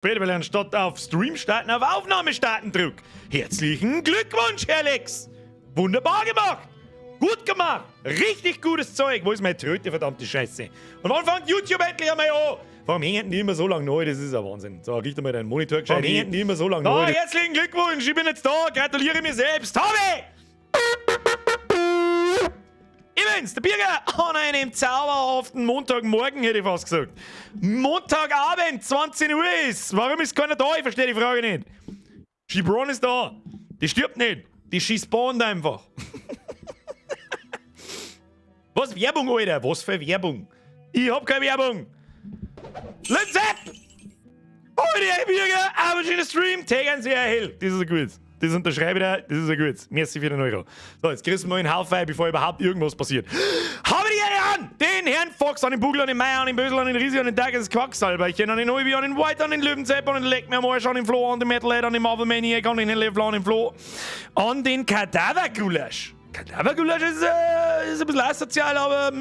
Weil ich anstatt auf Stream starten auf Aufnahme starten drück. Herzlichen Glückwunsch, Herr Lex! Wunderbar gemacht! Gut gemacht! Richtig gutes Zeug! Wo ist meine Tröte, verdammte Scheiße? Und wann fängt YouTube endlich einmal an? Warum hängt die immer so lange neu? Das ist ein Wahnsinn. So, richte mal deinen Monitor gescheit. Warum hängt die immer so lange neu? Herzlichen Glückwunsch! Ich bin jetzt da! Gratuliere mir selbst! Habe! Ich bin's, der Birger, an einem zauberhaften Montagmorgen, hätte ich fast gesagt. Montagabend, 20 Uhr ist. Warum ist keiner da? Ich verstehe die Frage nicht. Gibron ist da. Die stirbt nicht. Die spawnt einfach. Was Werbung, Alter? Was für Werbung? Ich hab keine Werbung. Let's up! Heute, Birger, aber schöner Stream. Tegen sehr hell. Das ist ein gutes. Das unterschreibe ich dir, das ist ein gutes. Merci für den Euro. So, jetzt kriegst du mal einen Haufen, bevor überhaupt irgendwas passiert. Habe die Ehre an! Den Herrn Fox, an den Bugel, an den Meier, an den Bösel, an den Risi, an den Tag des Quacksalberchen, an den Neubi, an den White, an den Löwenzepp, an den Leck mir am Arsch, an den Flo, an den Metalhead, an den Marvel Maniac, an den Levler, an den Flo, an den Kadavergulasch. Kadavergulasch ist ein bisschen asozial, aber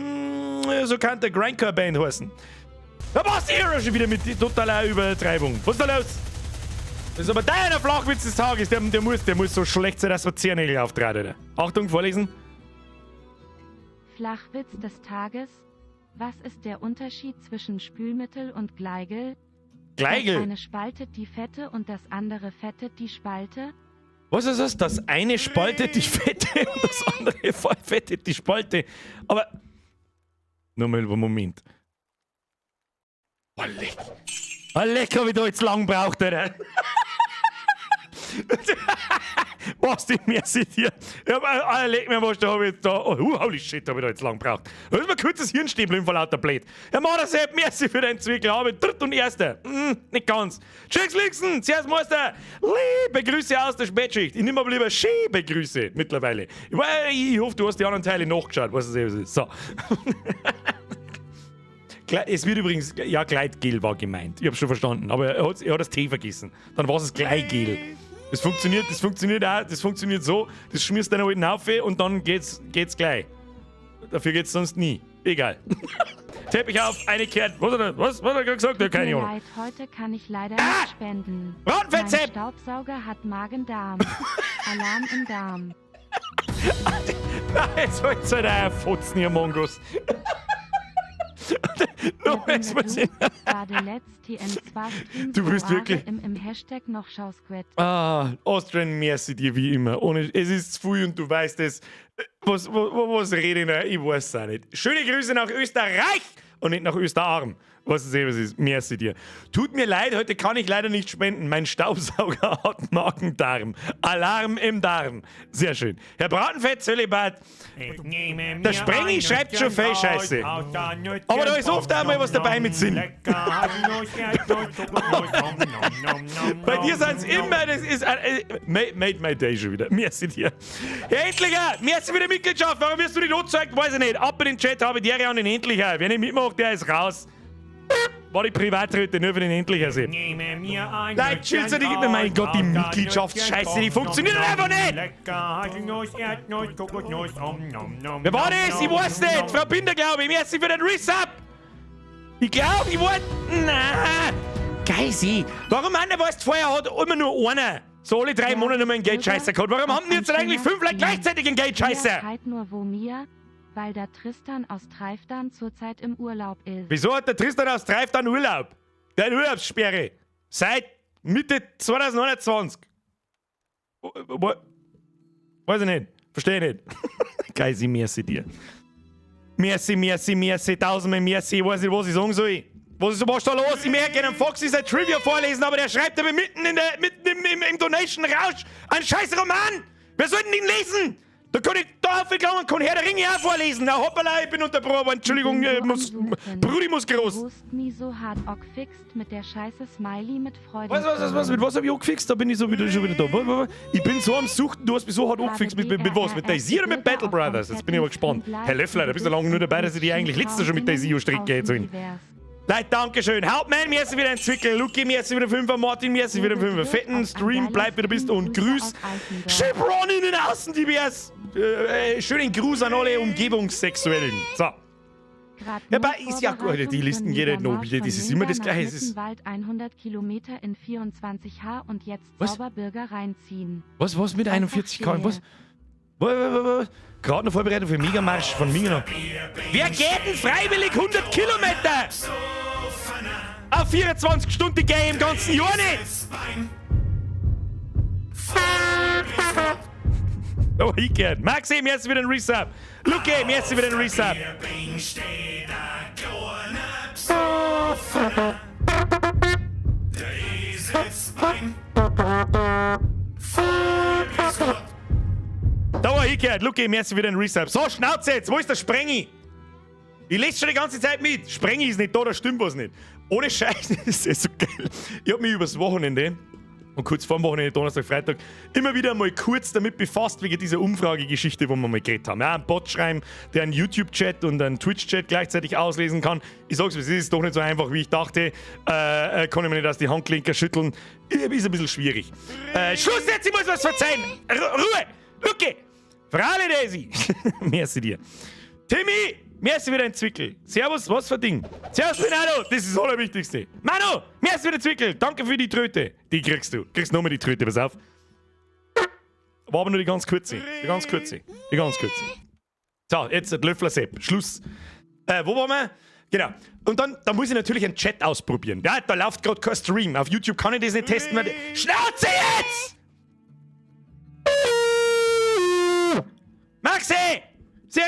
so kann der Grindcore Band heißen. Da passt die Hero schon wieder mit totaler Übertreibung. Was ist da los? Das ist aber deiner Flachwitz des Tages. Der muss so schlecht sein, dass wir Zehennägel auftragen, Alter. Achtung, vorlesen. Flachwitz des Tages. Was ist der Unterschied zwischen Spülmittel und Gleigel? Gleigel? Das eine spaltet die Fette und das andere fettet die Spalte. Was ist das? Das eine spaltet die Fette und das andere fettet die Spalte. Aber. Nur mal, Moment. Oh, leck. Oh, leck, hab ich da jetzt lang braucht, Alter. Was die merci dir. Ja, aber, leck mir was, da hab ich da. Oh, holy shit, hab ich da jetzt lang braucht. Da ist mir kurz das Hirn stehen geblieben vor lauter Blöd. Herr Madersepp, merci für deinen Zwickel. Habe dritt und erster. Nicht ganz. Tschüss, Lixen, Servus, Meister. Liebe Grüße aus der Spätschicht. Ich nehme aber lieber Schiebe Grüße mittlerweile. Ich hoffe, du hast die anderen Teile nachgeschaut. Was es ist. So. Es wird übrigens, ja, Gleitgel war gemeint. Ich hab's schon verstanden, aber er hat das T vergessen. Dann war es Gleigel. Das funktioniert auch, das funktioniert so, das schmierst deiner alten auf und dann geht's gleich. Dafür geht's sonst nie. Egal. Teppich auf, eine Kehrt. Was hat er gerade gesagt? Ja, Tut keine mir Ahnung. leid, heute kann ich leider nicht spenden. Mein Bratenfettsepp! Staubsauger hat Magen-Darm. Alarm im Darm. Nein, jetzt wollt's halt auch Fotzen, ihr Mongos. No, jetzt muss ich. Du bist wirklich- Im #NochSchausquet. Ah, Austrian, merci dir wie immer. Ohne, es ist zu viel und du weißt es. Was rede ich noch? Ich weiß es auch nicht. Schöne Grüße nach Österreich und nicht nach Österarm. Was es eben ist. Merci dir. Tut mir leid, heute kann ich leider nicht spenden. Mein Staubsauger hat Magen-Darm. Alarm im Darm. Sehr schön. Herr Bratenfett, Zölibat. Der Sprengi schreibt schon viel Scheiße. Aber da ist oft einmal was dabei mit Sinn. Bei dir sind es immer, das ist, made my day schon wieder. Merci dir. Herr Endlicher, merci für die Mitgliedschaft. Warum wirst du nicht angezeigt? Weiß ich nicht. Ab in den Chat, habe die Ehre an den Endlicher. Wer nicht mitmacht, der ist raus. War die Privatröte nur für den Endlicher sehen. Nein, tschüss, die gibt mir, mein Gott, die Mitgliedschaftsscheiße, die funktioniert einfach nicht! Wer war das? Ich weiß nicht. Frau Binder, glaube ich. Merci für den Resub. Ich glaube, ich wollte. Na, Geisi. Warum einer, weißt, vorher hat immer nur einer so alle 3 Monate nur einen Geldscheißer gehabt? Warum haben die jetzt eigentlich fünf Leute gleichzeitig einen Geldscheißer? Halt nur wo mir, weil der Tristan aus Treifdan zurzeit im Urlaub ist. Wieso hat der Tristan aus Treifdan Urlaub? Der hat Urlaubssperre. Seit Mitte 2021. Weiß ich nicht. Verstehe ich nicht. Geisi, merci dir. Merci, merci, merci, tausendmal merci. Ich weiß nicht, was ich sagen soll. Was ist da los? Ich merke, einem Fox ist ein Trivia vorlesen, aber der schreibt aber mitten im Donation-Rausch einen scheiß Roman. Wer soll denn den lesen? Da kann ich da aufgegangen und kann Herr der Ringe auch vorlesen. Na hoppala, ich bin unterbrochen worden. Entschuldigung, Bin so muss, am Suchten. Brudi muss groß. Du hast mi so hart gefixt mit der scheiße Smiley mit Freude. Was, mit was hab ich angefixt? Da bin ich so wieder, schon wieder da. Was, was, was? Ich bin so am Suchten, du hast mich so hart angefixt. Mit was? Mit DayZ oder mit Battle Brothers? Jetzt bin ich aber gespannt. Herr Löffler, da bist du lange nur dabei, dass ich die eigentlich letztes schon mit DayZ stricke jetzt sollen. Leute, Dankeschön. Hauptmann, merci wieder ein Zwickel. Luki, merci wieder Fünfer. Martin, merci wieder Fünfer. Fetten Stream, bleib wie du bist und grüß Chevron in den Außen, DBS. Schönen Gruß an alle Umgebungssexuellen. So. Grad Ja, nur aber ist ja gut, die Vorbereitung für Listen geht halt noch Megamarsch wieder. von Das ist immer Minga das nach Gleiche. Es ist, Mittenwald 100 Kilometer in 24 H und jetzt Was? Sauberbürger reinziehen. Was mit Einfach 41 km? Was? Stehe. Was? Gerade noch Vorbereitung für Megamarsch von Minga. Wer geht denn freiwillig 100 Kilometer? Auf 24 Stunden gehe ich im ganzen Jahr nicht! Oh, ich gern. Maxi, merci für den Resub. Luke, merci für den Resub. Da war ich gehört. Luke, merci für den Resub. So, Schnauze jetzt. Wo ist der Sprengi? Ich lese schon die ganze Zeit mit. Sprengi ist nicht da, da stimmt was nicht. Ohne Scheiß, das ist so geil. Ich hab mich übers Wochenende und kurz vorm Wochenende, Donnerstag, Freitag, immer wieder mal kurz damit befasst, wegen dieser Umfragegeschichte, wo wir mal geredet haben. Ja, einen Bot schreiben, der einen YouTube-Chat und einen Twitch-Chat gleichzeitig auslesen kann. Ich sag's, es ist doch nicht so einfach, wie ich dachte. Kann ich mir nicht aus die Handklinker schütteln. Ist ein bisschen schwierig. Schluss jetzt, ich muss was verzeihen. Ruhe! Luke! Frale Daisy! Merci dir. Timmy! Merci wieder ein Zwickel. Servus, was für Ding? Servus, Bernardo! Das ist das Allerwichtigste. Manu! Merci wieder Zwickel. Danke für die Tröte. Die kriegst du. Kriegst nochmal die Tröte, pass auf. War aber nur die ganz kurze. Die ganz kurze. Die ganz kurze. So, jetzt der Löffler Sepp. Schluss. Wo waren wir? Genau. Und dann muss ich natürlich einen Chat ausprobieren. Ja, da läuft gerade kein Stream. Auf YouTube kann ich das nicht testen. Weil Schnauze jetzt! Maxi! Sehr,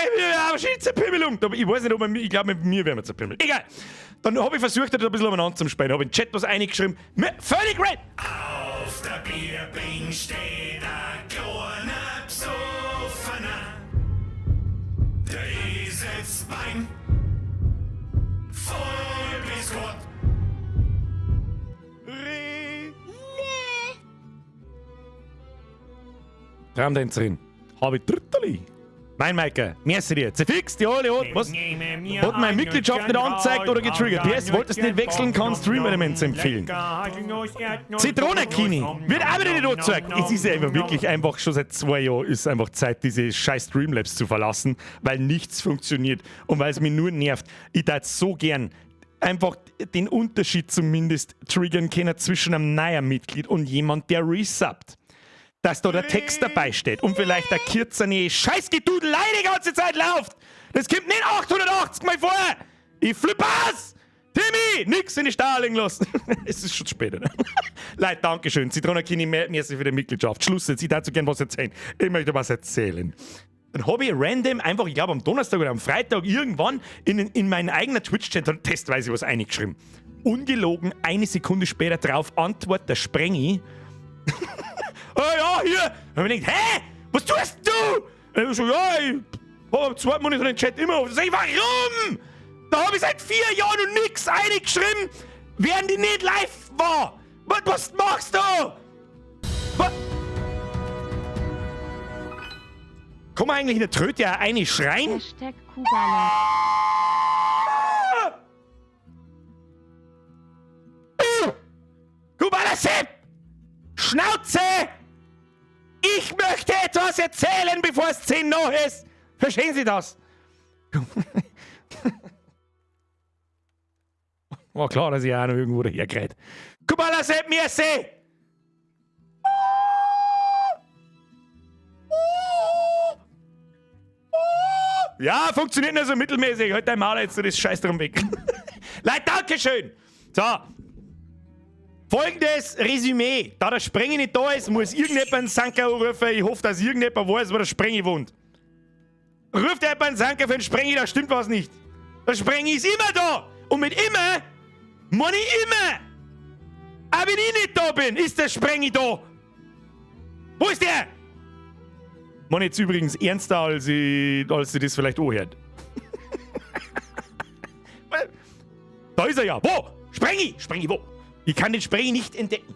aber schön Zerpimmelung. Ich weiß nicht, ob man, ich glaube, mit mir werden wir zerpimmelt. Egal. Dann habe ich versucht, das ein bisschen umeinander zu spielen. Habe in den Chat was reingeschrieben. Völlig red! Auf der Bierbing steht ein kleiner Psoffener. Der Eselsbein voll bis Gott. Traumtänzerin. Habe ich Dritterli. Mein Maike, merci dir. Zerfix, die alle hat, was? Hat meine Mitgliedschaft nicht angezeigt oder getriggert? PS, wolltest nicht wechseln, kann Stream Elements empfehlen. Zitronekini wird auch wieder nicht angezeigt. Es ist ja einfach wirklich einfach schon seit 2 Jahren ist einfach Zeit, diese scheiß Streamlabs zu verlassen, weil nichts funktioniert und weil es mich nur nervt. Ich tät so gern einfach den Unterschied zumindest triggern können zwischen einem neuen Mitglied und jemand, der resubbt. Dass da der Text dabei steht und vielleicht der kürzerne Scheißgedudelei die ganze Zeit läuft. Das kommt nicht 880 Mal vor. Ich flippe aus. Timmy, nix in die Starling lassen. Es ist schon spät, oder? Leute, Dankeschön. Zitronakini, merci für die Mitgliedschaft. Schluss jetzt. Ich dazu gern was erzählen. Ich möchte was erzählen. Dann hab ich random einfach, ich glaub, am Donnerstag oder am Freitag irgendwann in meinen eigenen Twitch-Chat testweise was eingeschrieben. Ungelogen, eine Sekunde später drauf antwortet der Sprengi. Oh ja, hier! Und ich gedacht, hä? Was tust du? Und ich so, ja, ich hab am zweiten Monat den Chat immer auf. Sag ich, warum? Da hab ich seit 4 Jahren noch nix eingeschrieben, während ich nicht live war. Was machst du? Was? Kann man eigentlich in der Tröte auch eine schreien? Hashtag Kubala. Kubala Sepp! Schnauze! Ich möchte etwas erzählen, bevor es 10 noch ist. Verstehen Sie das? War klar, dass ich auch noch irgendwo dahergerät. Kubala Sepp, merci! Ja, funktioniert nur so mittelmäßig. Halt dein Maul jetzt so das Scheiß drum weg. Leute, Dankeschön! So. Folgendes Resümee. Da der Sprengi nicht da ist, muss irgendjemand einen Sanker anrufen. Ich hoffe, dass irgendjemand weiß, wo der Sprengi wohnt. Ruft jemand einen Sanker für den Sprengi, da stimmt was nicht. Der Sprengi ist immer da. Und mit immer, meine ich immer. Auch wenn ich nicht da bin, ist der Sprengi da. Wo ist der? Meine jetzt übrigens ernster, als ich das vielleicht anhört. Da ist er ja. Wo? Sprengi! Sprengi, wo? Ich kann den Sprengi nicht entdecken.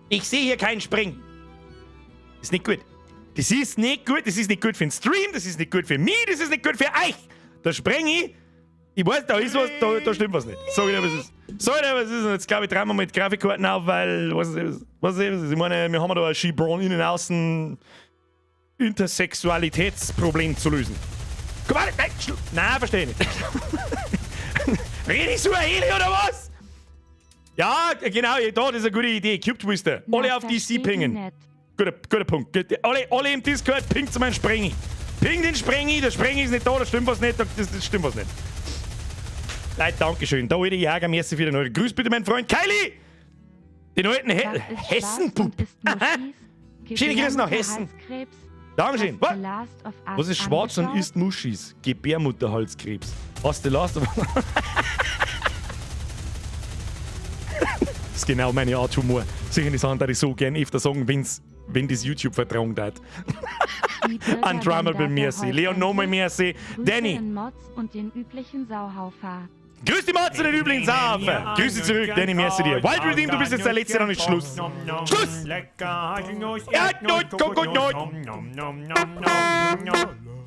Ich sehe hier keinen Sprengi. Ist nicht gut. Das ist nicht gut. Das ist nicht gut für den Stream. Das ist nicht gut für mich. Das ist nicht gut für euch. Der Sprengi, ich weiß, da ist was, da stimmt was nicht. Sag ich dir, was ist. Sag ich dir, was ist. Und jetzt glaube ich, drehen wir mit Grafikkarten auf, weil, was ist, was ist, ich meine, wir haben da ein Skibron innen außen Intersexualitätsproblem zu lösen. Komm mal, nein, nein, verstehe ich nicht. Rede ich so Heli oder was? Ja, genau, da, das ist eine gute Idee. Cube Twister. Na, Alle auf DC versteh ich pingen. nicht. Guter Punkt. Alle im Discord, pingt zu meinem Sprengi. Ping den Sprengi, der Sprengi ist nicht da, da stimmt was nicht, das stimmt was nicht. Leute, Dankeschön. Da, alte Jäger, merci für den Euro. Grüß bitte meinen Freund Kylie! Den alten He Was ist schwarz Hessenbub. und isst Muschis? Schöne Grüße nach Hessen. Gebärmutterhalskrebs? Dankeschön. Hast Was? The Last of Us Was ist schwarz und angeschaut? isst Muschis? Gebärmutterhalskrebs. Was The Last of Das ist genau meine Art Humor. Solche Sachen würde ich so gern öfter sagen, wenn das YouTube vertragen hat. Die Bürger Undrummable Wendata merci. heult Leon, nochmal endlich. merci. Grüße Danny. in Mods und den üblichen Sauhaufer. Grüß die Mods und den üblichen Sauhaufen. Grüße zurück, Danny, merci dir. Wild Redeem, du bist jetzt der Letzte, dann ist Schluss. Schluss! Lecker, Erdnuss, Kokosnuss.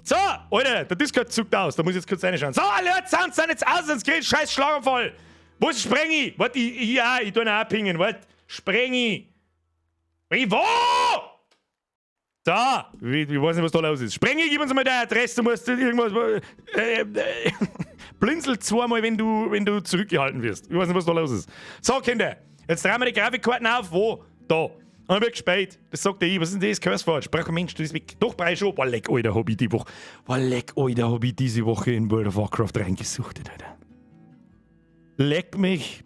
So, Alter, der Discord zuckt aus. Da muss ich jetzt kurz reinschauen. So, alle Leute, Sounds sind jetzt aus, sonst krieg ich scheiß Schlaganfall. Wo ist Sprengi? Warte, ich tu ihn auch pingen. Warte, Sprengi. Sprengi, wo? Da, ich weiß nicht, was da los ist. Sprengi, gib uns mal deine Adresse, du musst irgendwas. Blinzel zweimal, wenn du zurückgehalten wirst. Ich weiß nicht, was da los ist. So, Kinder, jetzt drehen wir die Grafikkarten auf. Wo? Da. Haben wir gespielt. Das sagt der ich. Was ist denn das? Curseforge. Brauch kein Mensch, das ist weg. Doch, brauch ich schon. Boah, leck, Alter, hab ich die Woche. Boah, leck, Alter, hab ich diese Woche in World of Warcraft reingesuchtet, Alter. Leck mich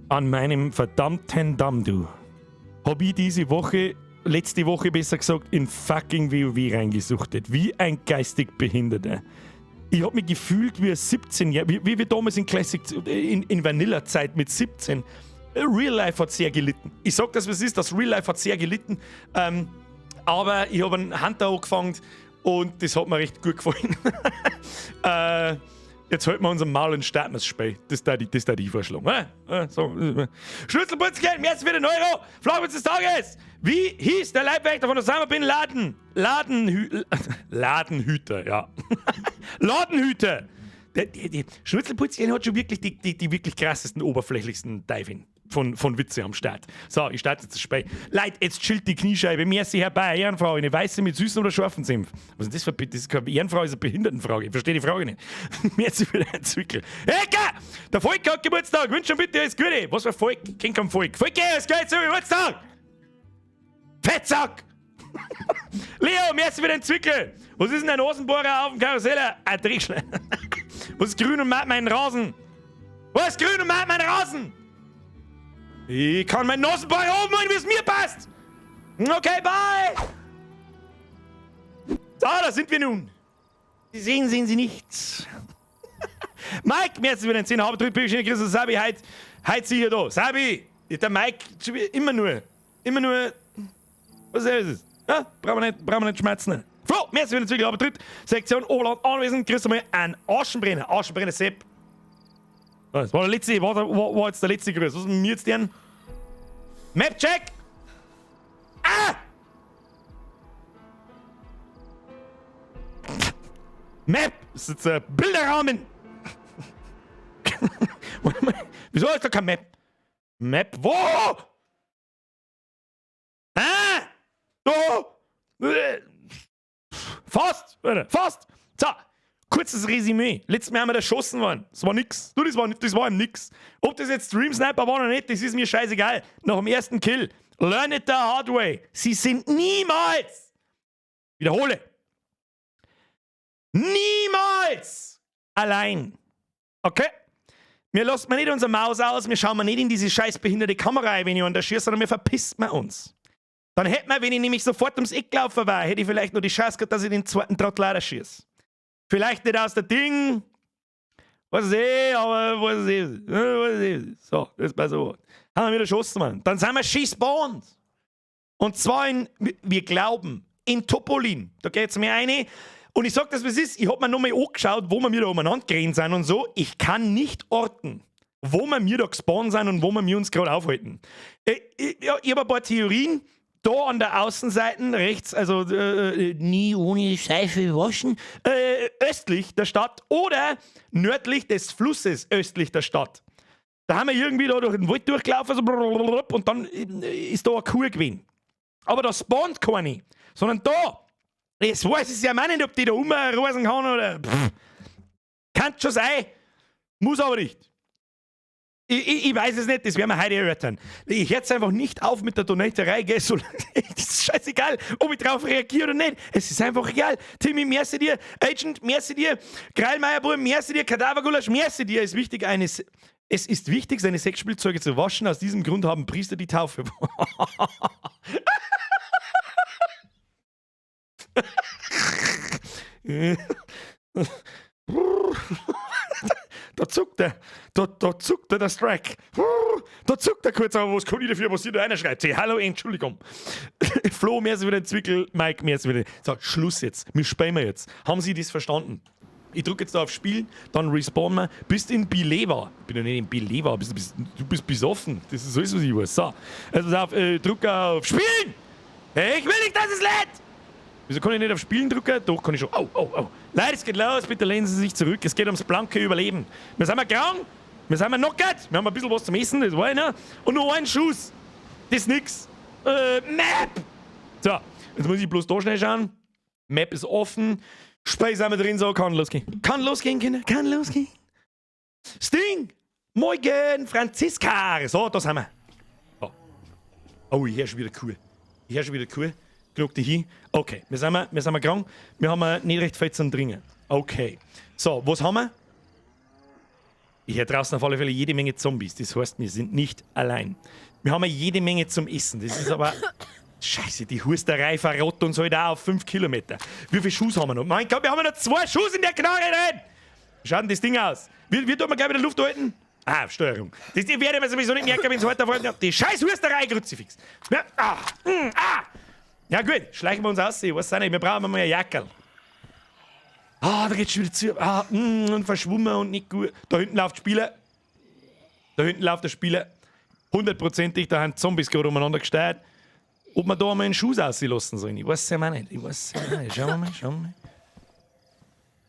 an meinem verdammten Damm, du. Hab ich diese Woche, letzte Woche besser gesagt, in fucking WoW reingesuchtet. Wie ein geistig Behinderter. Ich hab mich gefühlt wie ein 17 Jahre, wie wir damals in Classic, in Vanilla-Zeit mit 17. Real Life hat sehr gelitten. Ich sag das, was es ist, das Real Life hat sehr gelitten. Aber ich habe einen Hunter angefangen und das hat mir recht gut gefallen. Jetzt halten wir unser Maul und starten wir das Spiel. Das da die vorschlagen. So. Schlüsselputzgeld, mehr als für den Euro. Flachwitz des Tages. Wie hieß der Leibwächter von Osama Bin Laden? Ladenhüter, ja. Ladenhüter. Der Schnitzelputzchen hat schon wirklich die wirklich krassesten, oberflächlichsten Diving von Witze am Start. So, ich starte jetzt das Spiel. Leute, jetzt chillt die Kniescheibe. Merci herbei, Ehrenfrau, eine weiße mit süßen oder scharfen Senf. Was ist denn das für das ist keine Ehrenfrau, ist eine Behindertenfrage. Ich verstehe die Frage nicht. Merci für den Zwickel. Ecke! Der Volk hat Geburtstag. Wünsch schon bitte alles Gute. Was für Volk? Kennt kein Volk. Volk, alles Gute zum Geburtstag! Fettsack! Leo, merci für den Zwickel. Was ist denn ein Nasenbohrer auf dem Karussell? Ein Dreckschleim. Was ist grün und mäht meinen Rasen? Was ist grün und mäht meinen Rasen? Ich kann meinen Nasenbohrer oben machen, wie es mir passt. Okay, bye. So, da sind wir nun. Sie sehen, sehen Sie nichts. Mike, merci für den 10 Habe, drück, schöne Grüße, Sabi, heute sicher da. Sabi, der Mike, immer nur, immer nur, was ist es? Ja, brauchen wir nicht schmerzen. Flo, merci für den Zwickel, aber tritt. Sektion Oberland anwesend, grüß mal einen Aschenbrenner. Aschenbrenner Sepp. Das war der letzte, war jetzt der letzte Gruß. Was ist mit mir jetzt denn? Map-Check! Ah! Map! Das ist jetzt ein Bilderrahmen! Warte mal, wieso ist da kein Map? Map wo? Ah! Da! Fast! Alter, fast! So, kurzes Resümee. Letztes Mal haben wir erschossen worden. Das war nix. Du, das war ihm nix. Ob das jetzt Stream Sniper war oder nicht, das ist mir scheißegal. Nach dem ersten Kill. Learn it the hard way. Sie sind niemals, wiederhole, niemals allein. Okay? Wir lassen nicht unsere Maus aus, wir schauen nicht in diese scheiß behinderte Kamera rein, wenn ich an schieße, sondern wir verpisst man uns. Dann hätte man, wenn ich nämlich sofort ums Eck gelaufen war, hätte ich vielleicht noch die Chance gehabt, dass ich den zweiten Trottel leider schieße. Vielleicht nicht aus der Ding, was weiß ich, aber was weiß ich, was weiß ich. So, das war so. Haben wir wieder geschossen, Mann. Dann sind wir schießbahnt. Und zwar in, wir glauben, in Topolin. Da geht's mir eine. Und ich sag das, was ist. Ich hab mir nochmal angeschaut, wo wir mir da umeinander gerannt sind und so. Ich kann nicht orten, wo wir mir da gespawnt sind und wo wir mir uns gerade aufhalten. Ja, ich hab ein paar Theorien. Da an der Außenseite, rechts, also nie ohne Seife waschen, östlich der Stadt oder nördlich des Flusses östlich der Stadt. Da haben wir irgendwie da durch den Wald durchgelaufen, so blablabla, und dann ist da eine Kuh gewesen. Aber da spawnt keine, sondern da. Das weiß ich ja auch nicht, ob die da umreisen kann oder. Pff. Kann schon sein, muss aber nicht. Ich weiß es nicht, das werden wir heute erörtern. Ich höre jetzt einfach nicht auf mit der Donaterei, gell? So, das ist scheißegal, ob ich drauf reagiere oder nicht. Es ist einfach egal. Timmy, merci dir. Agent, merci dir. Greilmeierbub, merci dir. Kadavergulasch, merci dir. Es ist wichtig, seine Sexspielzeuge zu waschen. Aus diesem Grund haben Priester die Taufe. Da zuckt er. Da zuckt er der Strike. Da zuckt er kurz, aber was kann ich dafür, was sie da einer schreibt? Hey, hallo, Entschuldigung. Flo, mehr wieder Zwickel, Mike, mehr wieder. So, Schluss jetzt. Wir spielen wir jetzt. Haben Sie das verstanden? Ich drücke jetzt da auf Spielen, dann respawnen wir. Bist in Bileva. Ich bin ja nicht in Bileva, du bist besoffen. Das ist alles, was ich weiß. So, also pass auf, drück auf Spielen! Hey, ich will nicht, dass es lädt! Wieso kann ich nicht auf Spielen drücken? Doch, kann ich schon. Oh, oh, oh. Leute, es geht los. Bitte lehnen Sie sich zurück. Es geht ums blanke Überleben. Wir sind mal krank. Wir sind mal knockert. Wir haben ein bisschen was zum Essen, das war ich noch. Und noch einen Schuss. Das ist nix. Map! So, jetzt muss ich bloß da schnell schauen. Map ist offen. Speise haben wir drin, so, kann losgehen. Kann losgehen, Kinder. Kann losgehen. Sting! Morgen, Franziska! So, da sind wir. So. Oh, ich höre schon wieder Kuh. Ich höre schon wieder Kuh. Guck dich hin. Okay, wir sind krank. Wir haben nicht recht viel zum Dringen. Okay. So, was haben wir? Ich höre draußen auf alle Fälle jede Menge Zombies. Das heißt, wir sind nicht allein. Wir haben jede Menge zum Essen. Das ist aber. Scheiße, die Husterei verrottet uns halt auch auf 5 Kilometer. Wie viele Schuss haben wir noch? Mein Gott, wir haben noch 2 Schuss in der Knarre drin! Wie schaut denn das Ding aus? Wie tut man gleich wieder Luft halten? Ah, Steuerung. Das werde ich mir sowieso nicht merken, wenn es heute vorne. Die scheiß Husterei, Kruzifix. Ja, ah, ah. Ja gut, schleichen wir uns aus. Ich weiß auch nicht, wir brauchen mal ein Jackerl. Ah, da geht's schon wieder zu. Ah, und verschwommen und nicht gut. Da hinten läuft Spieler. Da hinten läuft der Spieler. Hundertprozentig, da haben Zombies gerade umeinander gesteuert. Ob wir da einmal einen Schuss auslassen sollen, ich weiß es ja auch nicht. Ich weiß es ja auch nicht. Schauen wir mal, schauen wir mal.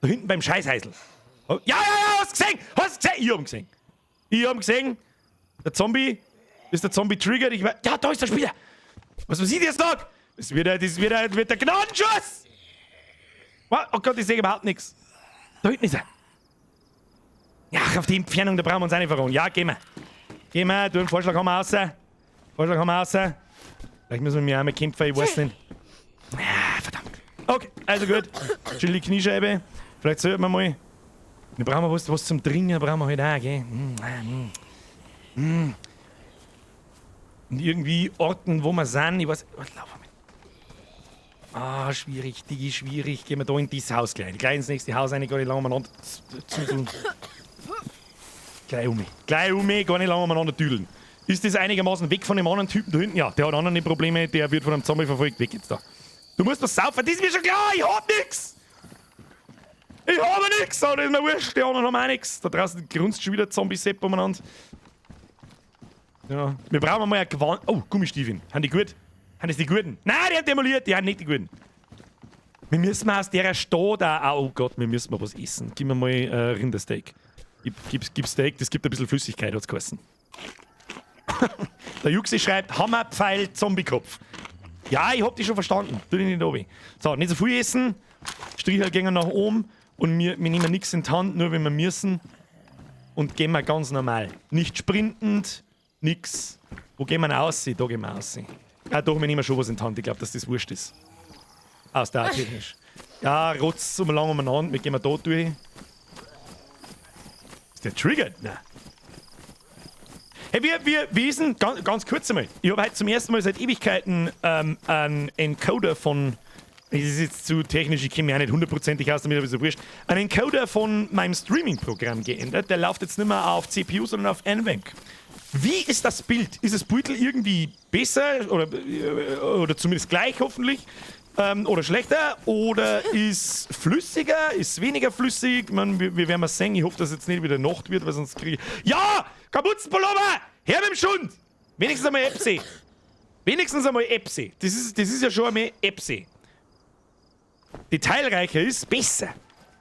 Da hinten beim Scheißhäusl. Oh, ja, ja, ja, hast du gesehen? Hast du gesehen? Ich hab ihn gesehen. Ich hab ihn gesehen. Der Zombie. Ist der Zombie triggert? Ich weiß, ja, da ist der Spieler. Was passiert jetzt noch? Das wird der Gnadenschuss! Oh Gott, ich sehe überhaupt nichts. Da hinten ist er. Ja, auf die Entfernung, da brauchen wir uns auch nicht verraten. Ja, gehen wir. Gehen wir, du, einen Vorschlag haben wir raus. Vorschlag haben wir raus. Vielleicht müssen wir mir einmal kämpfen, ich weiß nicht. Ah, verdammt. Okay, also gut. Chill die Kniescheibe. Vielleicht sollten wir mal. Wir brauchen was zum Trinken, brauchen wir halt auch, gell? Mm, ah, mm. Mm. Und irgendwie Orten, wo wir sind, ich weiß. Was laufen wir? Ah, schwierig, Digi, schwierig. Gehen wir da in dieses Haus gleich. Gleich ins nächste Haus rein, gar nicht lange umeinander zudeln. Gleich um mich. Gleich um mich, gar nicht lange umeinander tüdeln. Ist das einigermaßen weg von dem anderen Typen da hinten? Ja, der hat andere Probleme, der wird von einem Zombie verfolgt. Weg jetzt da. Du musst was saufen, das ist mir schon klar, ich hab nix! Ich habe nix! Aber das ist mir wurscht, die anderen haben auch nix. Da draußen grunzt schon wieder Zombie-Sepp umeinander. Ja. Wir brauchen mal ein Gewand. Oh, Gummistiefeln. Haben die gut? Haben das die Guten? Nein, die haben demoliert, die haben nicht die Guten. Wir müssen mal aus der Stadt auch. Oh Gott, wir müssen mal was essen. Gib mir mal Rindersteak. Gib Steak, das gibt ein bisschen Flüssigkeit, hat's geheißen. Der Juxi schreibt: Hammer, Pfeil, Zombiekopf. Ja, ich hab dich schon verstanden. Tu dich nicht runter. So, nicht so viel essen. Strichel gehen nach oben und wir nehmen nichts in die Hand, nur wenn wir müssen. Und gehen wir ganz normal. Nicht sprintend, nix. Wo gehen wir denn raus? Da gehen wir raus. Ja, doch, wir nehmen schon was in die Hand. Ich glaub, dass das wurscht ist. Aus der technisch. Ja, rotz um lang umeinander. Wir gehen da durch. Ist der triggered? Nein. Hey, wir sind ganz, ganz kurz einmal. Ich habe heute zum ersten Mal seit Ewigkeiten einen Encoder von. Das ist jetzt zu technisch, ich kenne mich auch nicht hundertprozentig aus, damit aber so wurscht. Einen Encoder von meinem Streaming-Programm geändert. Der läuft jetzt nicht mehr auf CPU, sondern auf NVENC. Wie ist das Bild? Ist das Bild irgendwie besser oder zumindest gleich hoffentlich? Oder schlechter? Oder ist flüssiger? Ist weniger flüssig? Man, wir werden mal sehen. Ich hoffe, dass jetzt nicht wieder Nacht wird, weil sonst kriege ich. Ja! Kapuzenpullover! Her mit dem Schund! Wenigstens einmal Epsi. Wenigstens einmal Epsi. Das ist ja schon einmal Epsi. Detailreicher ist besser.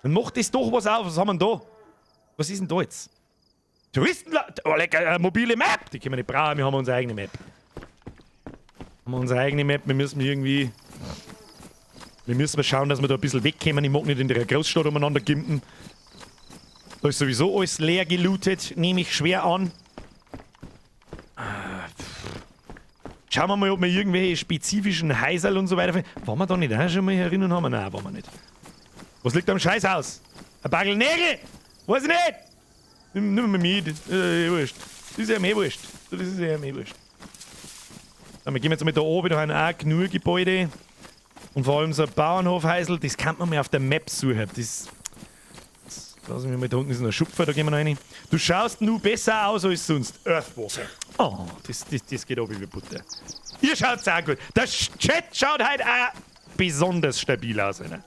Dann macht das doch was auf. Was haben wir denn da? Was ist denn da jetzt? Touristen. Oh, lecker, mobile Map! Die können wir nicht brauchen, wir haben unsere eigene Map. Haben wir unsere eigene Map, wir müssen irgendwie. Wir müssen mal schauen, dass wir da ein bisschen wegkommen. Ich mag nicht in der Großstadt umeinander gimpen. Da ist sowieso alles leer gelootet, nehme ich schwer an. Schauen wir mal, ob wir irgendwelche spezifischen Häuserl und so weiter finden. Waren wir da nicht auch schon mal herinnen haben? Nein, waren wir nicht. Was liegt am Scheißhaus? Ein Bagel Nägel! Weiß ich nicht! Nimm mal mit. Wurscht. Das ist ja mir wurscht. Das ist ja mir wurscht. So, wir gehen jetzt mal da oben, da haben auch genug Gebäude. Und vor allem so ein Bauernhofhäusl, das kann man mal auf der Map suchen. Das lass mich mal, da unten ist noch ein Schupfer, da gehen wir noch rein. Du schaust nur besser aus als sonst. Earthwalker. Oh, das geht ab wie Butter. Ihr schaut's auch gut. Der Chat schaut heute auch besonders stabil aus, Alter.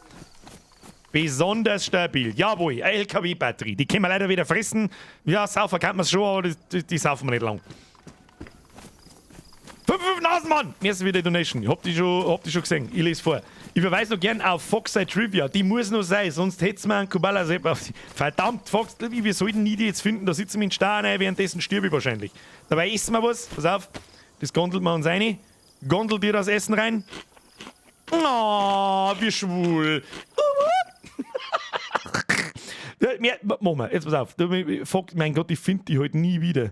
Besonders stabil. Jawohl, eine L K W-Batterie. Die können wir leider wieder fressen. Ja, saufen kann man's schon, aber die saufen wir nicht lang. 5 Nasen, Mann! Merci für die Donation. Ich hab die schon gesehen. Ich lese vor. Ich verweise noch gern auf Foxeye Trivia. Die muss noch sein, sonst hätt's mir einen Kubala Sepp auf die. Verdammt, Fox, wir sollten nie die jetzt finden. Da sitzen wir in Stau rein, währenddessen stirb ich wahrscheinlich. Dabei essen wir was. Pass auf, das gondelt man uns rein. Gondelt dir das Essen rein. Oh, wie schwul. Ja, mehr, machen wir, jetzt pass auf. Fox, mein Gott, ich find die heute nie wieder.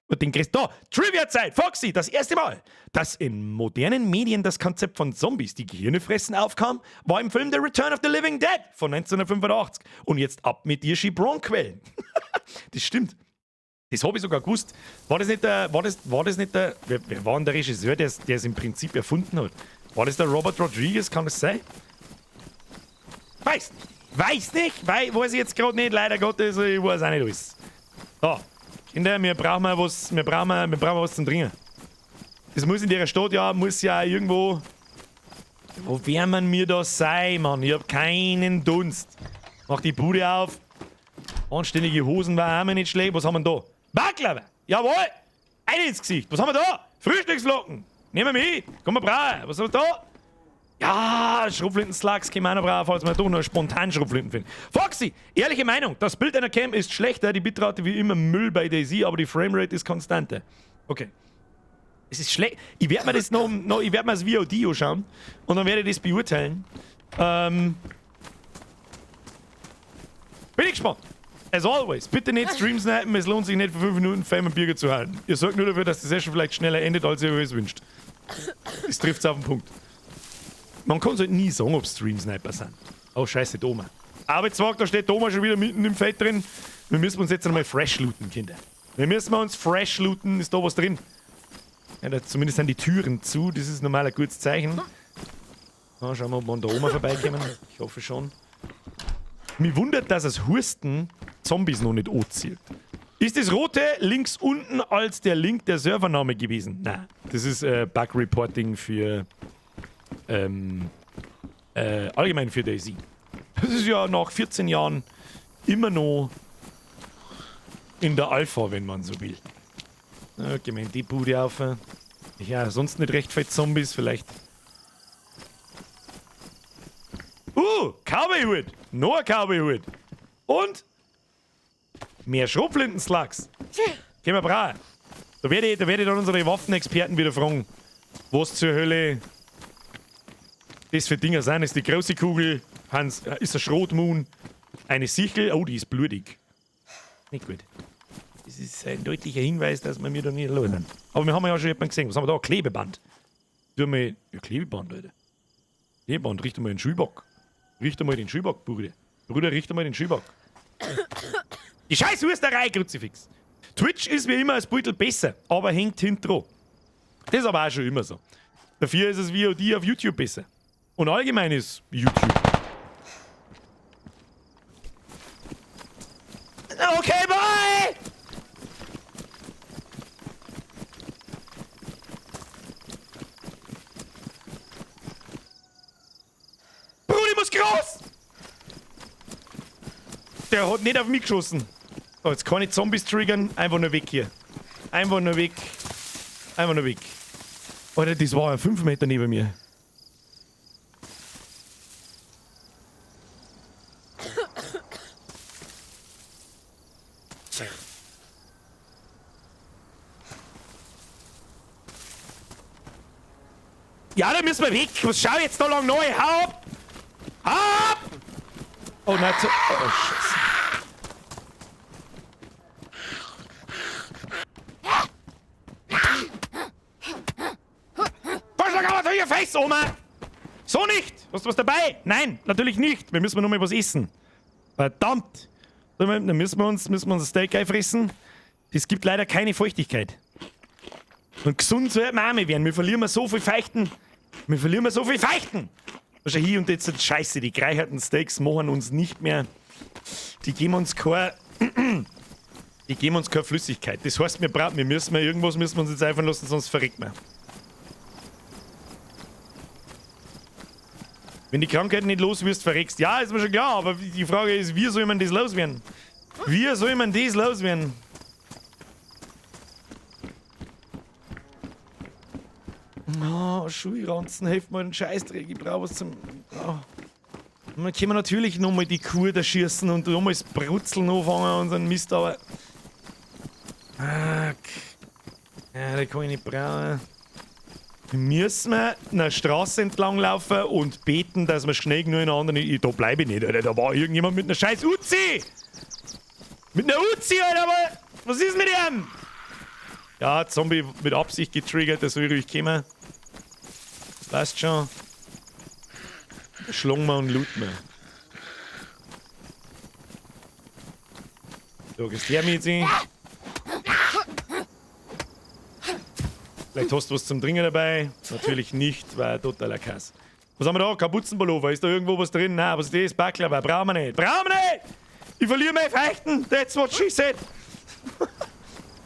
Und den kriegst da, Trivia-Zeit, Foxy, das erste Mal, dass in modernen Medien das Konzept von Zombies, die Gehirne fressen, aufkam, war im Film The Return of the Living Dead von 1985. Und jetzt ab mit dir Gibron-Quellen. Das stimmt. Das hab ich sogar gewusst. War das nicht der, war das, war das nicht der, wer, wer war denn der Regisseur, der es im Prinzip erfunden hat? War das der Robert Rodriguez, kann das sein? Weiß nicht. Weiß nicht, weiß ich jetzt grad nicht, leider Gottes, ich weiß auch nicht alles. So. Kinder, wir brauchen mal was, wir brauchen mal, wir brauchen was zum Trinken. Das muss in der Stadt ja, muss ja irgendwo. Wo wär man mir da sein, Mann? Ich hab keinen Dunst. Mach die Bude auf. Anständige Hosen war auch mal nicht schlecht. Was haben wir denn da? Baklava! Jawohl! Ein ins Gesicht. Was haben wir da? Frühstücksflocken! Nehmen wir mit! Komm, wir brauchen. Was haben wir da? Ja, Schrotflinten-Slugs können wir auch noch brauchen, falls wir doch noch spontan Schrotflinten finden. Foxy, ehrliche Meinung, das Bild einer Cam ist schlechter, die Bitrate wie immer Müll bei DayZ, aber die Framerate ist konstanter. Okay. Es ist schlecht. Ich werde mir das noch, noch, ich werd mir das VOD anschauen und dann werde ich das beurteilen. Bin ich gespannt. As always, bitte nicht Stream snipen, es lohnt sich nicht für 5 Minuten Fame und Birger zu halten. Ihr sorgt nur dafür, dass die Session vielleicht schneller endet, als ihr euch es wünscht. Das trifft's auf den Punkt. Man kann's halt nie sagen, ob Stream Sniper sind. Oh, scheiße, Doma. Arbeitswagen, da steht Doma schon wieder mitten im Feld drin. Wir müssen uns jetzt einmal fresh looten, Kinder. Wir müssen uns fresh looten. Ist da was drin? Ja, da, zumindest sind die Türen zu. Das ist normal ein gutes Zeichen. Na, schauen wir, ob wir an der Oma vorbeikommen. Ich hoffe schon. Mich wundert, dass das Husten Zombies noch nicht anzieht. Ist das Rote links unten als der Link der Servername gewesen? Nein, das ist Bug-Reporting für allgemein für DayZ. Das ist ja nach 14 Jahren immer noch in der Alpha, wenn man so will. Okay, wir die Bude auf. Ja, sonst nicht recht viel Zombies, vielleicht. Cowboy-Hut! Noch ein Cowboy-Hut! Und mehr Schrotflinten-Slugs. Können wir brauchen. Da werde ich dann unsere Waffenexperten wieder fragen, was zur Hölle das für Dinger sind. Ist die große Kugel, Hans, ist ein Schrotmoon, eine Sichel. Oh, die ist blutig. Nicht gut. Das ist ein deutlicher Hinweis, dass wir mir da nicht los sind. Aber wir haben ja schon jemanden gesehen. Was haben wir da? Klebeband. Tu mal, ja, Klebeband, Alter. Klebeband, richte mal den Schulbock. Richte mal den Schulbock, Bruder. Bruder, richte mal den Schulbock. Die scheiß Husterei, Kruzifix. Twitch ist wie immer als Beutel besser, aber hängt hinten dran. Das ist aber auch schon immer so. Dafür ist es VOD auf YouTube besser. Und allgemein ist YouTube. Okay, bye! Bruder, ich muss groß! Der hat nicht auf mich geschossen. So, jetzt kann ich Zombies triggern. Einfach nur weg hier. Einfach nur weg. Einfach nur weg. Alter, das war ja 5 Meter neben mir. Ja, da müssen wir weg. Was schau ich jetzt da lang neu? Hau ab! Ab! Oh, nein, zu, oh, Scheiße. Vorschlag aber zu ihr Face, Oma! So nicht! Hast du was dabei? Nein, natürlich nicht. Wir müssen nur mal was essen. Verdammt! Dann müssen wir uns ein Steak einfressen. Es gibt leider keine Feuchtigkeit. Und gesund soll man auch mal werden. Wir verlieren so viel Feuchten. Wir verlieren so viel Feuchten. Schau hier und jetzt Scheiße, die gereicherten Steaks machen uns nicht mehr. Die geben uns keine. Die geben uns keine Flüssigkeit. Das heißt, wir brauchen, wir müssen irgendwas müssen wir uns jetzt einfallen lassen, sonst verreckt man. Wenn die Krankheit nicht los wirst, verreckst. Ja, ist mir schon klar, aber die Frage ist, wie soll man das loswerden? Wie soll man das loswerden? Oh, Schulranzen, helft mir den Scheißdreck, ich brauche was zum. Oh. Und dann können wir natürlich nochmal die Kuh da schießen und nochmal das Brutzeln anfangen und so einen Mist, aber. Ah, ja, den kann ich nicht brauchen. Müssen wir eine Straße entlang laufen und beten, dass wir schnell genug in einer anderen. Da bleibe ich nicht, Alter. Da war irgendjemand mit einer scheiß Uzi! Mit einer Uzi, Alter! Aber was ist mit ihm? Ja, Zombie mit Absicht getriggert, das soll ruhig kommen. Passt schon. Schlagen wir und looten wir. So, gehst her mit sie. Vielleicht hast du was zum Trinken dabei. Natürlich nicht, weil totaler Kass. Was haben wir da? Kapuzenpullover. Ist da irgendwo was drin? Nein, was ist das? Baklava. Brauchen wir nicht. Brauchen wir nicht! Ich verliere meine Feuchten. That's what she said.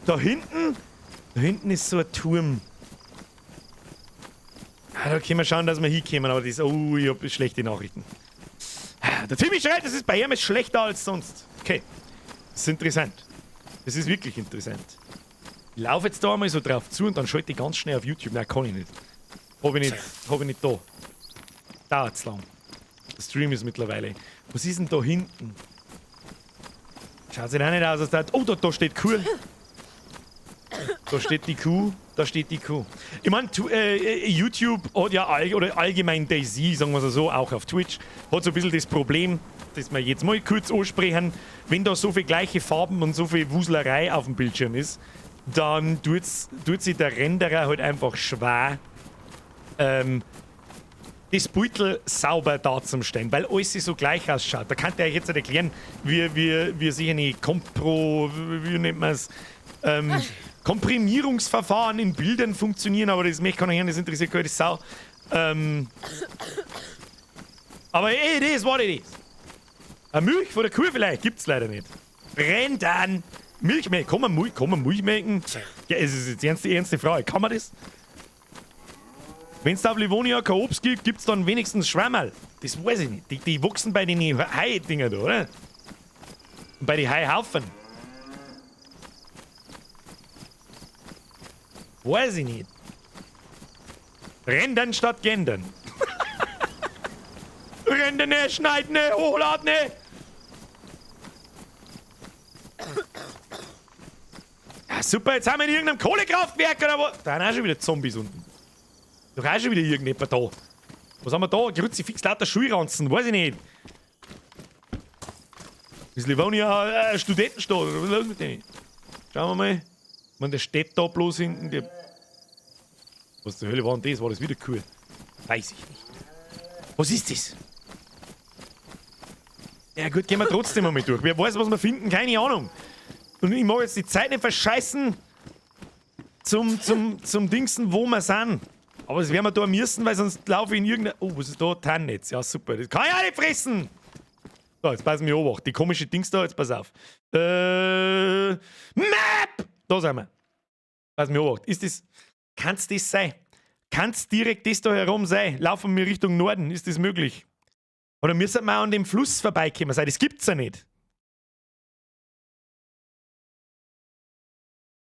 Da hinten ist so ein Turm. Ah, da können wir schauen, dass wir hinkommen, aber das, oh, ich hab schlechte Nachrichten. Der Timmy schreit, das ist bei ihm ist schlechter als sonst. Okay. Das ist interessant. Das ist wirklich interessant. Ich laufe jetzt da einmal so drauf zu und dann schalte ich ganz schnell auf YouTube. Nein, kann ich nicht. Hab ich nicht, hab ich nicht da. Dauert's lang. Der Stream ist mittlerweile. Was ist denn da hinten? Schaut sich auch nicht aus, als da. Oh, da steht Kuh. Da steht die Kuh. Da steht die Kuh. Ich meine, YouTube hat ja all, oder allgemein DayZ, sagen wir es so, auch auf Twitch, hat so ein bisschen das Problem, das wir jetzt mal kurz ansprechen, wenn da so viel gleiche Farben und so viel Wuselerei auf dem Bildschirm ist, dann tut sich der Renderer halt einfach schwer, das Beutel sauber darzustellen, weil alles so gleich ausschaut. Da kann der jetzt nicht erklären, wie sich eine Compro, wie nennt man es, Komprimierungsverfahren in Bildern funktionieren, aber das möchte keiner hören, das interessiert keine Sau. Aber it is what it is. Eine Milch von der Kuh vielleicht, gibt's leider nicht. Rendern! Milch melken. Kann man Milch melken? Ja, es ist jetzt die ernste Frage. Kann man das? Wenn es da auf Livonia kein Obst gibt, gibt es dann wenigstens Schwammerl. Das weiß ich nicht. Die wachsen bei den Hai-Dinger da, oder? Und bei den Haihaufen. Weiß ich nicht. Rendern statt gendern. Rendern, ne, schneiden, ne, hochladen, ne. Ja, super, jetzt haben wir in irgendeinem Kohlekraftwerk oder was? Da sind auch schon wieder Zombies unten. Da ist auch schon wieder irgendjemand da. Was haben wir da? Kruzifix, lauter Schulranzen, weiß ich nicht. Ist Livonia Studentenstadt oder was ist los mit denen? Schauen wir mal. Ich meine, der steht da bloß hinten. Der was zur Hölle war denn das? War das wieder cool? Weiß ich nicht. Was ist das? Ja gut, gehen wir trotzdem einmal durch. Wer weiß, was wir finden, keine Ahnung. Und ich mag jetzt die Zeit nicht verscheißen zum Dingsen, wo wir sind. Aber das werden wir da müssen, weil sonst laufe ich in irgendeine. Oh, was ist da? Tannennetz. Ja, super. Das kann ich auch nicht fressen! So, jetzt passen wir Obacht. Die komische Dings da, jetzt pass auf. Map! Da sind wir. Pass mir Obacht. Ist das. Kann's das sein? Kann's direkt das da herum sein? Laufen wir Richtung Norden? Ist das möglich? Oder müssen wir auch an dem Fluss vorbeikommen sein? Das gibt's ja nicht.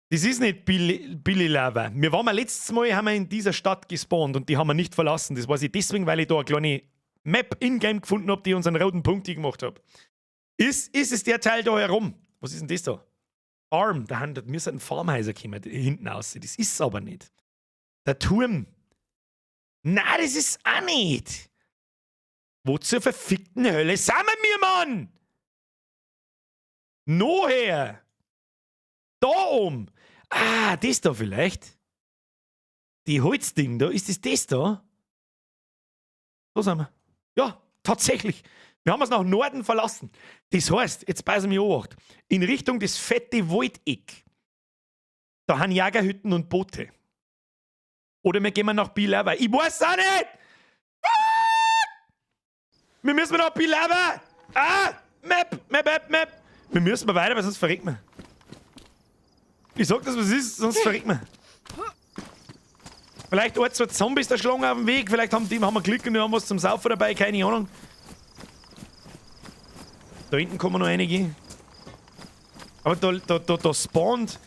Das ist nicht Billy Lava. Wir waren mal letztes Mal haben wir in dieser Stadt gespawnt und die haben wir nicht verlassen. Das weiß ich deswegen, weil ich da eine kleine Map in-game gefunden habe, die uns einen roten Punkt gemacht hat. Ist es der Teil da herum? Was ist denn das da? Farm. Da haben wir sind Farmhäuser gekommen, hinten aus. Das ist es aber nicht. Der Turm. Na, das ist auch nicht. Wo zur verfickten Hölle sind wir, Mann? No her! Da oben! Ah, das da vielleicht? Die Holzding da, ist das das da? Da sind wir. Ja, tatsächlich. Wir haben es nach Norden verlassen. Das heißt, jetzt passen wir Obacht, in Richtung des fette Waldeck. Da haben Jägerhütten und Boote. Oder wir gehen nach Bilawa. Ich weiß auch nicht! Wir müssen nach Bilawa! Ah! Map, Map, Map, Map! Wir müssen mal weiter, weil sonst verreckt man. Ich sag das, was ist, sonst verreckt man. Vielleicht ein, zwei Zombies da schlagen auf dem Weg, vielleicht haben die, haben wir Glück und wir haben was zum Saufen dabei, keine Ahnung. Da hinten kommen noch einige. Aber da spawnt.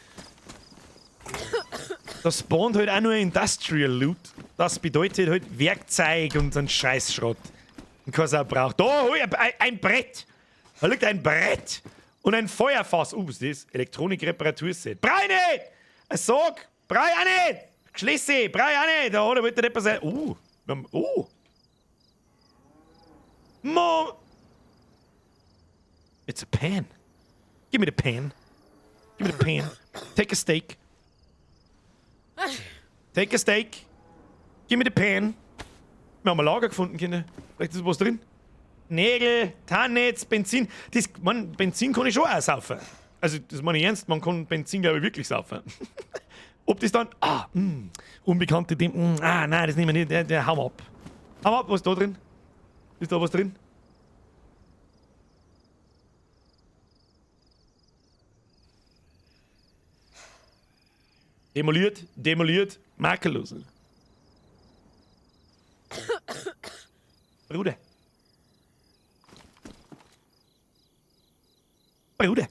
Da spawnt halt auch nur Industrial Loot. Das bedeutet halt Werkzeug und so ein Scheißschrott. Und keiner auch braucht. Da, hol, ein Brett! Da liegt ein Brett! Und ein Feuerfass. Was ist das? Elektronik-Reparaturset. Brauch ich nicht! Ein Sarg! Brauch ich auch nicht! Schlüssel! Brauch ich auch nicht! Da, da wollte der sein. Wir haben, oh! Mom! It's a pan. Give me the pan. Give me the pan. Take a steak. Take a steak. Give me the pan. Wir haben ein Lager gefunden, Kinder. Vielleicht ist was drin. Nägel, Tarnnetz, Benzin. Das, man, Benzin kann ich schon auch saufen. Also, das meine ich ernst, man kann Benzin, glaube ich, wirklich saufen. Ob das dann. Ah, unbekannte Dinge. Nein, das nehmen wir nicht. Der, hau ab. Hau ab, was ist da drin? Ist da was drin? Demoliert, demoliert, makellos. Bruder. Bruder.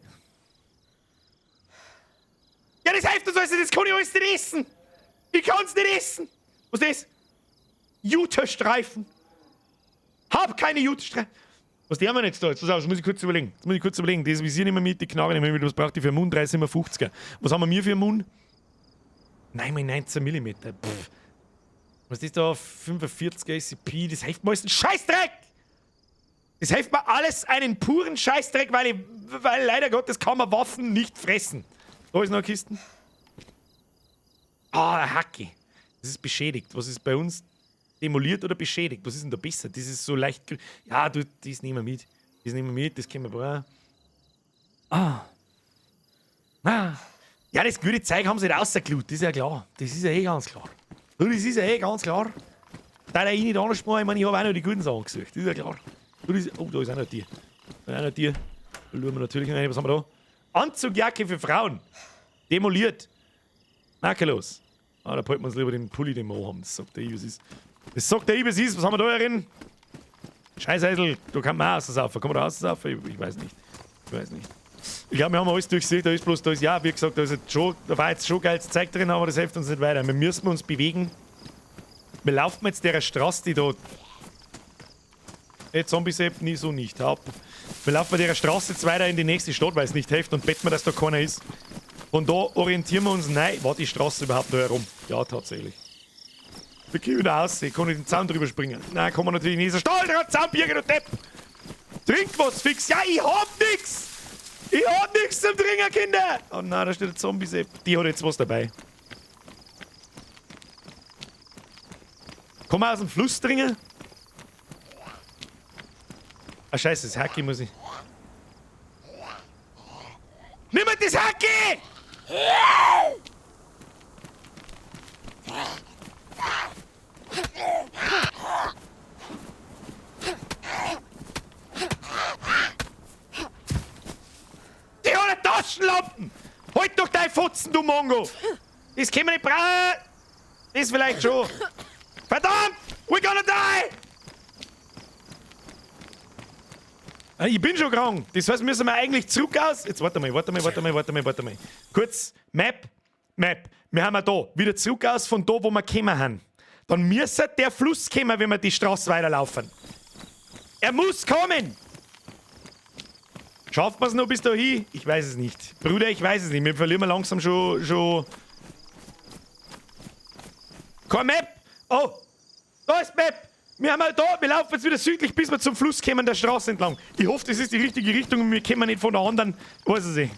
Ja, das hilft uns alles, das kann ich alles nicht essen. Ich kann's nicht essen. Was ist das? Jutestreifen. Hab keine Jutestreifen. Was die haben wir jetzt da? Jetzt, pass auf, das muss ich kurz überlegen. Das muss ich kurz überlegen. Das Visier nehmen wir mit, die Knarre nehmen wir mit. Was braucht die für einen Mund? 3,57er. Was haben wir mir für einen Mund? 9 mal 19 Millimeter. Pff. Was ist da? 45 ACP. Das hilft mir alles ein Scheißdreck! Das hilft mir alles einen puren Scheißdreck, weil leider Gottes kann man Waffen nicht fressen. Da ist noch eine Kiste. Ah, eine Hacke. Das ist beschädigt. Was ist bei uns demoliert oder beschädigt? Was ist denn da besser? Das ist so leicht. Ja, du, das nehmen wir mit. Das nehmen wir mit, das können wir brauchen. Ah. Ah. Ja, das gute Zeug haben sie rausgeschaut, das ist ja klar. Das ist ja eh ganz klar. Du, das ist ja eh ganz klar. Da ich nicht anders mache, ich meine, ich habe auch noch die guten Sachen gesucht. Das ist ja klar. Du, das, oh, da ist auch noch ein Tier. Da ist auch noch ein Tier. Da schauen wir natürlich rein. Was haben wir da? Anzugjacke für Frauen. Demoliert. Makellos. Ah, da behalten wir uns lieber den Pulli, den wir haben. Das sagt der I, was ist. Das sagt der I, was ist. Was haben wir da drin? Scheißeisel, da kann man auch raussaufen. Kann man da raussaufen? Ich weiß nicht. Ich weiß nicht. Ich glaube, wir haben alles durchgesehen. Da ist bloß, da ist, ja, wie gesagt, da ist jetzt schon, da war jetzt schon geiles Zeug drin, aber das hilft uns nicht weiter. Wir müssen uns bewegen. Wir laufen jetzt der Straße, die da. Hey, Zombie-Sepp, nie so nicht. Hau. Wir laufen der Straße jetzt weiter in die nächste Stadt, weil es nicht hilft und betten wir, dass da keiner ist. Von da orientieren wir uns. Nein, war die Straße überhaupt da herum? Ja, tatsächlich. Wir gehen wieder raus. Ich kann nicht den Zaun drüber springen. Nein, kann man natürlich nicht. So, Stahl, Zaun, Birger, du Depp! Trink was fix! Ja, ich hab nix! Ich hab nix zum Trinken, Kinder! Oh nein, da steht der Zombie-Sepp. Die hat jetzt was dabei. Kann man aus dem Fluss trinken? Ah, scheiße, das Hacki muss ich. Nimm mir das Hacki! Die hat eine Taschenlampen! Halt doch dein Fotzen, du Mongo! Das können wir nicht brauchen! Das vielleicht schon! Verdammt! We're gonna die! Ich bin schon krank. Das heißt, müssen wir eigentlich zurück aus. Jetzt warte mal, warte mal, warte mal, warte mal, warte mal. Kurz, Map, Map. Wir haben ja da wieder zurück aus von da, wo wir gekommen haben. Dann müsste der Fluss kommen, wenn wir die Straße weiterlaufen. Er muss kommen! Schaffen wir es noch bis dahin? Ich weiß es nicht. Bruder, ich weiß es nicht. Wir verlieren langsam schon. Kein Map! Oh! Da ist Map! Wir haben halt da, wir laufen jetzt wieder südlich, bis wir zum Fluss kommen, der Straße entlang. Ich hoffe, das ist die richtige Richtung und wir kommen nicht von der anderen. Weiß ich nicht.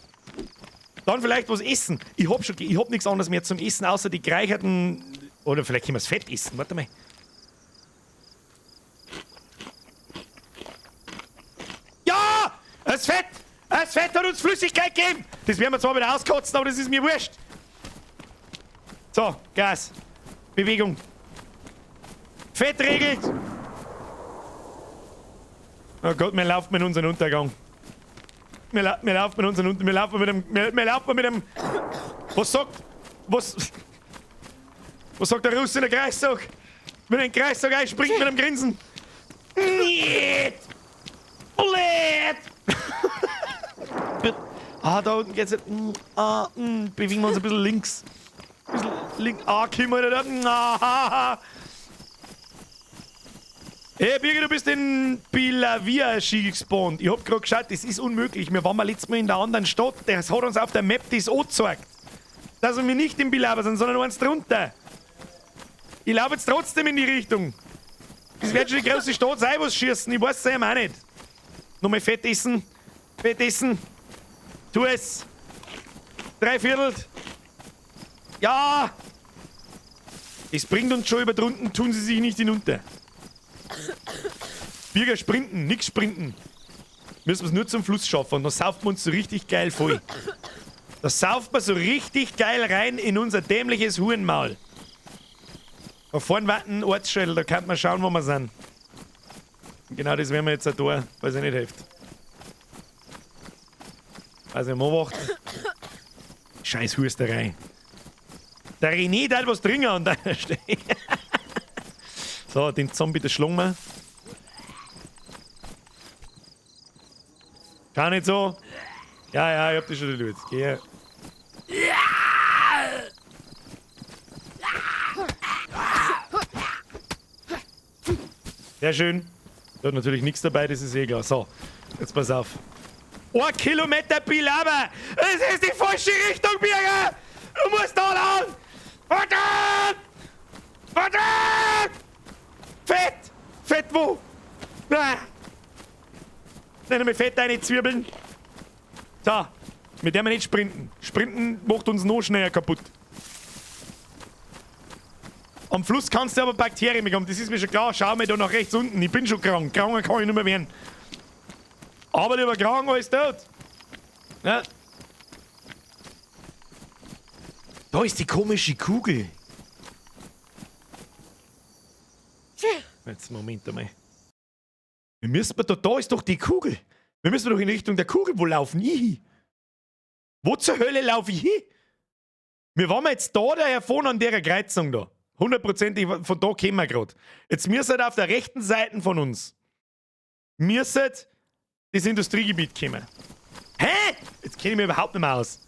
Dann vielleicht was essen. Ich hab schon, ich hab nichts anderes mehr zum Essen, außer die gereicherten. Oder vielleicht können wir das Fett essen. Warte mal. Ja! Das Fett! Das Fett hat uns Flüssigkeit gegeben! Das werden wir zwar wieder auskotzen, aber das ist mir wurscht. So, Gas. Bewegung. Fett regelt! Oh Gott, wir laufen in unseren Untergang. Wir laufen in unseren Untergang. Wir laufen mit dem. Wir laufen mit dem. Was sagt. Was. Was sagt der Russe in der Kreissack? Mit dem Kreissack einspringt mit dem Grinsen. Niet! Blöd! Ah, da unten geht's jetzt. Ah, bewegen wir uns ein bisschen links. Ein bisschen links. Ah, kommen wir da. Ah, Hey Birgit, du bist in Bilavia Ski gespawnt. Ich hab grad geschaut, das ist unmöglich. Wir waren mal letztes Mal in der anderen Stadt. Das hat uns auf der Map das angezeigt. Dass wir nicht in Bilava sind, sondern eins drunter. Ich laufe jetzt trotzdem in die Richtung. Das wird schon die große Stadt sein, was schießen. Ich weiß es eben auch nicht. Nochmal Fett essen. Fett essen. Tu es. 3/4. Ja! Es bringt uns schon über drunten, tun sie sich nicht hinunter. Bürger sprinten, nix sprinten. Müssen wir es nur zum Fluss schaffen und dann sauft man uns so richtig geil voll. Da sauft man so richtig geil rein in unser dämliches Hurenmaul. Da vorne warten Ortsschädel, da kann man schauen, wo wir sind. Und genau das werden wir jetzt auch da, weil es ja nicht hilft. Also, man wacht. Scheiß Husterei. Der René hat was trinken an deiner Stelle. So, den Zombie, das schlagen wir. Schau nicht so. Ja, ja, ich hab dich schon gelöst. Geh. Ja! Sehr schön. Da hat natürlich nichts dabei, das ist eh klar. So, jetzt pass auf. 1 Kilometer Bilava! Es ist die falsche Richtung, Birger! Du musst da lang! Verdammt! Verdammt! Fett! Fett wo? Nein! Nein, mit Fett eine Zwiebeln. So, mit der wir nicht sprinten. Sprinten macht uns noch schneller kaputt. Am Fluss kannst du aber Bakterien bekommen, das ist mir schon klar. Schau mir da nach rechts unten, ich bin schon krank. Kranker kann ich nicht mehr werden. Aber lieber krank als tot. Ja. Da ist die komische Kugel. Jetzt, Moment einmal. Wir müssen da, da ist doch die Kugel. Wir müssen doch in Richtung der Kugel. Wo laufen ich hin? Wo zur Hölle laufe ich hin? Wir waren jetzt da, da vorne an der Kreuzung da. Hundertprozentig, von da kommen wir grad. Jetzt müssen auf der rechten Seite von uns müssen das Industriegebiet kommen. Hä? Jetzt kenne ich mich überhaupt nicht mehr aus.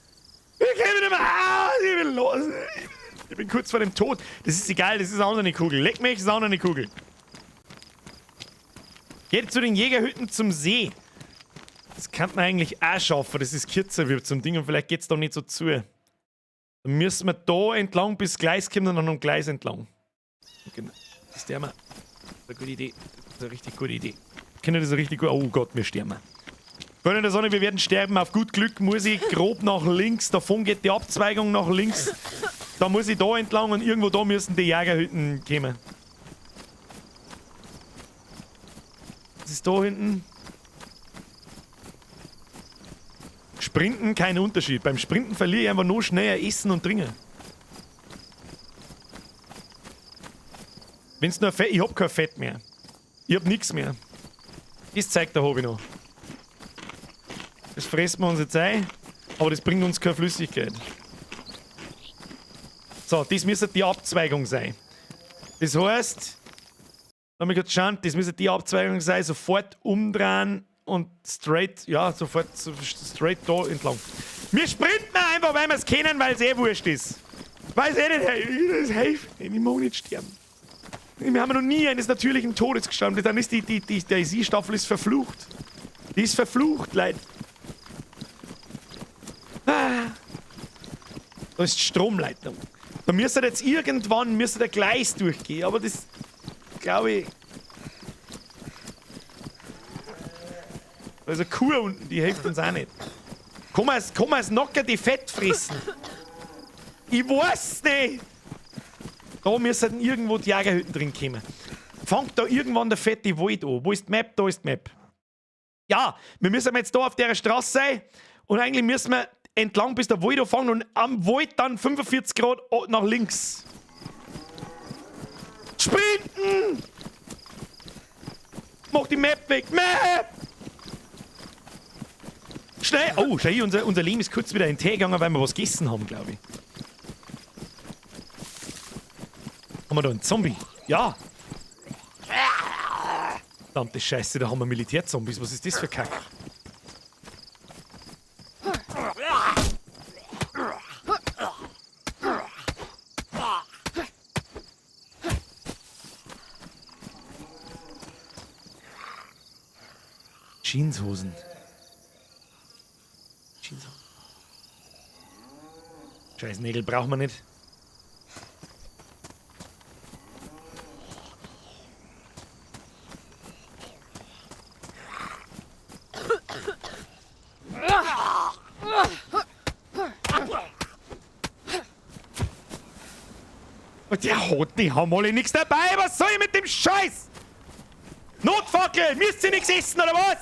Ich kenne mich nicht mehr aus. Ich bin los. Ich bin kurz vor dem Tod. Das ist egal, das ist auch noch eine Kugel. Leck mich, das ist auch noch eine Kugel. Geht zu den Jägerhütten zum See. Das kann man eigentlich auch schaffen. Das ist kürzer wie zum Ding und vielleicht geht's da nicht so zu. Dann müssen wir da entlang bis Gleis kommen und dann am Gleis entlang. Genau. Das ist der mal. Das ist eine gute Idee. Das ist eine richtig gute Idee. Kinder, das ist eine richtig gute. Oh Gott, wir sterben. Freunde der Sonne, wir werden sterben. Auf gut Glück muss ich grob nach links. Davon geht die Abzweigung nach links. Da muss ich da entlang und irgendwo da müssen die Jägerhütten kommen. Was ist da hinten? Sprinten, kein Unterschied. Beim Sprinten verliere ich einfach nur schneller Essen und Trinken. Wenn's nur Fett, ich hab kein Fett mehr. Ich hab nix mehr. Das zeigt der Hobby noch. Das fressen wir uns jetzt ein, aber das bringt uns keine Flüssigkeit. So, das müsste die Abzweigung sein. Das heißt, lass mich kurz schauen, das müsste die Abzweigung sein, sofort umdrehen und straight, ja, sofort straight da entlang. Wir sprinten einfach, weil wir es kennen, weil es eh wurscht ist. Weiß eh nicht, hey, das hilft. Ich mag nicht sterben. Wir haben noch nie eines natürlichen Todes gestorben. Dann ist die DayZ-Staffel ist verflucht. Die ist verflucht, Leute. Ah. Da ist die Stromleitung. Da müsste jetzt irgendwann müsste der Gleis durchgehen, aber das glaube ich. Da ist eine Kuh unten, die hilft uns auch nicht. Kann man's Nocker die Fett fressen? Ich weiß nicht! Da müssen irgendwo die Jägerhütten drin kommen. Fangt da irgendwann der fette Wald an. Wo ist die Map? Da ist die Map. Ja, wir müssen jetzt da auf der Straße sein. Und eigentlich müssen wir entlang bis der Wald anfangen und am Wald dann 45 Grad nach links. Sprinten! Mach die Map weg! Map! Schnell! Oh, schnell, unser Leben ist kurz wieder in den Tee gegangen, weil wir was gegessen haben, glaube ich. Haben wir da einen Zombie? Ja! Verdammte Scheiße, da haben wir Militärzombies. Was ist das für Kack? Jeanshosen. Jeanshosen. Scheiß Nägel brauchen wir nicht. Und der hat, die haben alle nichts dabei. Was soll ich mit dem Scheiß? Notfackel! Müsst ihr nichts essen oder was?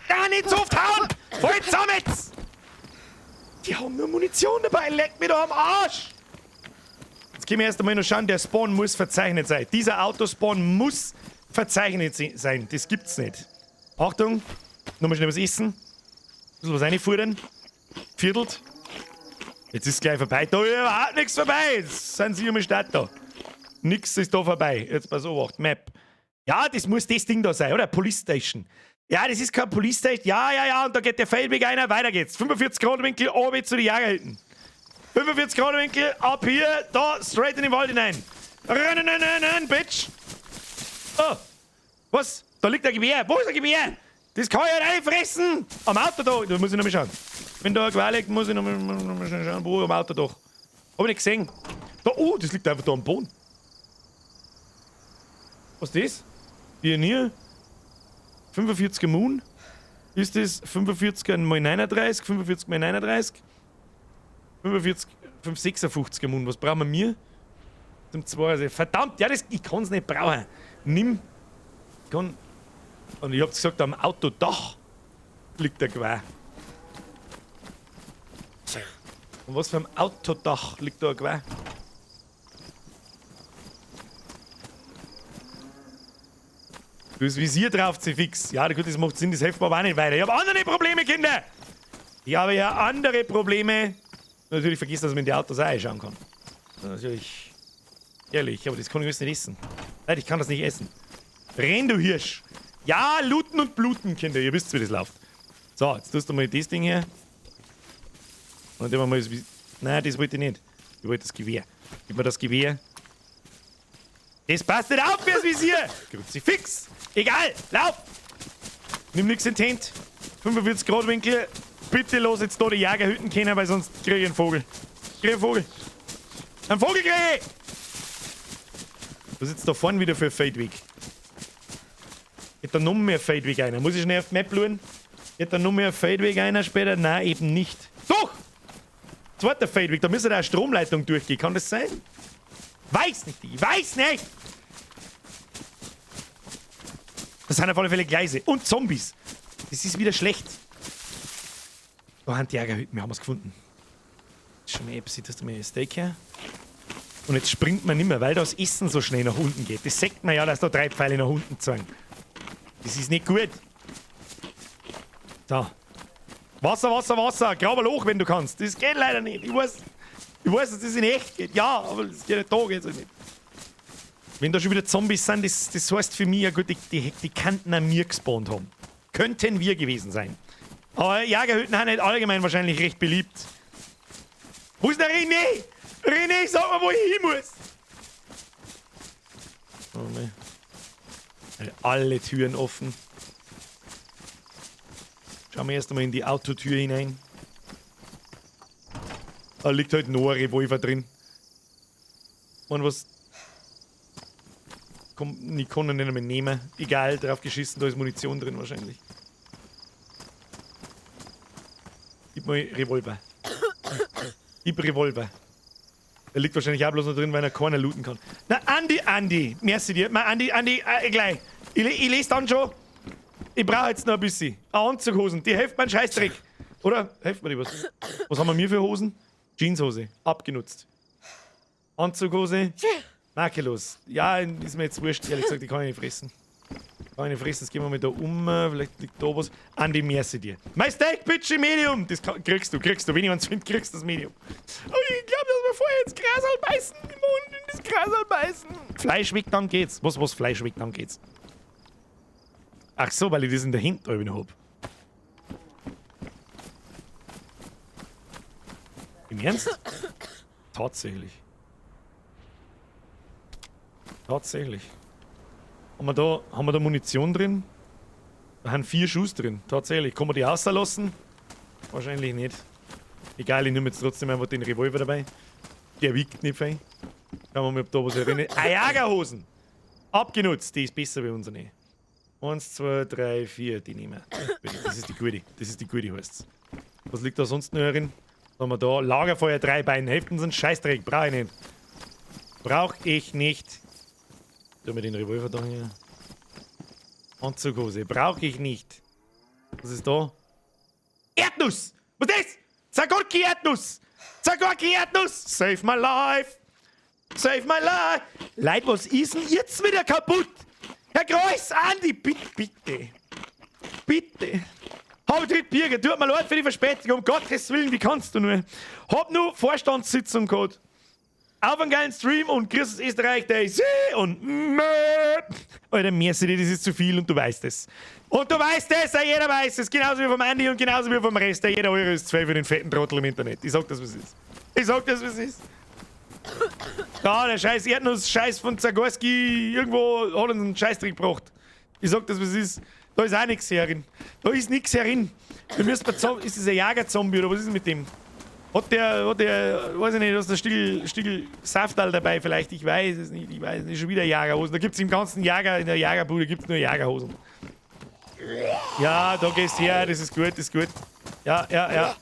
Da nicht so oft hauen! Voll zusammen jetzt! Die haben nur Munition dabei, leck mir doch am Arsch! Jetzt können wir erst einmal noch schauen, der Spawn muss verzeichnet sein. Dieser Autospawn muss verzeichnet sein. Das gibt's nicht. Achtung, nochmal schnell was essen. Ein bisschen was reinfuttern. Viertelt. Jetzt ist es gleich vorbei. Da ist überhaupt nichts vorbei. Jetzt sind sie um Stadt da. Nix ist da vorbei. Jetzt pass auf, Map. Ja, das muss das Ding da sein, oder? Police Station. Ja, das ist kein Police Station. Ja, ja, ja, und da geht der Feldweg einer. Weiter geht's. 45 Grad Winkel, oben zu den Jägerhütten. 45 Grad Winkel, ab hier, da, straight in den Wald hinein. Rennen, rennen, rennen, Bitch. Oh, was? Da liegt ein Gewehr. Wo ist ein Gewehr? Das kann ich ja nicht fressen. Am Auto da. Da muss ich noch mal schauen. Wenn da ein Gewehr liegt, muss ich noch mal schauen, wo am Auto doch. Hab ich nicht gesehen. Da, oh, das liegt einfach da am Boden. Was ist das? Pionier. 45er Moon. Ist das 45er mal 39? 45 mal 39? 45, 556er Moon. Was brauchen wir mir? Zum 2. Verdammt, ja, das, ich kann's nicht brauchen. Nimm. Ich kann. Und ich hab's gesagt, am Autodach liegt der Gewehr. Und was für ein Autodach liegt da ein Gewehr? Du hast Visier drauf, fix. Ja, gut, das macht Sinn, das hilft mir aber auch nicht weiter. Ich habe andere Probleme, Kinder! Ich habe ja andere Probleme. Natürlich vergiss, dass man in die Autos auch einschauen kann. Natürlich. Ehrlich, aber das kann ich jetzt nicht essen. Nein, ich kann das nicht essen. Renn, du Hirsch! Ja, looten und bluten, Kinder. Ihr wisst, wie das läuft. So, jetzt tust du mal das Ding hier. Und dann mal das. Nein, das wollte ich nicht. Ich wollte das Gewehr. Gib mir das Gewehr. Das passt nicht auf fürs Visier! Kruzifix! Egal! Lauf! Nimm nix in die Hand. 45 Grad Winkel. Bitte los jetzt da die Jägerhütten kennen, weil sonst krieg ich einen Vogel. Krieg einen Vogel. Einen Vogel krieg ich! Was ist jetzt da vorne wieder für ein Feldweg? Geht da noch mehr Feldweg einer? Muss ich schnell auf die Map schauen? Geht da noch mehr Feldweg einer später? Nein, eben nicht. Doch! Zweiter Feldweg, da müsste da eine Stromleitung durchgehen. Kann das sein? Weiß nicht, ich weiß nicht! Das sind auf alle Fälle Gleise. Und Zombies. Das ist wieder schlecht. Da haben die Jägerhütten, wir haben es gefunden. Schon mal Epsi, dass du mir ein Steak her. Und jetzt springt man nicht mehr, weil das Essen so schnell nach unten geht. Das sagt man ja, dass da 3 Pfeile nach unten zeigen. Das ist nicht gut. So. Wasser, Wasser, Wasser. Grab ein Loch, wenn du kannst. Das geht leider nicht. Ich weiß, dass das in echt geht. Ja, aber das geht nicht, da geht's halt nicht. Wenn da schon wieder Zombies sind, das heißt für mich ja gut, die könnten an mir gespawnt haben. Könnten wir gewesen sein. Aber Jägerhütten sind nicht allgemein wahrscheinlich recht beliebt. Wo ist der René? René, sag mal, wo ich hin muss. Oh, ne. Alle Türen offen. Schauen wir erst einmal in die Autotür hinein. Da liegt halt noch ein Revolver drin. Man, was. Komm, ich kann ihn nicht mehr nehmen. Egal, drauf geschissen, da ist Munition drin wahrscheinlich. Gib mal Revolver. Gib Revolver. Der liegt wahrscheinlich auch bloß noch drin, weil er keiner looten kann. Na, Andi, Andi. Merci dir. Ma, Andi, Andi, gleich. Ich lese dann schon. Ich brauche jetzt noch ein bisschen. Anzughosen, die helfen mir einen Scheißdreck. Oder? Helft mir die was? Was haben wir mir für Hosen? Jeanshose. Abgenutzt. Anzughose. Makellos. Ja, ist mir jetzt wurscht, ehrlich gesagt, die kann ich nicht fressen. Kann ich nicht fressen, jetzt gehen wir mal da um. Vielleicht liegt da was. Andi, merci dir. Mein Steak, bitte, Medium! Das kriegst du, kriegst du. Wenn ich eins finde, kriegst du das Medium. Oh, ich glaub, dass wir vorher ins Grasal beißen. Im Mund in das Grasal beißen. Fleisch weg, dann geht's. Was, Fleisch weg, dann geht's? Ach so, weil ich das in der Hand drüben hab. Im Ernst? Tatsächlich. Tatsächlich. Haben wir da Munition drin? Da haben 4 Schuss drin. Tatsächlich. Kann man die rauslassen? Wahrscheinlich nicht. Egal, ich nehme jetzt trotzdem einfach den Revolver dabei. Der wiegt nicht fein. Schauen wir mal, ob da was erinnert. Ah, Jagerhosen! Abgenutzt. Die ist besser wie unsere. 1, 2, 3, 4. Die nehmen wir. Das ist die gute. Das ist die gute, heißt's. Was liegt da sonst noch drin? Was haben wir da? Lagerfeuer, 3 Beine. Heften sind Scheißdreck. Brauch ich nicht. Brauch ich nicht. Tu mir den Revolver da hier. Anzughose. Brauch ich nicht. Was ist da? Erdnuss! Was ist das? Zagorki Erdnuss! Zagorki Erdnuss! Save my life! Save my life! Leute, was ist denn jetzt wieder kaputt? Herr Kreuz, Andi, bitte, bitte. Bitte. Hab Birger, tut mir leid für die Verspätung, um Gottes Willen, wie kannst du nur? Hab nur Vorstandssitzung gehabt. Auf einen geilen Stream und grüß aus Österreich, der ist und Möp. Alter, merci dir, das ist zu viel und du weißt es. Und du weißt es, jeder weiß es, genauso wie vom Andi und genauso wie vom Rest. Jeder Euro ist 2 für den fetten Trottel im Internet. Ich sag das, was es ist. Ich sag das, was es ist. Da, der scheiß Erdnuss-Scheiß von Zagorski, irgendwo hat uns einen Scheißdreck gebracht. Ich sag das, was es ist. Da ist auch nichts herin. Da ist nichts herin. Da müssen wir ist das ein Jagerzombie oder was ist denn mit dem? Hat der, weiß ich nicht, hast der Stickel Saftal dabei vielleicht? Ich weiß es nicht, ich weiß es nicht. Schon wieder Jagerhosen. Da gibt's im ganzen Jager, in der Jagerbude gibt's nur Jagerhosen. Ja, da gehst du her, das ist gut, das ist gut. Ja, ja, ja.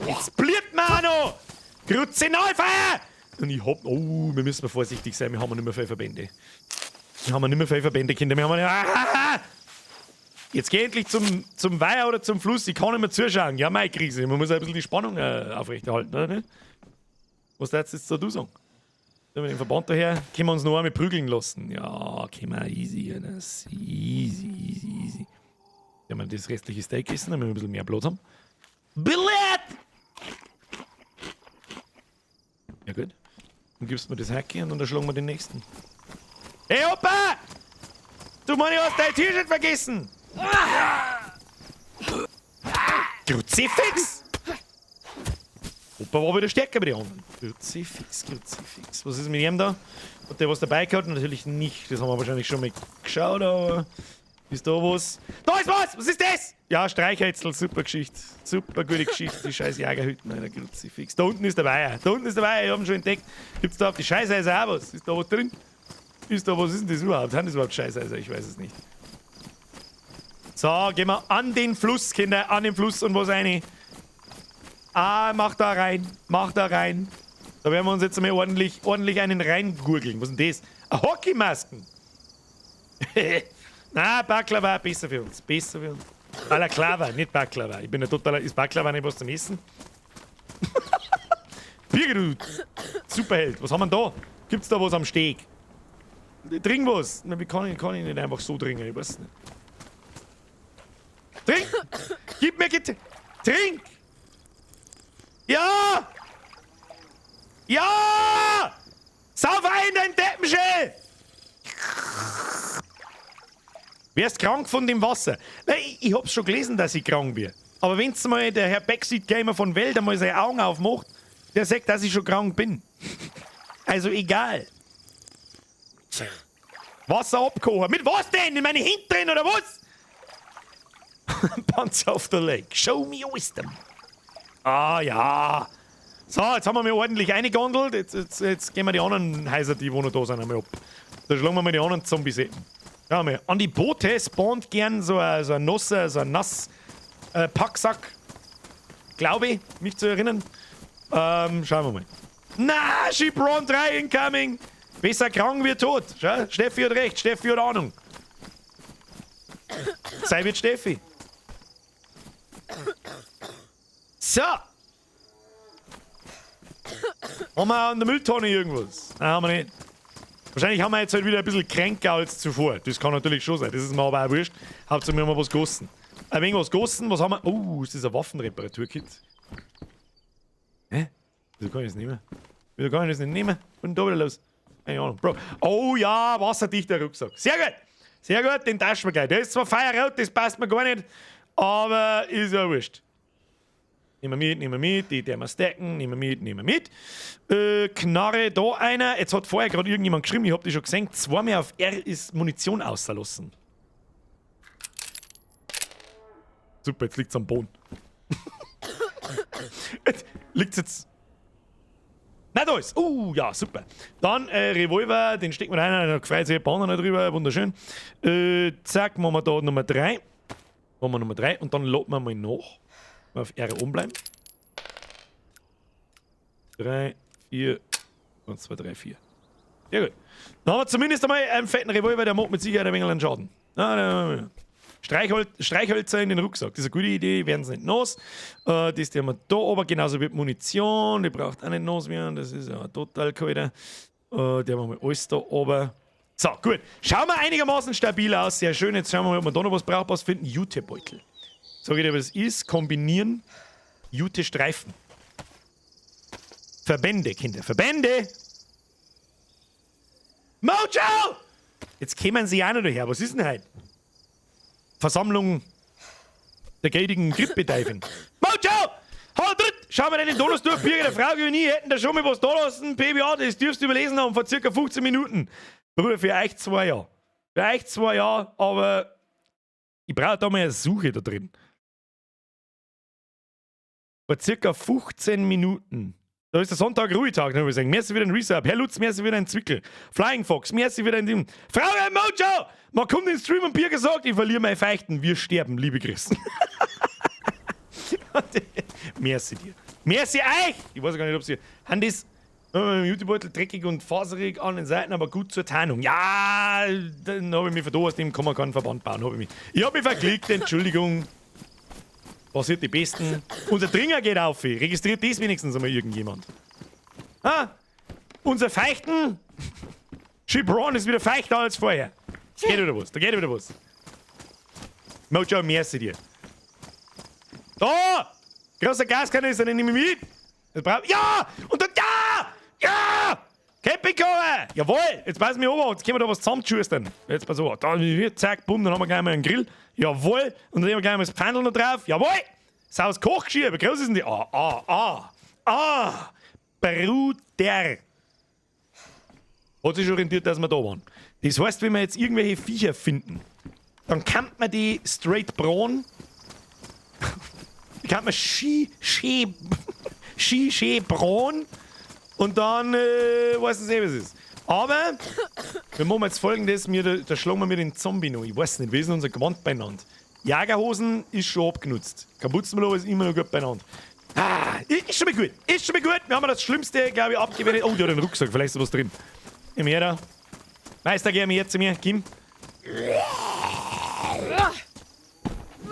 Jetzt bliert man auch noch! Kruzinalfeuer! Und ich hab. Oh, wir müssen mal vorsichtig sein, wir haben nicht mehr viele Verbände. Wir haben nicht mehr viele Verbände, Kinder. Wir haben nicht, ah, jetzt geh endlich zum Weiher oder zum Fluss, ich kann nicht mehr zuschauen. Ja, meine Krise, man muss ein bisschen die Spannung aufrechterhalten, oder nicht? Was darfst du jetzt da du sagen? Mit dem Verband daher, können wir uns noch einmal prügeln lassen. Ja, können wir easy, ne? Easy, easy, easy. Wenn wir das restliche Steak essen, damit wir ein bisschen mehr Blut haben. Billett! Ja gut. Dann gibst du mir das Hacki und dann schlagen wir den nächsten. Hey Opa! Du Mann, hast dein T-Shirt vergessen! Kruzifix! Opa war wieder stärker bei den anderen. Kruzifix, Kruzifix. Was ist mit ihm da? Hat der was dabei gehabt? Natürlich nicht. Das haben wir wahrscheinlich schon mal geschaut, aber ist da was? Da ist was! Was ist das? Ja, Streichhölzl, super Geschichte. Super gute Geschichte, die scheiß Jagerhütten, Alter, Kruzifix. Da unten ist der Weiher. Da unten ist der Weiher, ich hab ihn schon entdeckt. Gibt's da auf die Scheißhäuser auch was? Ist da was drin? Ist da was? Ist denn das überhaupt? Sind das überhaupt Scheißhäuser? Ich weiß es nicht. So, gehen wir an den Fluss, Kinder, an den Fluss und was rein. Ah, mach da rein, mach da rein. Da werden wir uns jetzt einmal ordentlich einen reingurgeln. Was ist denn das? Eine Hockeymasken. Na, Baklava, besser für uns, besser für uns. Balaklava, nicht Baklava. Ich bin ja totaler. Ist Baklava nicht was zum Essen? Birger, du Superheld. Was haben wir denn da? Gibt's da was am Steg? Trink was. Na, wie kann ich nicht einfach so trinken? Ich weiß nicht. Trink! Gib mir Getränk! Trink! Ja! Ja! Sauf ein, dein Deppenschell! Wer ist krank von dem Wasser? Nein, ich hab's schon gelesen, dass ich krank bin. Aber wenn's mal der Herr Backseat Gamer von Welt einmal seine Augen aufmacht, der sagt, dass ich schon krank bin. Also egal. Wasser abkochen. Mit was denn? In meine Hinteren oder was? Panzer of the Lake. Show me your wisdom. Ah ja. So, jetzt haben wir mir ordentlich eingegondelt. Jetzt gehen wir die anderen Häuser, die wo noch da sind, einmal ab. Da schlagen wir mal die anderen Zombies eben. Schau mal. An die Boote spawnt gern so ein nasser, so ein nass Packsack. Glaube ich, mich zu erinnern. Schauen wir mal. Na, Shipron 3 incoming! Besser krank wie tot. Schau, Steffi hat recht, Steffi hat Ahnung. Sei wird Steffi. So. Haben wir an der Mülltonne irgendwas? Nein, haben wir nicht. Wahrscheinlich haben wir jetzt halt wieder ein bisschen kränker als zuvor. Das kann natürlich schon sein. Das ist mir aber auch wurscht. Hauptsache, wir haben was gegossen. Ein wenig was gegossen. Was haben wir? Oh, ist das ein Waffenreparaturkit? Hä? Wieso kann ich das nehmen? Wieso kann ich das nicht nehmen? Was ist denn da wieder los? Keine Ahnung. Bro. Oh ja, wasserdichter Rucksack. Sehr gut. Sehr gut, den tauschen wir gleich. Der ist zwar feuerrot, das passt mir gar nicht, aber ist ja wurscht. Nehmen wir mit, nehmen wir mit, die werden wir stacken, nehmen wir mit, nehmen wir mit. Knarre, da einer. Jetzt hat vorher gerade irgendjemand geschrieben, ich hab die schon gesehen, zweimal auf R ist Munition auslassen. Super, jetzt liegt's am Boden. Jetzt liegt's jetzt. Na, da ist. Ja, super. Dann Revolver, den stecken wir rein, da freut sich die Bahn noch drüber, wunderschön. Zack, machen wir da Nummer 3. Machen wir Nummer 3 und dann laden wir mal nach. Mal auf R oben bleiben. 3, 4, 1, 2, 3, 4. Ja gut. Dann haben wir zumindest einmal einen fetten Revolver, der macht mit Sicherheit ein wenig einen Schaden. Na, na, na, na. Streichhölzer in den Rucksack. Das ist eine gute Idee, werden sie nicht nass. Das haben wir da oben, genauso wie Munition, die braucht auch nicht nass werden. Das ist ja total kalt. Die haben wir mal alles da oben. So, gut. Schauen wir einigermaßen stabil aus. Sehr schön. Jetzt schauen wir mal, ob wir da noch was Brauchbares finden. Jutebeutel. Sag ich dir, was es ist. Kombinieren. Jute-Streifen. Verbände, Kinder. Verbände! Mojo! Jetzt kämen sie auch noch daher. Was ist denn heute? Versammlung der geldigen Grippeteifen. Mojo! Hau dritt! Schau mal den Donos durch, Birger, der Frau und ich hätten da schon mal was da lassen. PBA, das dürfst du überlesen haben vor circa 15 Minuten. Bruder, für euch 2 Jahre. Für euch 2 Jahre, aber ich brauche da mal eine Suche da drin. Vor circa 15 Minuten. Da ist der Sonntag Ruhetag, ne, würde ich sagen. Merci wieder ein Resub. Herr Lutz, merci wieder ein Zwickel. Flying Fox, merci wieder ein Ding. Frau Mojo! Man kommt in den Stream und Bier gesagt, ich verliere meine Feichten. Wir sterben, liebe Christen. Merci dir. Merci euch! Ich weiß gar nicht, ob sie. Haben das Jutebeutel dreckig und faserig an den Seiten, aber gut zur Tarnung. Ja, dann habe ich mich verdorst, aus dem kann man keinen Verband bauen. Hab ich mich. Ich hab mich verklickt, Entschuldigung. Passiert die Besten. Unser Dringer geht auf. Registriert das wenigstens einmal irgendjemand? Ah, unser Feichten. Gibran ist wieder feichter als vorher. Geht wieder was, da geht wieder was. Mojo, merci dir. Da! Großer Gaskanister, den nehme ich mit. Das brauch, ja! Und dann, ja! Ja! Campingkocher! Jawohl! Jetzt pass mich auf, jetzt können wir da was zusammenschustern. Jetzt pass auf. Da, zack, bumm, dann haben wir gleich mal einen Grill. Jawohl! Und dann nehmen wir gleich mal das Pfandl noch drauf. Jawohl! Saus Kochgeschirr, wie groß ist denn die? Ah, ah, ah! Ah! Bruder! Hat sich schon orientiert, dass wir da waren. Das heißt, wenn wir jetzt irgendwelche Viecher finden, dann kann man die straight brauen. Die kann man Ski brauen. Und dann weiß ich nicht, was es ist. Aber wir machen jetzt Folgendes: da schlagen wir mir den Zombie noch. Ich weiß nicht, wie ist denn unser Gewand beieinander? Jagerhosen ist schon abgenutzt. Kapuzenpullover ist immer noch gut beieinander. Ah, ist schon mal gut. Ist schon mal gut. Wir haben das Schlimmste, glaube ich, abgewendet. Oh, der hat einen Rucksack. Vielleicht ist was drin. Nimm her da. Meister, geh mir zu mir. Kim.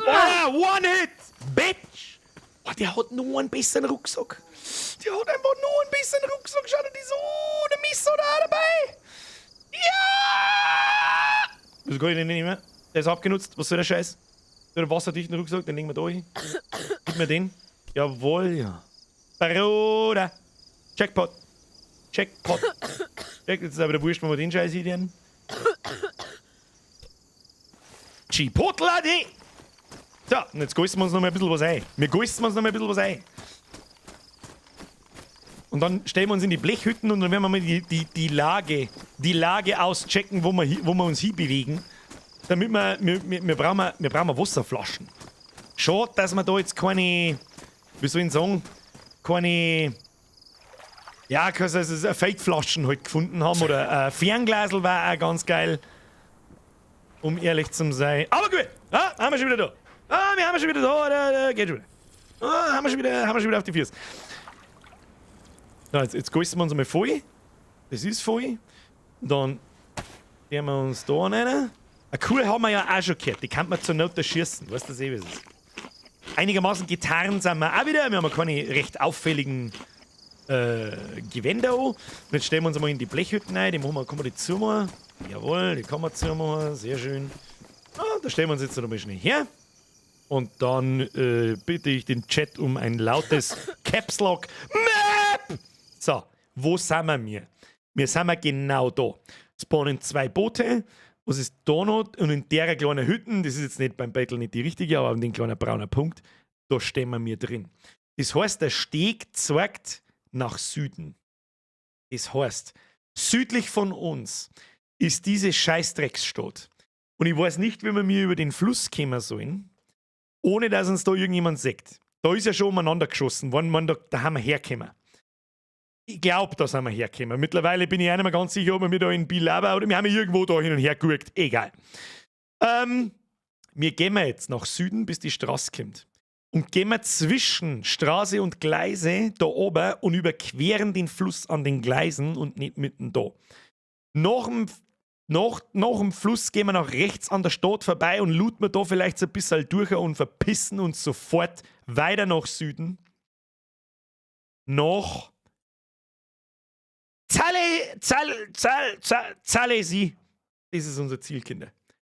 Ah, One Hit! Bitch! Oh, der hat nur einen besseren Rucksack. Der hat einfach nur einen besseren Rucksack. Schau dir das an. Der Misso da dabei. Ja! Wieso kann ich den nicht mehr? Der ist abgenutzt. Was soll der Scheiß? Der wasserdichten Rucksack, den legen wir da hin. Gib mir den. Jawohl, ja. Bruder. Jackpot. Jackpot. Jetzt ist aber der Wurscht, wenn wir den Scheiß hier. Chipotle AD! So, und jetzt geißen wir uns noch mal ein bisschen was ein. Wir geißen uns noch mal ein bisschen was ein. Und dann stellen wir uns in die Blechhütten und dann werden wir mal die Lage auschecken, wo wir uns hinbewegen. Damit wir brauchen Wasserflaschen. Schade, dass wir da jetzt keine, wie soll ich sagen, keine Ja, kannst also Fake-Flaschen halt gefunden haben oder ein Fernglasel war auch ganz geil. Um ehrlich zu sein. Aber gut, ah, haben wir schon wieder da. Ah, wir haben schon wieder da, da geht schon wieder. Ah, haben wir schon wieder auf die Füße. So, jetzt gießen wir uns einmal voll. Das ist voll. Dann gehen wir uns da rein. Eine Kuh haben wir ja auch schon gehört. Die kann man zur Not erschießen. Weißt du das eh, wie es ist? Einigermaßen Gitarren sind wir auch wieder. Wir haben keine recht auffälligen Gewänder an. Und jetzt stellen wir uns einmal in die Blechhütten rein. Die machen wir, kann man die zumachen? Jawohl, die kann man zumachen. Sehr schön. Ah, da stellen wir uns jetzt noch mal schnell her. Und dann bitte ich den Chat um ein lautes Caps Lock Map! So, wo sind wir mir? Wir sind wir genau da. Spawnen zwei Boote. Was ist da noch? Und in der kleinen Hütten, das ist jetzt nicht beim Battle nicht die richtige, aber an den kleinen braunen Punkt, da stehen wir mir drin. Das heißt, der Steg zeigt nach Süden. Das heißt, südlich von uns ist diese Scheißdrecksstadt. Und ich weiß nicht, wie wir mir über den Fluss kommen sollen, ohne dass uns da irgendjemand sieht. Da ist ja schon umeinander geschossen worden, man, da haben wir hergekommen. Ich glaube, da sind wir hergekommen. Mittlerweile bin ich auch nicht mehr ganz sicher, ob wir da in Bilaba oder wir haben irgendwo da hin und her geguckt. Egal. Wir gehen jetzt nach Süden, bis die Straße kommt. Und gehen wir zwischen Straße und Gleise da oben und überqueren den Fluss an den Gleisen und nicht mitten da. Nach dem Fluss gehen wir nach rechts an der Stadt vorbei und looten wir da vielleicht so ein bisschen durch und verpissen uns sofort weiter nach Süden. Nach Zalle, Zalle, Zalle, Zalle, Zalesi. Das ist unser Ziel, Kinder.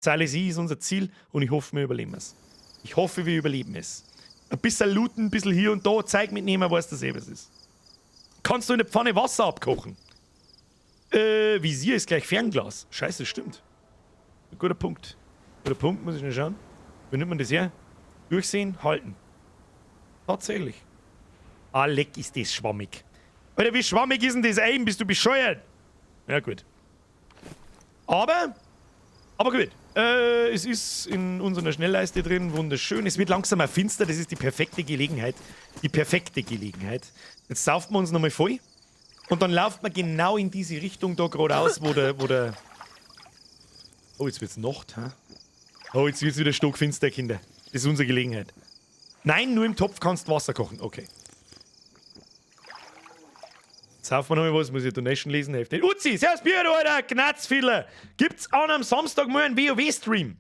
Zalesi ist unser Ziel und ich hoffe, wir überleben es. Ich hoffe, wir überleben es. Ein bisschen looten, ein bisschen hier und da, Zeug mitnehmen, weiß das eh, was ist. Kannst du in der Pfanne Wasser abkochen? Visier ist gleich Fernglas. Scheiße, stimmt. Guter Punkt. Guter Punkt, muss ich noch schauen. Wie nimmt man das her? Durchsehen, halten. Tatsächlich. Ah, leck, ist das schwammig. Alter, wie schwammig ist denn das eben? Bist du bescheuert? Ja, gut. Aber gut. Es ist in unserer Schnellleiste drin, wunderschön. Es wird langsam ein finster, das ist die perfekte Gelegenheit. Die perfekte Gelegenheit. Jetzt saufen wir uns nochmal voll. Und dann lauft man genau in diese Richtung da geradeaus, wo der. Oh, jetzt wird's Nacht, hä? Oh, jetzt wird's wieder stockfinster, Kinder. Das ist unsere Gelegenheit. Nein, nur im Topf kannst du Wasser kochen. Okay. Jetzt saufen wir noch mal was, muss ich Donation lesen, hilft nicht. Uzi, servus Bier, du alter Knatzfiller. Gibt's auch am Samstag mal einen WoW-Stream?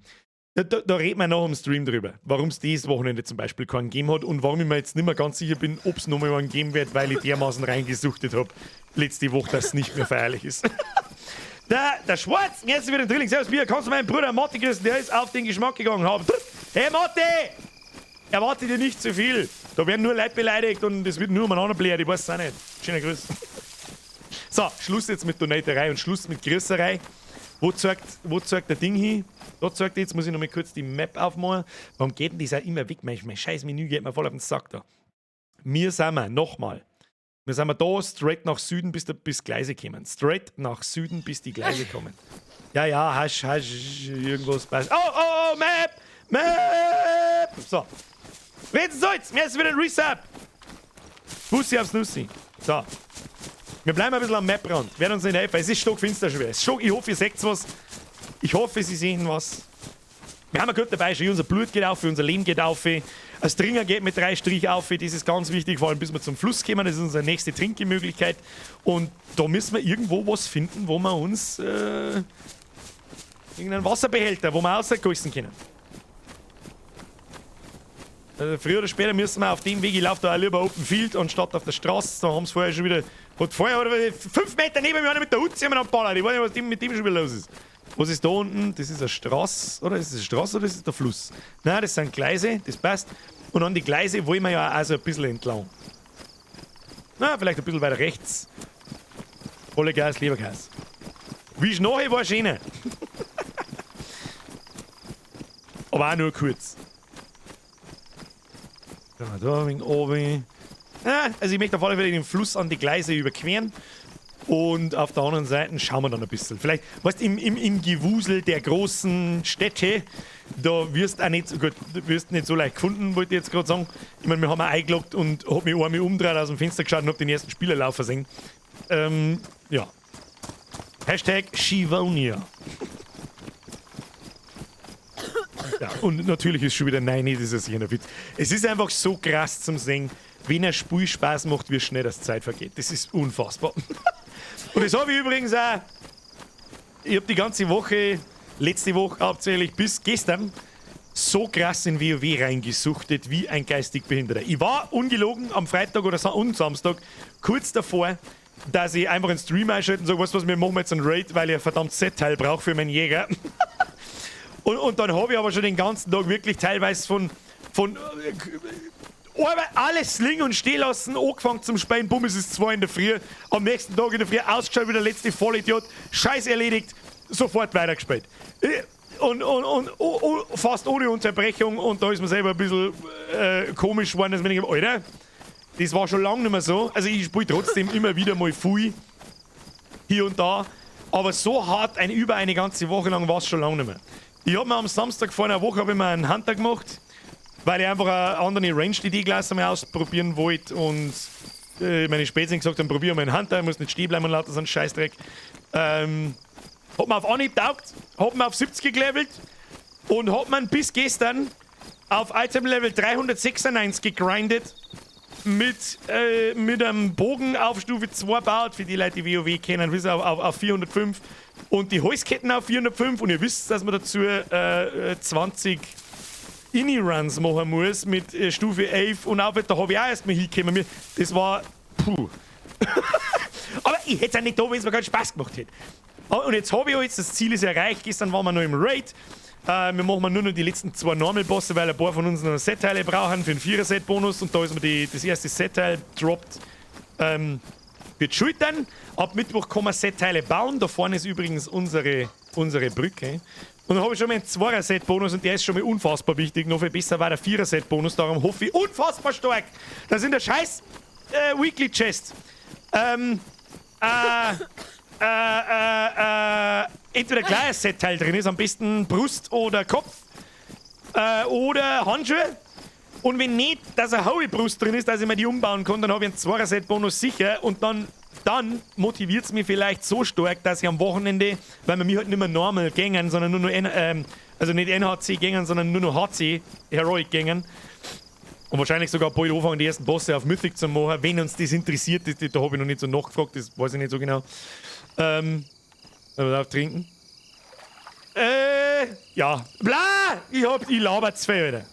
Da reden wir noch im Stream drüber, warum es dieses Wochenende zum Beispiel keinen gegeben hat und warum ich mir jetzt nicht mehr ganz sicher bin, ob es nochmal einen geben wird, weil ich dermaßen reingesuchtet habe letzte Woche, dass es nicht mehr feierlich ist. Der Schwarz, jetzt wieder ein Drilling. Servus Bier, kannst du meinen Bruder Matti grüßen? Der ist auf den Geschmack gegangen. Hey Matti! Erwarte dir nicht zu viel. Da werden nur Leute beleidigt und es wird nur umeinander blärt. Ich weiß es auch nicht. Schöner Grüß. So, Schluss jetzt mit Donaterei und Schluss mit Grüßerei. Wo zeigt der Ding hin? Da zeigt jetzt, muss ich noch mal kurz die Map aufmachen. Warum geht denn das auch immer weg? Mein scheiß Menü geht mir voll auf den Sack da. Wir sind wir, nochmal. Wir sind wir da straight nach Süden, bis Gleise kommen. Straight nach Süden, bis die Gleise kommen. Ja, hasch, hasch, irgendwas passt. Oh, Map! Map! So. Jetzt soll's! Mir ist wieder ein Resub! Bussi aufs Nussi. So. Wir bleiben ein bisschen am Maprand. Werden uns nicht helfen. Es ist stockfinster schon wieder. Ich hoffe, ihr seht was. Ich hoffe, Sie sehen was. Wir haben ja gut dabei, schon unser Blut geht auf, unser Leben geht auf. Das Trinker geht mit drei Strich auf, das ist ganz wichtig, vor allem bis wir zum Fluss kommen, das ist unsere nächste Trinkemöglichkeit. Und da müssen wir irgendwo was finden, wo wir uns irgendeinen Wasserbehälter, wo wir rausgießen können. Also früher oder später müssen wir auf dem Weg, ich laufe da auch lieber Open Field anstatt auf der Straße, da haben sie vorher schon wieder, hat vorher oder 5 Meter neben mir einer mit der Uzi am Ballert. Ich weiß nicht, was mit dem schon wieder los ist. Was ist da unten? Das ist eine Straße, oder? Ist das eine Straße oder ist das der Fluss? Nein, das sind Gleise, das passt. Und an die Gleise wollen wir ja also ein bisschen entlang. Na, vielleicht ein bisschen weiter rechts. Volle Gas, Leberkäs. Wie schnell war schöner. Aber auch nur kurz. Da, wegen oben. Ja, also ich möchte auf alle Fälle den Fluss an die Gleise überqueren. Und auf der anderen Seite schauen wir dann ein bisschen. Vielleicht, weißt du, im Gewusel der großen Städte, da wirst du auch nicht, gut, wirst nicht so leicht gefunden, wollte ich jetzt gerade sagen. Ich meine, wir haben auch eingeloggt und hab mich einmal umgedreht, aus dem Fenster geschaut und hab den ersten Spieler laufen sehen. Ja. #Shivonia. Ja, und natürlich ist schon wieder, nein, das ist ein Witz. Es ist einfach so krass zum Sehen, wenn ein Spiel Spaß macht, wie schnell das Zeit vergeht. Das ist unfassbar. Und das habe ich übrigens auch. Ich habe die ganze Woche, letzte Woche hauptsächlich bis gestern, so krass in WoW reingesuchtet wie ein geistig Behinderter. Ich war ungelogen am Freitag oder und Samstag kurz davor, dass ich einfach einen Stream einschalte und sage, weißt du was, wir machen jetzt einen Raid, weil ich ein verdammt Set-Teil brauche für meinen Jäger. Und dann habe ich aber schon den ganzen Tag wirklich teilweise von alles liegen und stehen lassen, angefangen zum Spielen, bumm, es ist 2 in der Früh, am nächsten Tag in der Früh ausgeschaut wie der letzte Vollidiot, Scheiß erledigt, sofort weitergespielt. Und fast ohne Unterbrechung, und da ist mir selber ein bisschen komisch geworden, dass ich mir denke, Alter, das war schon lange nicht mehr so. Also ich spiele trotzdem immer wieder mal viel, hier und da, aber so hart über eine ganze Woche lang war es schon lange nicht mehr. Ich hab mir am Samstag vor einer Woche hab ich mir einen Hunter gemacht, weil ich einfach eine andere Range-DD-Klasse mal ausprobieren wollte und meine Spätzchen gesagt haben, probier mal einen Hunter, ich muss nicht stehen bleiben und lauter so einen Scheißdreck. Hat mir auf Anhieb taugt, hat mir auf 70 gelevelt und hat man bis gestern auf Item Level 396 gegrindet mit einem Bogen auf Stufe 2 baut, für die Leute, die WoW kennen, wissen, auf 405 und die Halsketten auf 405 und ihr wisst, dass man dazu 20 Inni-Runs machen muss mit Stufe 11 und auf, da habe ich auch erstmal hingekommen. Das war, puh. Aber ich hätte es auch nicht da, wenn es mir keinen Spaß gemacht hätte. Und jetzt habe ich jetzt, das Ziel ist erreicht, gestern waren wir noch im Raid. Wir machen nur noch die letzten 2 Normal-Bosse, weil ein paar von uns noch Set-Teile brauchen für den 4er-Set-Bonus und da ist mir das erste Set-Teil droppt. Wird Schultern. Ab Mittwoch kann man Set-Teile bauen. Da vorne ist übrigens unsere Brücke. Und dann habe ich schon mal einen 2er-Set-Bonus und der ist schon mal unfassbar wichtig. Noch viel besser war der 4er-Set-Bonus, darum hoffe ich unfassbar stark. Das sind der scheiß Weekly Chest. Entweder gleich ein Set-Teil drin ist, am besten Brust oder Kopf oder Handschuhe. Und wenn nicht, dass eine hohe Brust drin ist, dass ich mir die umbauen kann, dann habe ich einen 2er-Set-Bonus sicher und dann motiviert es mich vielleicht so stark, dass ich am Wochenende, weil wir mir halt nicht mehr normal gängen, sondern nur noch, also nicht NHC gängen, sondern nur noch HC Heroic gängen. Und wahrscheinlich sogar bald anfangen, die ersten Bosse auf Mythic zu machen, wenn uns das interessiert, da habe ich noch nicht so nachgefragt, das weiß ich nicht so genau. Aber darf trinken. Ja. Bla! Ich laber zu viel, Alter.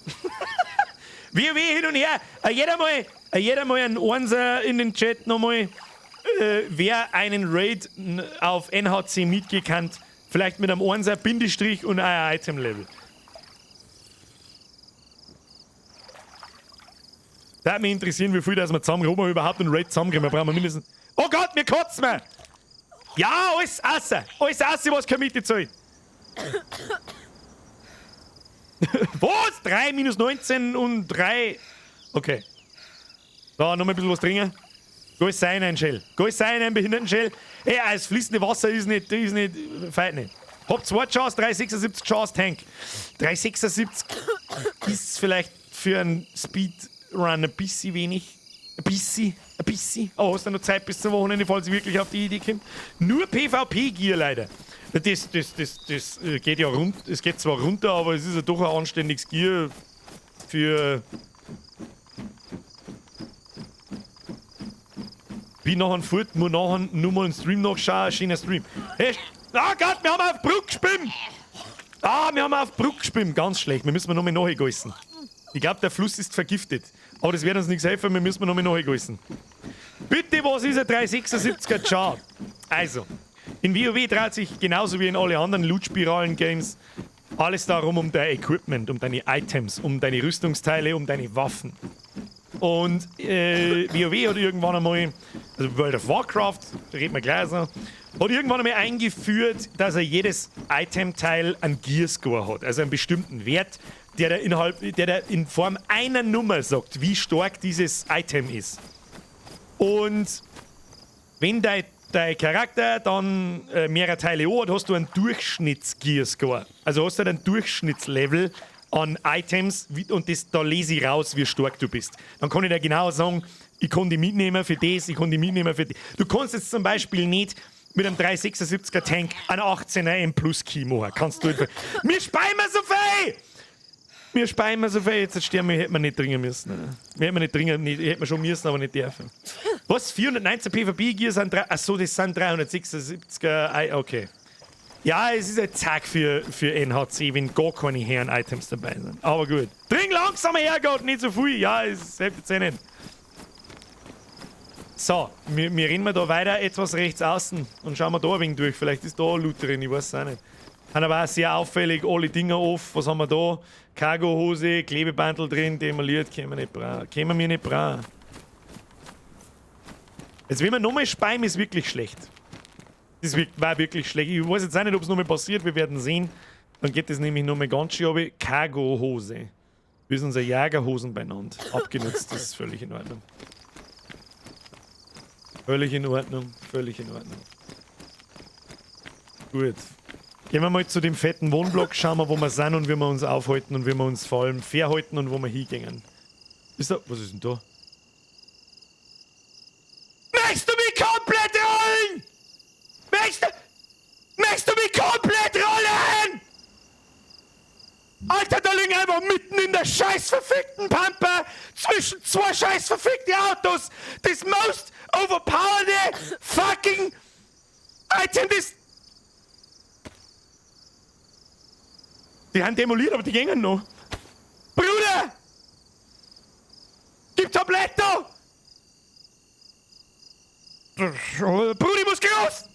WoW hin und her. Jeder mal einen Einser in den Chat nochmal. Wer einen Raid auf NHC mitgekannt, vielleicht mit einem Einser, Bindestrich und einem Item-Level. Da würde mich interessieren, wie viel das wir zusammenkriegen. Ob wir überhaupt einen Raid zusammenkriegen. Wir brauchen mindestens. Oh Gott, mir kotzt mir! Ja, alles außer! Alles außer, was keine Miete zahlt! Was? 3 minus 19 und 3. Okay. So, noch mal ein bisschen was trinken. Geh sein, ein Shell. Geh sein, ein Behinderten-Shell. Ey, das fließende Wasser ist nicht, feit nicht. Hab 2 Chance, 3,76 Chance, Tank. 3,76 ist vielleicht für einen Speedrun ein bisschen wenig. Ein bisschen. Aber hast du noch Zeit bis zum Wochenende, falls ich wirklich auf die Idee komme? Nur PvP-Gear leider. Das geht ja rund, es geht zwar runter, aber es ist ja doch ein anständiges Gear für. Bin nachher fort, muss nachher nur mal einen Stream nachschauen, schöner Stream. Hey, ah Gott, wir haben auf Brücke gespielt! Ah, wir haben auf Brücke gespielt, ganz schlecht, wir müssen nochmal nachgeißen. Ich glaube, der Fluss ist vergiftet. Aber das wird uns nichts helfen, wir müssen nochmal nachgeißen. Bitte, was ist ein 376er Char? Also, in WoW dreht sich genauso wie in alle anderen Loot-Spiralen-Games alles darum, um dein Equipment, um deine Items, um deine Rüstungsteile, um deine Waffen. Und WoW hat irgendwann einmal, also World of Warcraft, da reden wir gleich so, hat irgendwann einmal eingeführt, dass er jedes Itemteil einen Gear-Score hat, also einen bestimmten Wert, der da in Form einer Nummer sagt, wie stark dieses Item ist. Und wenn dein Charakter dann mehrere Teile hat, hast du einen Durchschnitts-Gear-Score. Also hast du einen Durchschnittslevel an Items und das, da lese ich raus, wie stark du bist. Dann kann ich dir genau sagen, ich kann die mitnehmen für das, ich kann die mitnehmen für das. Du kannst jetzt zum Beispiel nicht mit einem 376er Tank einen 18er M Plus Key machen. Kannst du nicht. Wir speien so viel! Wir speien so viel, jetzt sterben wir, hätten wir nicht dringen müssen. Wir hätten nicht dringen, nicht, hätten wir schon müssen, aber nicht dürfen. Was? 419 PvP Gear sind drei, achso, das sind 376er, okay. Ja, es ist ein Zack für NHC, wenn gar keine Herren-Items dabei sind. Aber gut. Trink langsam, Herrgott, nicht so viel. Ja, es hilft jetzt eh nicht. So, wir rennen da weiter etwas rechts außen und schauen wir da ein wenig durch. Vielleicht ist da Loot drin, ich weiß es auch nicht. Haben aber auch sehr auffällig alle Dinger off. Was haben wir da? Cargo-Hose, Klebebandel drin, demoliert, können wir nicht brauchen. Können wir nicht brauchen. Jetzt, wenn wir nochmal speien, ist wirklich schlecht. Das war wirklich schlecht. Ich weiß jetzt auch nicht, ob es nochmal passiert, wir werden sehen. Dann geht das nämlich nochmal ganz schön runter. Cargo-Hose. Wir sind unsere Jägerhosen benannt. Abgenutzt, das ist völlig in Ordnung. Völlig in Ordnung, völlig in Ordnung. Gut. Gehen wir mal zu dem fetten Wohnblock, schauen wir, wo wir sind und wie wir uns aufhalten und wie wir uns vor allem verhalten und wo wir hingehen. Ist da. Was ist denn da? Möchtest du mich komplett rollen? Möchtest du mich komplett rollen? Alter, da liegen einfach mitten in der scheiß verfickten Pampa zwischen zwei scheiß verfickten Autos das most overpowered fucking Item, das... Die haben demoliert, aber die gingen noch. Bruder! Gib Tabletto! Bruder, ich muss raus!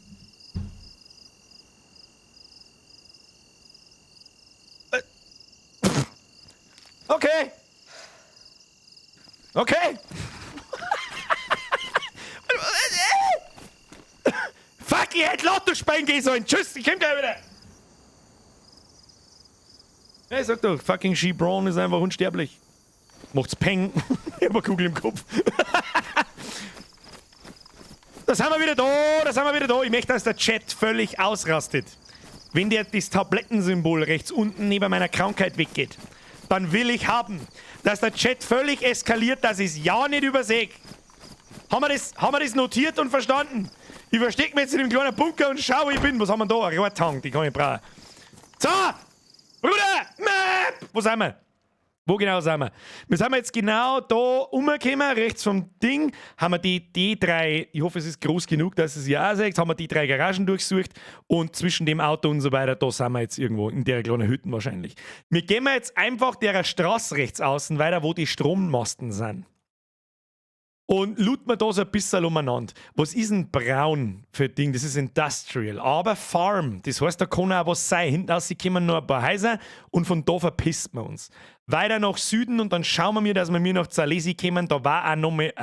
Okay. Okay. Fuck, ich hätte Lotto spielen gehen sollen. Tschüss, ich komm gleich wieder. Ja, ich sag doch, fucking She Braun ist einfach unsterblich. Macht's Peng. Ich hab eine Kugel im Kopf. Das haben wir wieder da, das haben wir wieder da. Ich möchte, dass der Chat völlig ausrastet. Wenn der das Tablettensymbol rechts unten neben meiner Krankheit weggeht, dann will ich haben, dass der Chat völlig eskaliert, dass ich es ja nicht übersehe. Haben wir das notiert und verstanden? Ich verstecke mich jetzt in dem kleinen Bunker und schau, wo ich bin. Was haben wir da? Ein Rohrtank, die kann ich brauchen. So! Bruder! Map! Wo sind wir? Wo genau sind wir? Wir sind jetzt genau da rumgekommen, rechts vom Ding, haben wir die drei, ich hoffe, es ist groß genug, dass es ja auch seht, haben wir die drei Garagen durchsucht und zwischen dem Auto und so weiter, da sind wir jetzt irgendwo, in der kleinen Hütten wahrscheinlich. Wir gehen jetzt einfach der Straße rechts außen weiter, wo die Strommasten sind. Und looten wir da so ein bisschen umeinander. Was ist denn braun für ein Ding? Das ist Industrial, aber Farm. Das heißt, da kann auch was sein. Hinten raus kommen noch ein paar Häuser und von da verpisst man uns. Weiter nach Süden und dann schauen wir mir, dass wir mir nach Zalesi kommen. Da war auch nochmal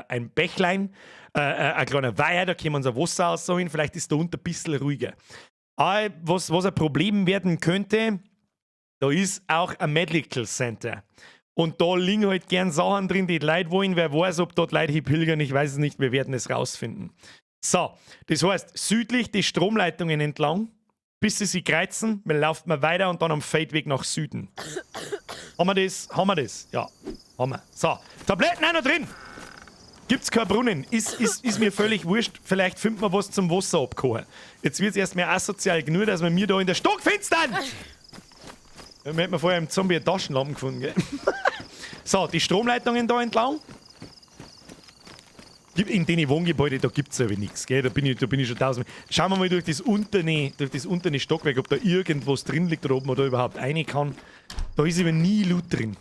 ein Bächlein, ein kleiner Weiher, da können wir unser Wasser rausholen. Vielleicht ist da unten ein bisschen ruhiger. Aber was ein Problem werden könnte, da ist auch ein Medical Center. Und da liegen halt gern Sachen drin, die die Leute wollen. Wer weiß, ob dort Leute hinpilgern, ich weiß es nicht, wir werden es rausfinden. So, das heißt, südlich die Stromleitungen entlang, bis sie sich kreuzen, wir laufen mal weiter und dann am Feldweg nach Süden. Haben wir das? Haben wir das? Ja, haben wir. So, Tabletten auch noch drin. Gibt's keinen Brunnen? Ist mir völlig wurscht. Vielleicht findet man was zum Wasser abkochen. Jetzt wird's erst mehr asozial genug, dass wir mir da in der Stockfinstern. Wir hätten vorher im Zombie eine Taschenlampe gefunden, gell? So, die Stromleitungen da entlang. In den Wohngebäuden, da gibt es ja nichts, gell? Da bin ich schon tausend. Schauen wir mal durch das unterne Stockwerk, ob da irgendwas drin liegt oder ob man da überhaupt rein kann. Da ist eben nie Loot drin.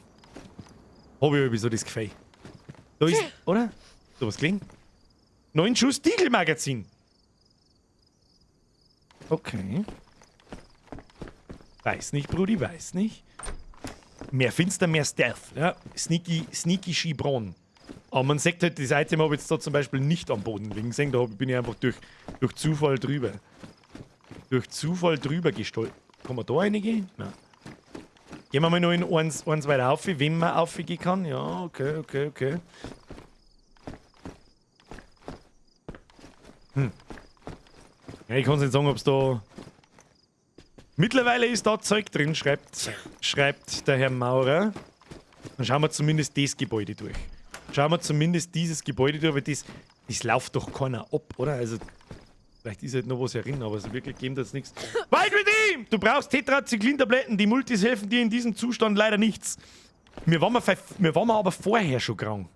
Habe ich irgendwie so das Gefühl. Da ist, oder? Da was gelegen? 9 Schuss Deagle-Magazin. Okay. Weiß nicht, Brudi, weiß nicht. Mehr finster, mehr Stealth. Ja? Sneaky, sneaky Schibron. Aber man sieht halt, das Item habe ich jetzt da zum Beispiel nicht am Boden liegen sehen. Da bin ich einfach durch Zufall drüber. Durch Zufall drüber gestolpert. Kann man da reingehen? Nein. Gehen wir mal noch in eins weiter auf, wenn man aufgehen kann. Ja, okay, okay, okay. Hm. Ja, ich kann es nicht sagen, ob es da... Mittlerweile ist da Zeug drin, schreibt der Herr Maurer. Dann schauen wir zumindest das Gebäude durch. Schauen wir zumindest dieses Gebäude durch, weil das läuft doch keiner ab, oder? Also, vielleicht ist halt noch was herin, aber so wirklich geben das nichts. Weit mit ihm! Du brauchst Tetrazyklin-Tabletten, die Multis helfen dir in diesem Zustand leider nichts. Mir waren wir aber vorher schon krank.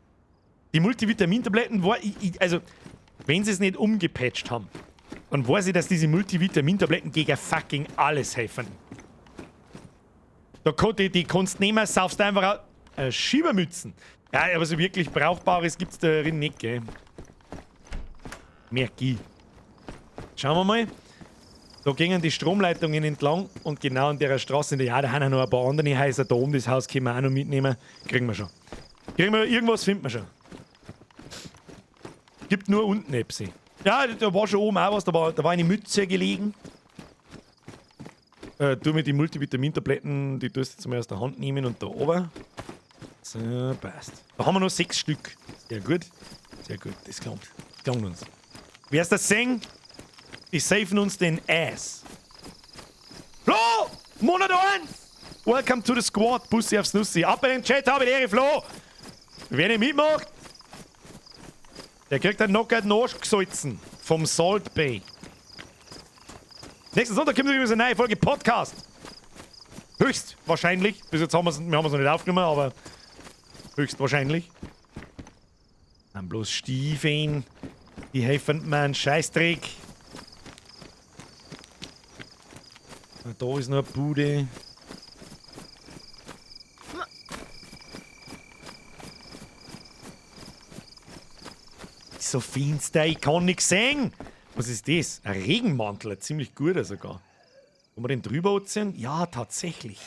Die Multivitamintabletten war... Also, wenn sie es nicht umgepatcht haben, dann weiß ich, dass diese Multivitamintabletten gegen fucking alles helfen. Da kann die kannst du nehmen, saufst einfach Schiebermützen. Ja, aber so wirklich Brauchbares gibt's da drin nicht, gell? Merk ich. Schauen wir mal. Da gingen die Stromleitungen entlang und genau an der Straße, ja, da haben noch ein paar andere Häuser da oben, das Haus können wir auch noch mitnehmen. Kriegen wir schon. Kriegen wir, irgendwas finden wir schon. Gibt nur unten Epsi. Ja, da war schon oben auch was, da war eine Mütze gelegen. Tu mir die Multivitamintabletten, die tust du jetzt mal aus der Hand nehmen und da oben. So, passt. Da haben wir noch 6 Stück. Sehr gut. Sehr gut, das klappt. Das klappt uns. Wer ist das Sing? Die safen uns den Ass. Flo! Monat 1! Welcome to the squad. Bussi aufs Nussi. Ab in den Chat, habe die Ehre, Flo! Wer nicht mitmacht, der kriegt einen Knockout nachgesalzen vom Salt Bay. Nächsten Sonntag kommt übrigens eine neue Folge Podcast. Höchstwahrscheinlich. Bis jetzt haben wir es noch nicht aufgenommen, aber höchstwahrscheinlich. Dann bloß Stiefeln. Die helfen mir einen Scheißdreck. Da ist noch eine Bude. So finster, ich kann nichts sehen. Was ist das? Ein Regenmantel, ein ziemlich guter sogar. Wollen wir den drüber anziehen? Ja, tatsächlich.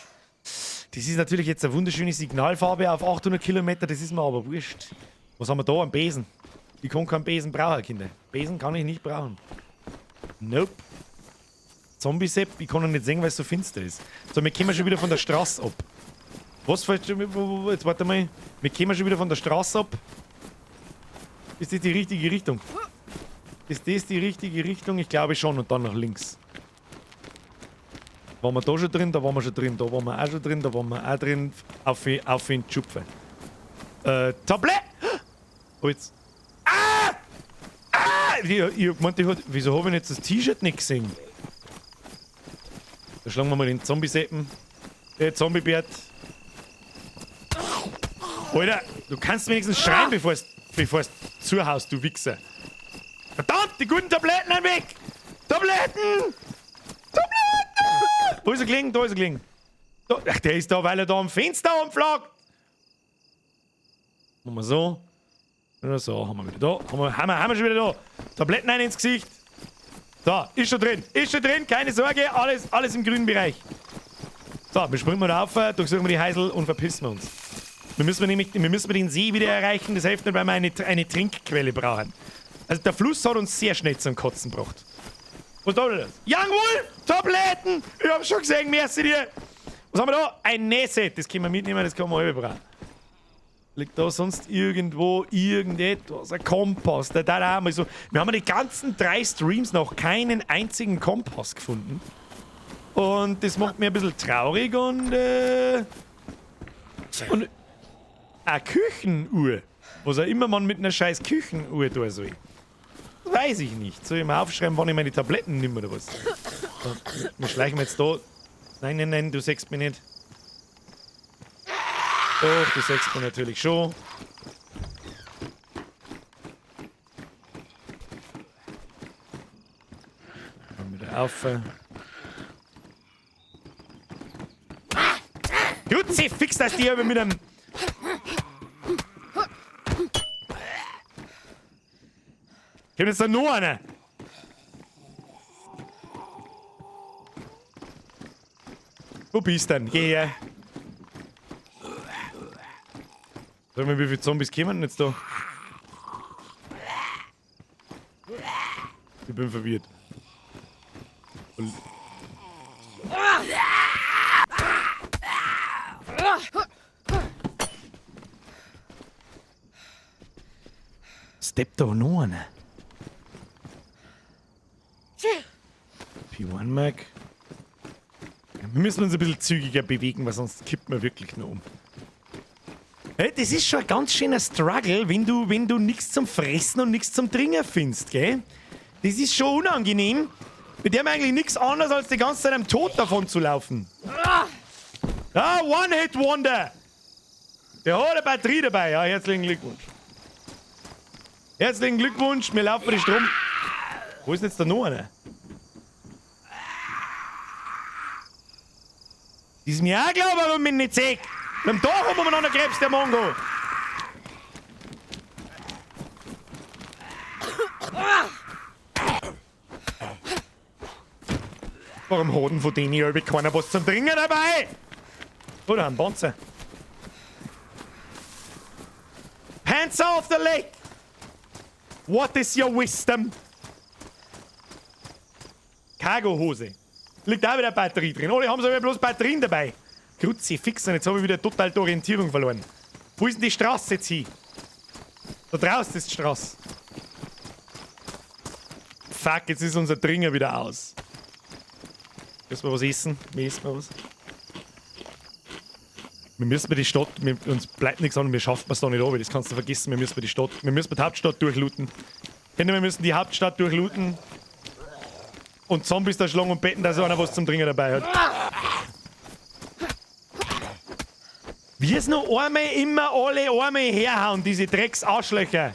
Das ist natürlich jetzt eine wunderschöne Signalfarbe auf 800 Kilometer, das ist mir aber wurscht. Was haben wir da? Ein Besen. Ich kann keinen Besen brauchen, Kinder. Besen kann ich nicht brauchen. Nope. Zombie-Sepp, ich kann ihn nicht sehen, weil es so finster ist. So, wir kommen schon wieder von der Straße ab. Was fällt schon? Jetzt warte mal. Wir kommen schon wieder von der Straße ab. Ist das die richtige Richtung? Ist das die richtige Richtung? Ich glaube schon. Und dann nach links. Waren wir da schon drin? Da waren wir schon drin. Da waren wir auch schon drin. Da waren wir auch drin. Auf in die Schupfe. Tablett! Oh, jetzt. Ah! Ah! Ich hab gemeint, wieso habe ich jetzt das T-Shirt nicht gesehen? Da schlagen wir mal den Zombie-Seppen. Zombie-Bert. Alter, du kannst wenigstens schreien, bevor es zuhaust, du Wichser. Verdammt, die guten Tabletten sind weg! Tabletten! Tabletten! Wo ist er gelegen? Da ist er gelegen. Da, ach, der ist da, weil er da am Fenster umflagt. Machen wir so. So, haben wir wieder da. Haben wir schon wieder da. Tabletten rein ins Gesicht. So, ist schon drin. Ist schon drin, keine Sorge. Alles im grünen Bereich. So, wir springen mal rauf, durchsuchen wir die Heisel und verpissen wir uns. Wir müssen nämlich den See wieder erreichen. Das hilft nicht, weil wir eine Trinkquelle brauchen. Also der Fluss hat uns sehr schnell zum Kotzen gebracht. Was da das? Young Wolf! Tabletten! Ich hab's schon gesehen, merci dir! Was haben wir da? Ein Nähset. Das können wir mitnehmen, das können wir alle brauchen. Liegt da sonst irgendwo irgendetwas? Ein Kompass. Da mal so. Wir haben die ganzen 3 Streams noch keinen einzigen Kompass gefunden. Und das macht mir ein bisschen traurig und eine Küchenuhr. Was auch immer man mit einer scheiß Küchenuhr tun soll. Das weiß ich nicht. Soll ich mal aufschreiben, wann ich meine Tabletten nehme oder was? So, wir schleichen jetzt da. Nein, nein, nein, du sägst mich nicht. Doch, du sägst mich natürlich schon. Dann wieder auf. Jutzi, fix das dir aber mit einem... Kommt jetzt da noch einer? Wo bist du denn? Geh her. Sag mal, wie viele Zombies kommen denn jetzt da? Ich bin verwirrt. Steppt da noch einer? P1 Mac. Wir müssen uns ein bisschen zügiger bewegen, weil sonst kippt man wirklich nur um. Hey, das ist schon ein ganz schöner Struggle, wenn du nichts zum Fressen und nichts zum Trinken findest, gell? Das ist schon unangenehm. Mit dem eigentlich nichts anderes, als die ganze Zeit am Tod davon zu laufen. Ah, One-Hit-Wonder! Der hat eine Batterie dabei. Ja, herzlichen Glückwunsch. Herzlichen Glückwunsch, wir laufen die Strom. Wo ist denn jetzt da noch einer? Das ist mir auch klar, warum ich mich nicht sehe. Wir haben da rum umeinander krebst, der Mongo. Warum hat denn von denen hier keiner was zum Trinken dabei? Oder ein Panzer. Panzer of the Lake! What is your wisdom? Cargo-Hose. Liegt auch wieder eine Batterie drin. Oh, die haben sogar bloß Batterien dabei. Kruzifix, und jetzt habe ich wieder total die Orientierung verloren. Wo ist denn die Straße jetzt hin? Da draußen ist die Straße. Fuck, jetzt ist unser Dringer wieder aus. Müssen wir was essen? Wir essen mal was. Wir müssen die Stadt, wir, uns bleibt nichts an, wir schaffen es da nicht runter, das kannst du vergessen. Wir müssen die Stadt, wir müssen die Hauptstadt durchlooten. Kinder, wir müssen die Hauptstadt durchlooten. Und Zombies da schlagen und beten, dass einer was zum Trinken dabei hat. Wie es noch einmal immer alle einmal herhauen, diese Drecks-Arschlöcher.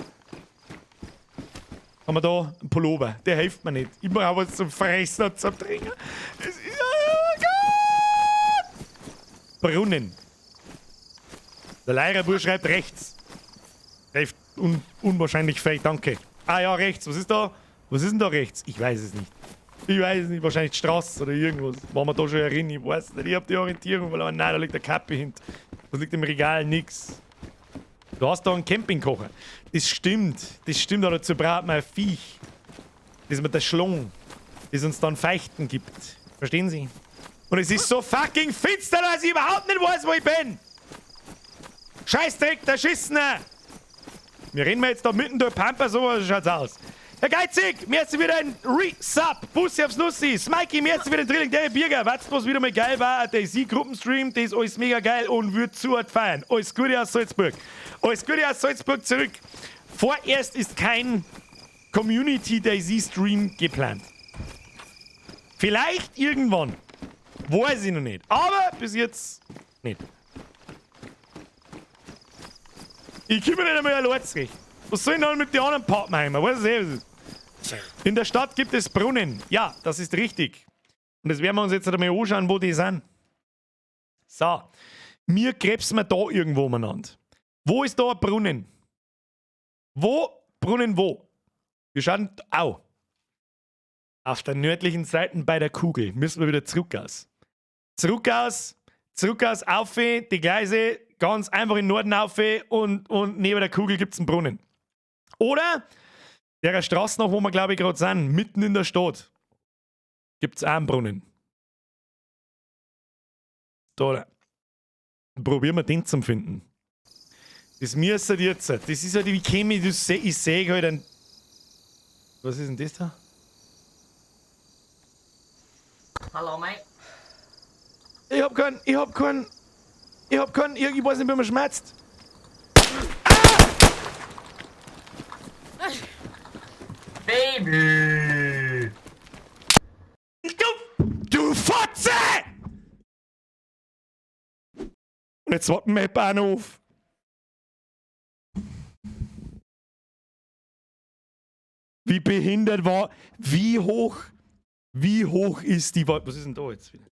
Haben wir da einen Pullover, der hilft mir nicht. Ich brauche was zum Fressen und zum Trinken. Das ist. Oh Gott! Brunnen. Der Leihrerbur schreibt rechts. Recht un unwahrscheinlich fake, danke. Ah ja, rechts. Was ist da? Was ist denn da rechts? Ich weiß es nicht. Ich weiß es nicht. Wahrscheinlich die Straße oder irgendwas. Waren wir da schon erinnern? Ich weiß nicht. Ich hab die Orientierung verloren. Nein, da liegt der Kappe hinten. Was liegt im Regal? Nix. Du hast da einen Campingkocher. Das stimmt. Das stimmt, aber dazu braucht man ein Viech. Das mit der Schlong. Das uns dann Feichten gibt. Verstehen Sie? Und es ist so fucking finster, dass ich überhaupt nicht weiß, wo ich bin. Scheißdreck, der Schissener! Wir rennen jetzt da mitten durch Pampa, so schaut's aus. Herr Geizig, mir ist wieder ein Resub. Bussi aufs Nussi. Smikey, mir ist wieder ein Drilling. Der Birger, was wieder mal geil war, der DayZ-Gruppenstream, das ist alles mega geil und wird zu hart feiern. Alles Gute aus Salzburg. Alles Gute aus Salzburg zurück. Vorerst ist kein Community DayZ Stream geplant. Vielleicht irgendwann. Weiß ich noch nicht. Aber bis jetzt nicht. Ich komme nicht einmal allein zurecht. Was soll ich denn mit den anderen Pappenheimer? Weiß ich was ist. In der Stadt gibt es Brunnen. Ja, das ist richtig. Und das werden wir uns jetzt einmal anschauen, wo die sind. So. Mir krebsen wir da irgendwo umeinander. Wo ist da ein Brunnen? Wo? Brunnen wo? Wir schauen au. Auf der nördlichen Seite bei der Kugel. Müssen wir wieder zurück aus. Zurück aus, zurück aus, auf, die Gleise, ganz einfach in den Norden auf und neben der Kugel gibt es einen Brunnen. Oder der Straße noch, wo wir, glaube ich, gerade sind, mitten in der Stadt, gibt es auch einen Brunnen. Da. Probieren wir den zum finden. Das müsste jetzt. Das ist halt, wie käme ich, ich sehe halt ein. Was ist denn das da? Hallo, mate. Ich hab keinen, ich weiß nicht, wie man schmerzt. Baby! Du Fotze! Und jetzt warten wir Bahnhof. Wie behindert war, wie hoch ist die? Was ist denn da jetzt wieder?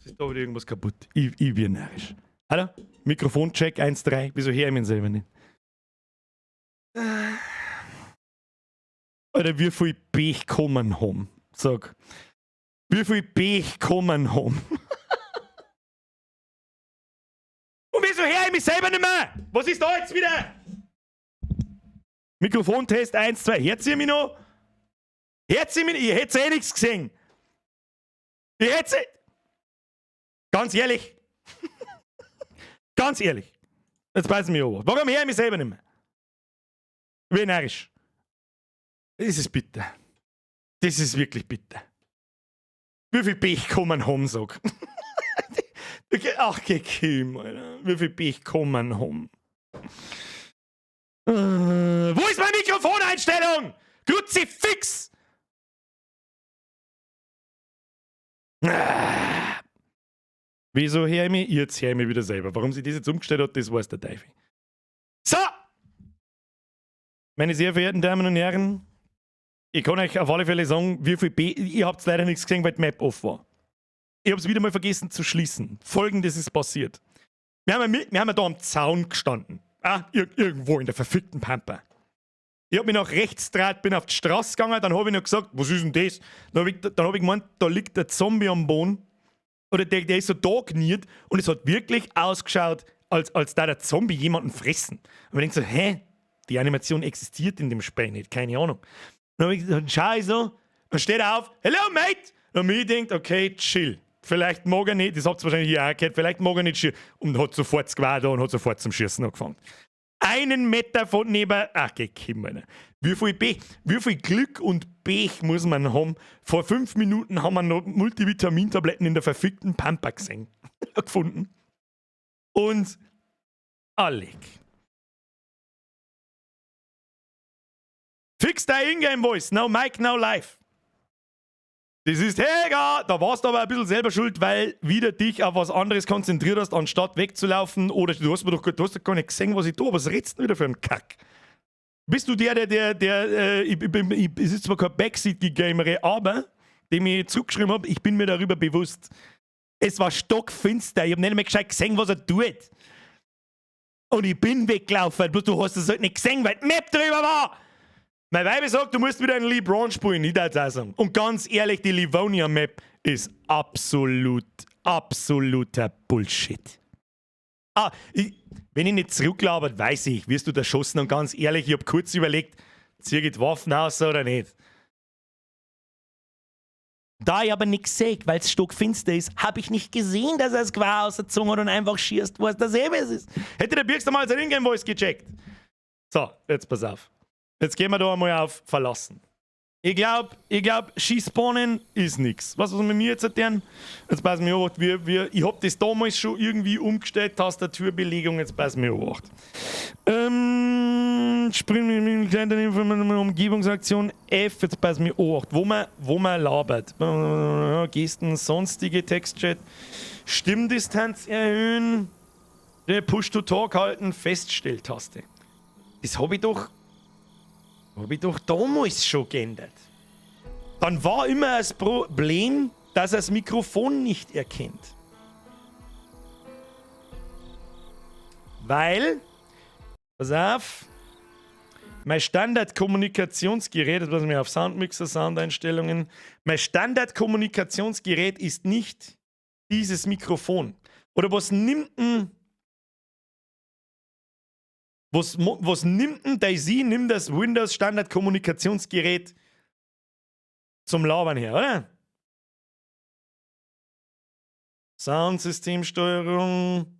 Ist da wieder irgendwas kaputt? Ich bin narrisch. Hallo? Mikrofoncheck 1-3. Wieso höre ich mich selber nicht? Alter, wie viel Pech kommen haben? Sag. Wie viel Pech kommen haben? Und wieso höre ich mich selber nicht mehr? Was ist da jetzt wieder? Mikrofontest 1, 2. Hört ihr mich noch? Hört ihr mich? Ihr hättet eh nichts gesehen. Ihr hättet. Eh, ganz ehrlich. Ganz ehrlich. Jetzt beißen mich an. Warum höre ich mich selber nicht mehr? Wie narrisch. Das ist bitter. Das ist wirklich bitter. Wie viel Pech kommen haben, sag. Ach, Kim, Alter. Wie viel Pech kann man haben? Wo ist meine Mikrofoneinstellung? Kruzifix! Ah. Wieso höre ich mich? Jetzt höre ich mich wieder selber. Warum sie das jetzt umgestellt hat, das weiß der Teufel. So! Meine sehr verehrten Damen und Herren, ich kann euch auf alle Fälle sagen, wie viel B. Ihr habt leider nichts gesehen, weil die Map off war. Ich hab's wieder mal vergessen zu schließen. Folgendes ist passiert. Wir haben ja da am Zaun gestanden. Ah, irgendwo in der verfickten Pampa. Ich hab mich nach rechts gedreht, bin auf die Straße gegangen, dann hab ich noch gesagt, was ist denn das? Dann hab ich gemeint, da liegt der Zombie am Boden. Oder der ist so da geniert und es hat wirklich ausgeschaut, als da der Zombie jemanden fressen. Und man denkt so, hä? Die Animation existiert in dem Spiel nicht, keine Ahnung. Dann hab ich gesagt, schau ich so, dann steht er auf, hello mate! Und mir denkt, okay, chill. Vielleicht mag er nicht, das habt ihr wahrscheinlich hier auch gehört, vielleicht mag er nicht schießen. Und hat sofort das Gewehr da und hat sofort zum Schießen angefangen. Einen Meter von neben, ach, geh, komm, Alter. Wie viel Pech, wie viel Glück und Pech muss man haben? Vor 5 Minuten haben wir noch Multivitamintabletten in der verfickten Pampa gesehen, gefunden. Und Alec. Fix dein Ingame Voice. No mic, no life. Das ist Helga! Da warst du aber ein bisschen selber schuld, weil wieder dich auf was anderes konzentriert hast, anstatt wegzulaufen. Oder du hast mir doch, du hast doch gar nicht gesehen, was ich tue. Was redst du denn wieder für einen Kack? Bist du der, der, der, ich, ich, ich, es ist zwar kein Backseat-Gamer, aber dem ich zurückgeschrieben habe, ich bin mir darüber bewusst. Es war stockfinster. Ich hab nicht einmal gescheit gesehen, was er tut. Und ich bin weggelaufen. Bloß du hast es halt nicht gesehen, weil die Map drüber war. Mein Weib sagt, du musst wieder einen LeBron spielen. Ich darf auch sagen. Und ganz ehrlich, die Livonia Map ist absoluter Bullshit. Ah, wenn ich nicht zurücklabert, weiß ich, wirst du da erschossen. Und ganz ehrlich, ich hab kurz überlegt, zieh ich die Waffen aus oder nicht. Da ich aber nichts sehe, weil's stockfinster ist, hab ich nicht gesehen, dass er es Gewehr aus der Zunge hat und einfach schießt, was das eben ist. Hätte der Birks mal sein Ingame Voice gecheckt. So, jetzt pass auf. Jetzt gehen wir da einmal auf Verlassen. Ich glaub, Schießbahnen ist nix. Was mit mir jetzt erklären? Jetzt pass mir auf, ich hab das damals schon irgendwie umgestellt, Tastaturbelegung, jetzt pass mir auf. Springen mit kleinen Umgebungsaktion F, jetzt pass mir auf, wo man labert. Gesten, sonstige Textchat, Stimmdistanz erhöhen, Push-to-Talk halten, Feststelltaste. Das hab ich doch. Hab ich doch damals schon geändert. Dann war immer das Problem, dass er das Mikrofon nicht erkennt. Weil, pass auf, mein Standardkommunikationsgerät, das muss ich auf Soundmixer, Soundeinstellungen, mein Standardkommunikationsgerät ist nicht dieses Mikrofon. Oder was nimmt denn... Was nimmt denn DayZ? Nimmt das Windows Standardkommunikationsgerät zum Labern her, oder? Soundsystemsteuerung.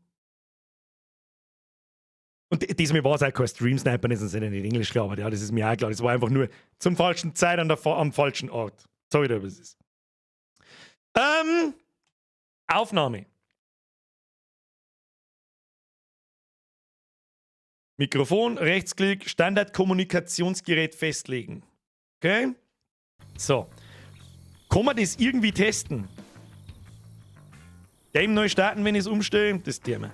Und diesmal war es auch kein Stream Sniper, das ist ja nicht Englisch gelabert, ja, das ist mir auch klar. Das war einfach nur zum falschen Zeit am falschen Ort. Sorry, was es ist. Aufnahme. Mikrofon, Rechtsklick, Standardkommunikationsgerät festlegen. Okay? So. Kann man das irgendwie testen? Game neu starten, wenn ich es umstelle? Das Thema.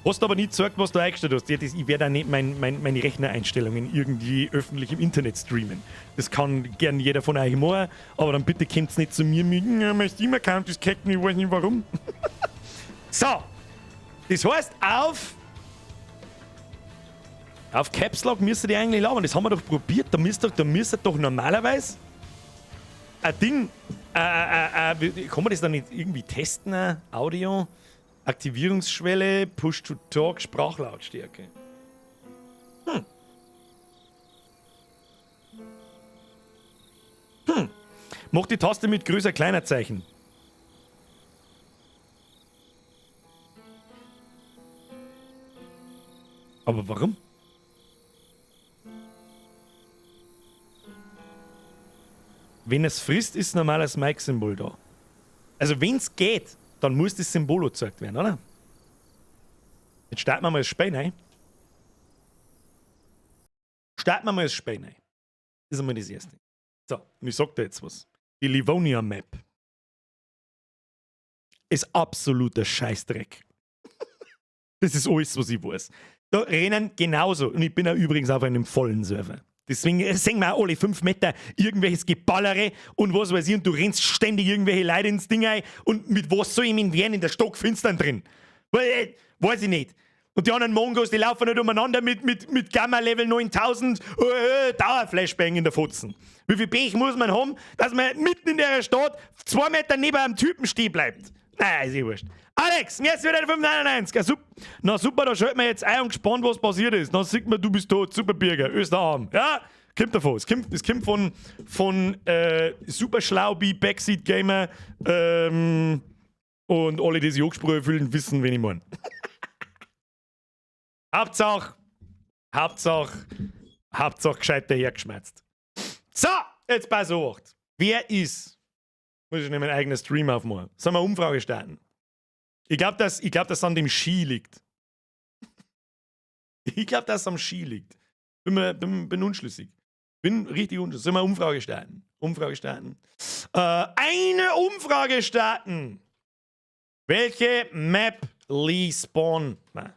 Hast aber nicht gesagt, was du eingestellt hast. Ja, ich werde auch nicht meine Rechnereinstellungen irgendwie öffentlich im Internet streamen. Das kann gern jeder von euch machen, aber dann bitte kommt's nicht zu mir mit, ja, mein Steam-Account ist gehackt, ich weiß nicht warum. So. Das heißt, auf Caps Lock müsste die eigentlich labern. Das haben wir doch probiert. Da müsste doch normalerweise ein Ding. Kann man das dann nicht irgendwie testen? Audio, Aktivierungsschwelle, Push to Talk, Sprachlautstärke. Mach die Taste mit größer, kleiner Zeichen. Aber warum? Wenn es frisst, ist normal das Mic-Symbol da. Also, wenn es geht, dann muss das Symbol gezeigt werden, oder? Jetzt starten wir mal das Spiel rein. Starten wir mal das Spiel rein. Das ist einmal das Erste. So, und ich sag dir jetzt was. Die Livonia Map ist absoluter Scheißdreck. Das ist alles, was ich weiß. Da rennen genauso. Und ich bin ja übrigens auf einem vollen Server. Deswegen sehen wir auch alle 5 Meter irgendwelches Geballere und was weiß ich. Und du rennst ständig irgendwelche Leute ins Ding ein. Und mit was soll ich mich wehren in der Stockfinstern drin? Weiß ich nicht. Und die anderen Mongos, die laufen nicht umeinander mit Gamma Level 9000 Dauerflashbang in der Fotzen. Wie viel Pech muss man haben, dass man mitten in der Stadt 2 Meter neben einem Typen stehen bleibt? Naja, ist eh wurscht. Alex, mir ist wieder 5,99. Ja, na super, da schalten wir jetzt ein und gespannt, was passiert ist. Dann sieht man, du bist tot. Super Birger, Österarm. Ja, kommt davon. Es kommt von Super Schlaubi, Backseat Gamer und alle, die sich angesprochen fühlen, wissen, wen ich meine. Hauptsache, Hauptsache, Hauptsache gescheit dahergeschmerzt. So, jetzt pass auf. Wer ist? Muss ich nicht meinen eigenen Stream aufmachen. Sollen wir eine Umfrage starten? Ich glaube, dass, glaub, dass es an dem Ski liegt. Ich glaube, dass es am Ski liegt. Bin unschlüssig. Bin richtig unschlüssig. Sollen wir eine Umfrage starten? Umfrage starten. Eine Umfrage starten! Welche Map Lee Spawn? Nein.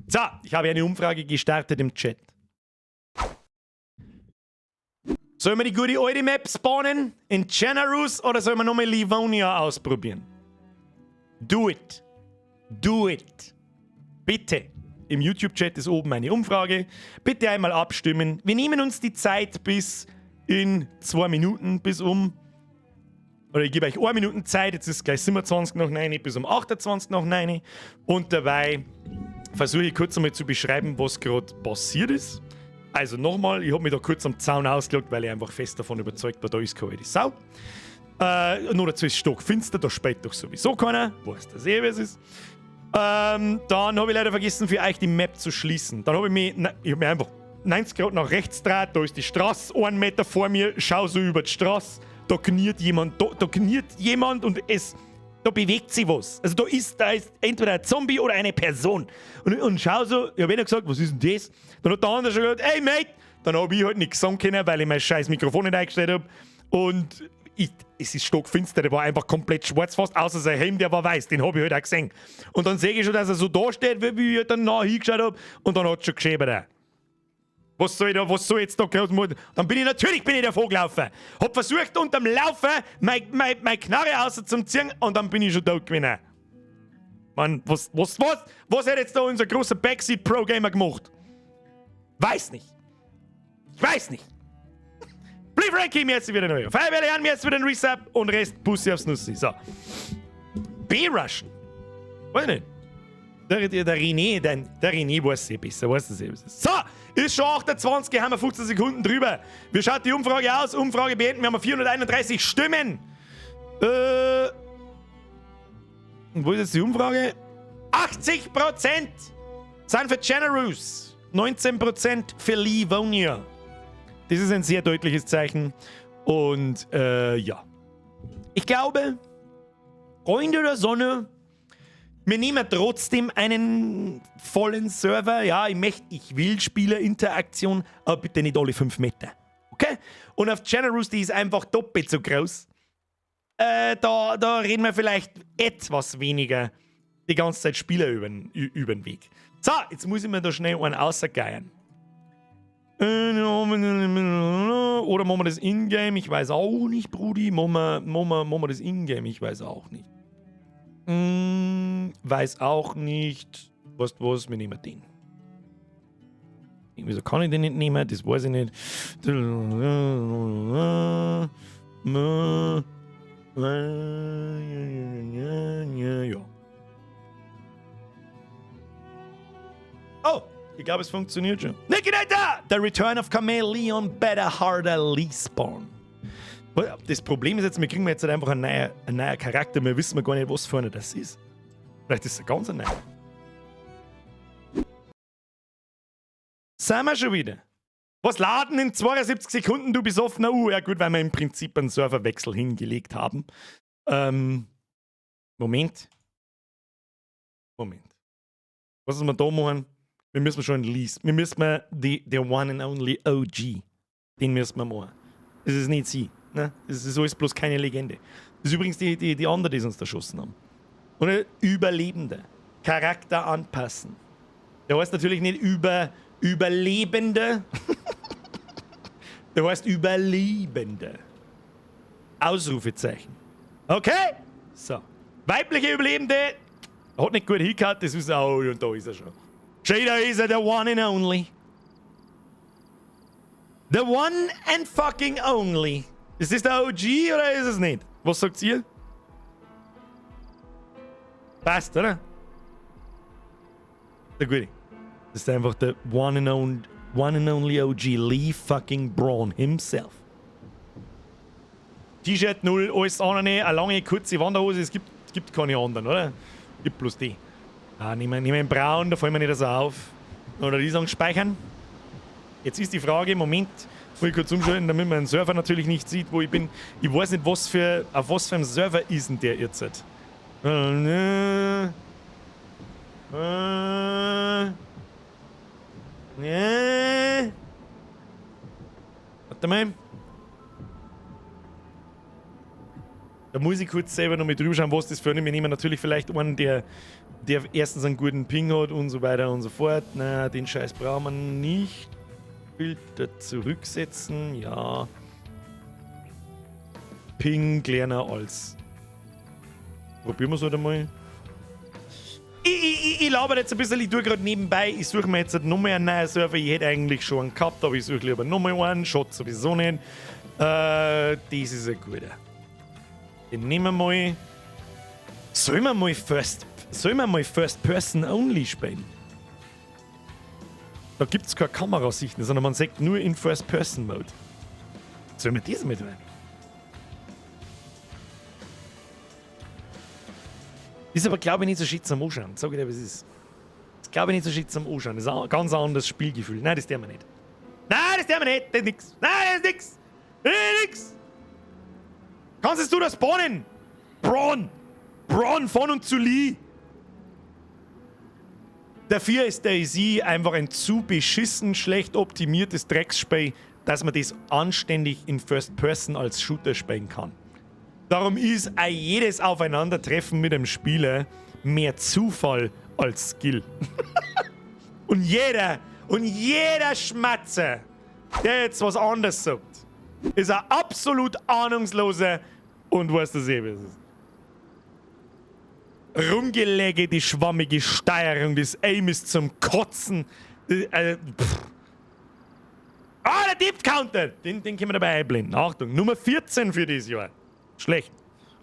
So, ich habe eine Umfrage gestartet im Chat. Sollen wir die gute alte Map spawnen in Chernarus oder sollen wir nochmal Livonia ausprobieren? Do it. Do it. Bitte. Im YouTube-Chat ist oben eine Umfrage. Bitte einmal abstimmen. Wir nehmen uns die Zeit bis in 2 Minuten, bis um... Oder ich gebe euch 1 Minute Zeit, jetzt ist gleich 27 nach 9, bis um 28 nach 9. Und dabei versuche ich kurz einmal zu beschreiben, was gerade passiert ist. Also nochmal, ich habe mich da kurz am Zaun ausgelockt, weil ich einfach fest davon überzeugt war, da ist keine alte Sau. Nur dazu ist stockfinster, da spät doch sowieso keiner. Weiß das eh, wer es ist. Dann habe ich leider vergessen, für euch die Map zu schließen. Dann habe ich mich, ne, ich hab mich einfach 90 Grad nach rechts gedreht, da ist die Straße, 1 Meter vor mir, schau so über die Straße, da kniet jemand, da kniet jemand und es... Da bewegt sich was. Also da ist entweder ein Zombie oder eine Person. Und schau so, ich hab eh noch gesagt, was ist denn das? Dann hat der andere schon gesagt, ey Mate! Dann hab ich halt nichts sagen können, weil ich mein scheiß Mikrofon nicht eingestellt hab. Und es ist stockfinster, der war einfach komplett schwarz fast, außer sein Helm, der war weiß, den hab ich halt auch gesehen. Und dann sehe ich schon, dass er so da steht, wie ich halt dann nah hingeschaut hab. Und dann hat es schon geschäbert auch. Was soll ich da, was soll ich jetzt da groß machen? Dann bin ich natürlich davon gelaufen. Hab versucht, unterm Laufen meine Knarre rauszuziehen und dann bin ich schon tot gewesen. Mann, was hat jetzt da unser großer Backseat Pro Gamer gemacht? Weiß nicht. Ich weiß nicht. Blieb Frankie, mir jetzt wieder neu. Feuerwehr an, mir jetzt wieder ein Resub und Rest Pussy aufs Nussi. So. B-Rushen. Weiß nicht. Der René, der René weiß eh besser, weiß das eh besser. So, ist schon 28, haben wir 15 Sekunden drüber. Wie schaut die Umfrage aus? Umfrage beenden, wir haben 431 Stimmen. Und wo ist jetzt die Umfrage? 80% sind für Chernarus, 19% für Livonia. Das ist ein sehr deutliches Zeichen. Und ja. Ich glaube, Freunde der Sonne, wir nehmen trotzdem einen vollen Server. Ja, ich will Spielerinteraktion, aber bitte nicht alle 5 Meter. Okay? Und auf Chernarus, die ist einfach doppelt so groß. Da reden wir vielleicht etwas weniger die ganze Zeit Spieler über den Weg. So, jetzt muss ich mir da schnell einen außergeiern. Oder machen wir das Ingame? Ich weiß auch nicht, Brudi. Machen wir das Ingame? Ich weiß auch nicht. Weiß auch nicht. Weißt du was? Wir nehmen den. Wieso kann ich den nicht nehmen? Das weiß ich nicht. Ja. Oh, ich glaube, es funktioniert schon. Nicky Data! The Return of Chameleon, Better, Harder, Respawn. Das Problem ist jetzt, wir kriegen jetzt halt einfach einen neuen Charakter, wir wissen gar nicht, was für einer das ist. Vielleicht ist es ein ganz neuer. Sind wir schon wieder? Was laden in 72 Sekunden, du besoffener U? Ja gut, weil wir im Prinzip einen Serverwechsel hingelegt haben. Moment. Moment. Was müssen wir da machen? Wir müssen schon Lease. Wir müssen die, the one and only OG. Den müssen wir machen. Das ist nicht sie. Ne? Das ist alles bloß keine Legende. Das ist übrigens die andere, die sie uns erschossen haben. Oder Überlebende. Charakter anpassen. Der heißt natürlich nicht Überlebende. Der heißt Überlebende. Ausrufezeichen. Okay? So. Weibliche Überlebende. Hat nicht gut hingehört, das ist auch. Und da ist er schon. Schau, da ist er, the one and only. The one and fucking only. Ist das der OG oder ist es nicht? Was sagt ihr? Passt, oder? Der Gute. Das ist einfach der one and only OG Lee fucking Braun himself. T-Shirt 0, alles andere, eine lange, kurze Wanderhose, es gibt keine anderen, oder? Gibt bloß die. Ah, nehmen wir den Braun, da fallen wir nicht so auf. Oder die sagen speichern. Jetzt ist die Frage, Moment, muss ich kurz umschalten, damit man den Server natürlich nicht sieht, wo ich bin. Ich weiß nicht, auf was für einem Server ist denn der jetzt? Warte mal. Da muss ich kurz selber noch mit drüber schauen, was das für einen. Wir nehmen natürlich vielleicht einen, der erstens einen guten Ping hat und so weiter und so fort. Na, den Scheiß brauchen wir nicht. Filter zurücksetzen, ja. Ping kleiner als. Probieren wir es halt einmal. Ich laber jetzt ein bisschen, ich tue gerade nebenbei, ich suche mir jetzt halt nochmal einen neuen Server. Ich hätte eigentlich schon einen gehabt, aber ich suche lieber nochmal einen. Schaut sowieso nicht. Das ist ein guter. Den nehmen wir mal. Sollen wir mal First Person Only spielen? Da gibt es keine Kamerasichten, sondern man sieht nur in First Person Mode. Sollen wir das mit rein? Ist aber, glaube ich, nicht so shit zum Anschauen. Sag ich dir, was es ist. Das glaube ich nicht so shit zum Anschauen. Das ist ein ganz anderes Spielgefühl. Nein, das tun wir nicht. Nein, das tun wir nicht. Das ist nix. Nein, das ist nix. Das ist nix. Kannst du das spawnen? Braun. Braun von und zu Lee. Dafür ist DayZ einfach ein zu beschissen schlecht optimiertes Drecksspiel, dass man das anständig in First Person als Shooter spielen kann. Darum ist auch jedes Aufeinandertreffen mit dem Spieler mehr Zufall als Skill. Und jeder Schmatzer, der jetzt was anderes sagt, ist ein absolut ahnungsloser und weiß das eh, wie es ist. Rumgelege, die schwammige Steuerung, das Aim ist zum Kotzen. Ah, der Deep Counter! Den können wir dabei einblenden. Achtung, Nummer 14 für dieses Jahr. Schlecht.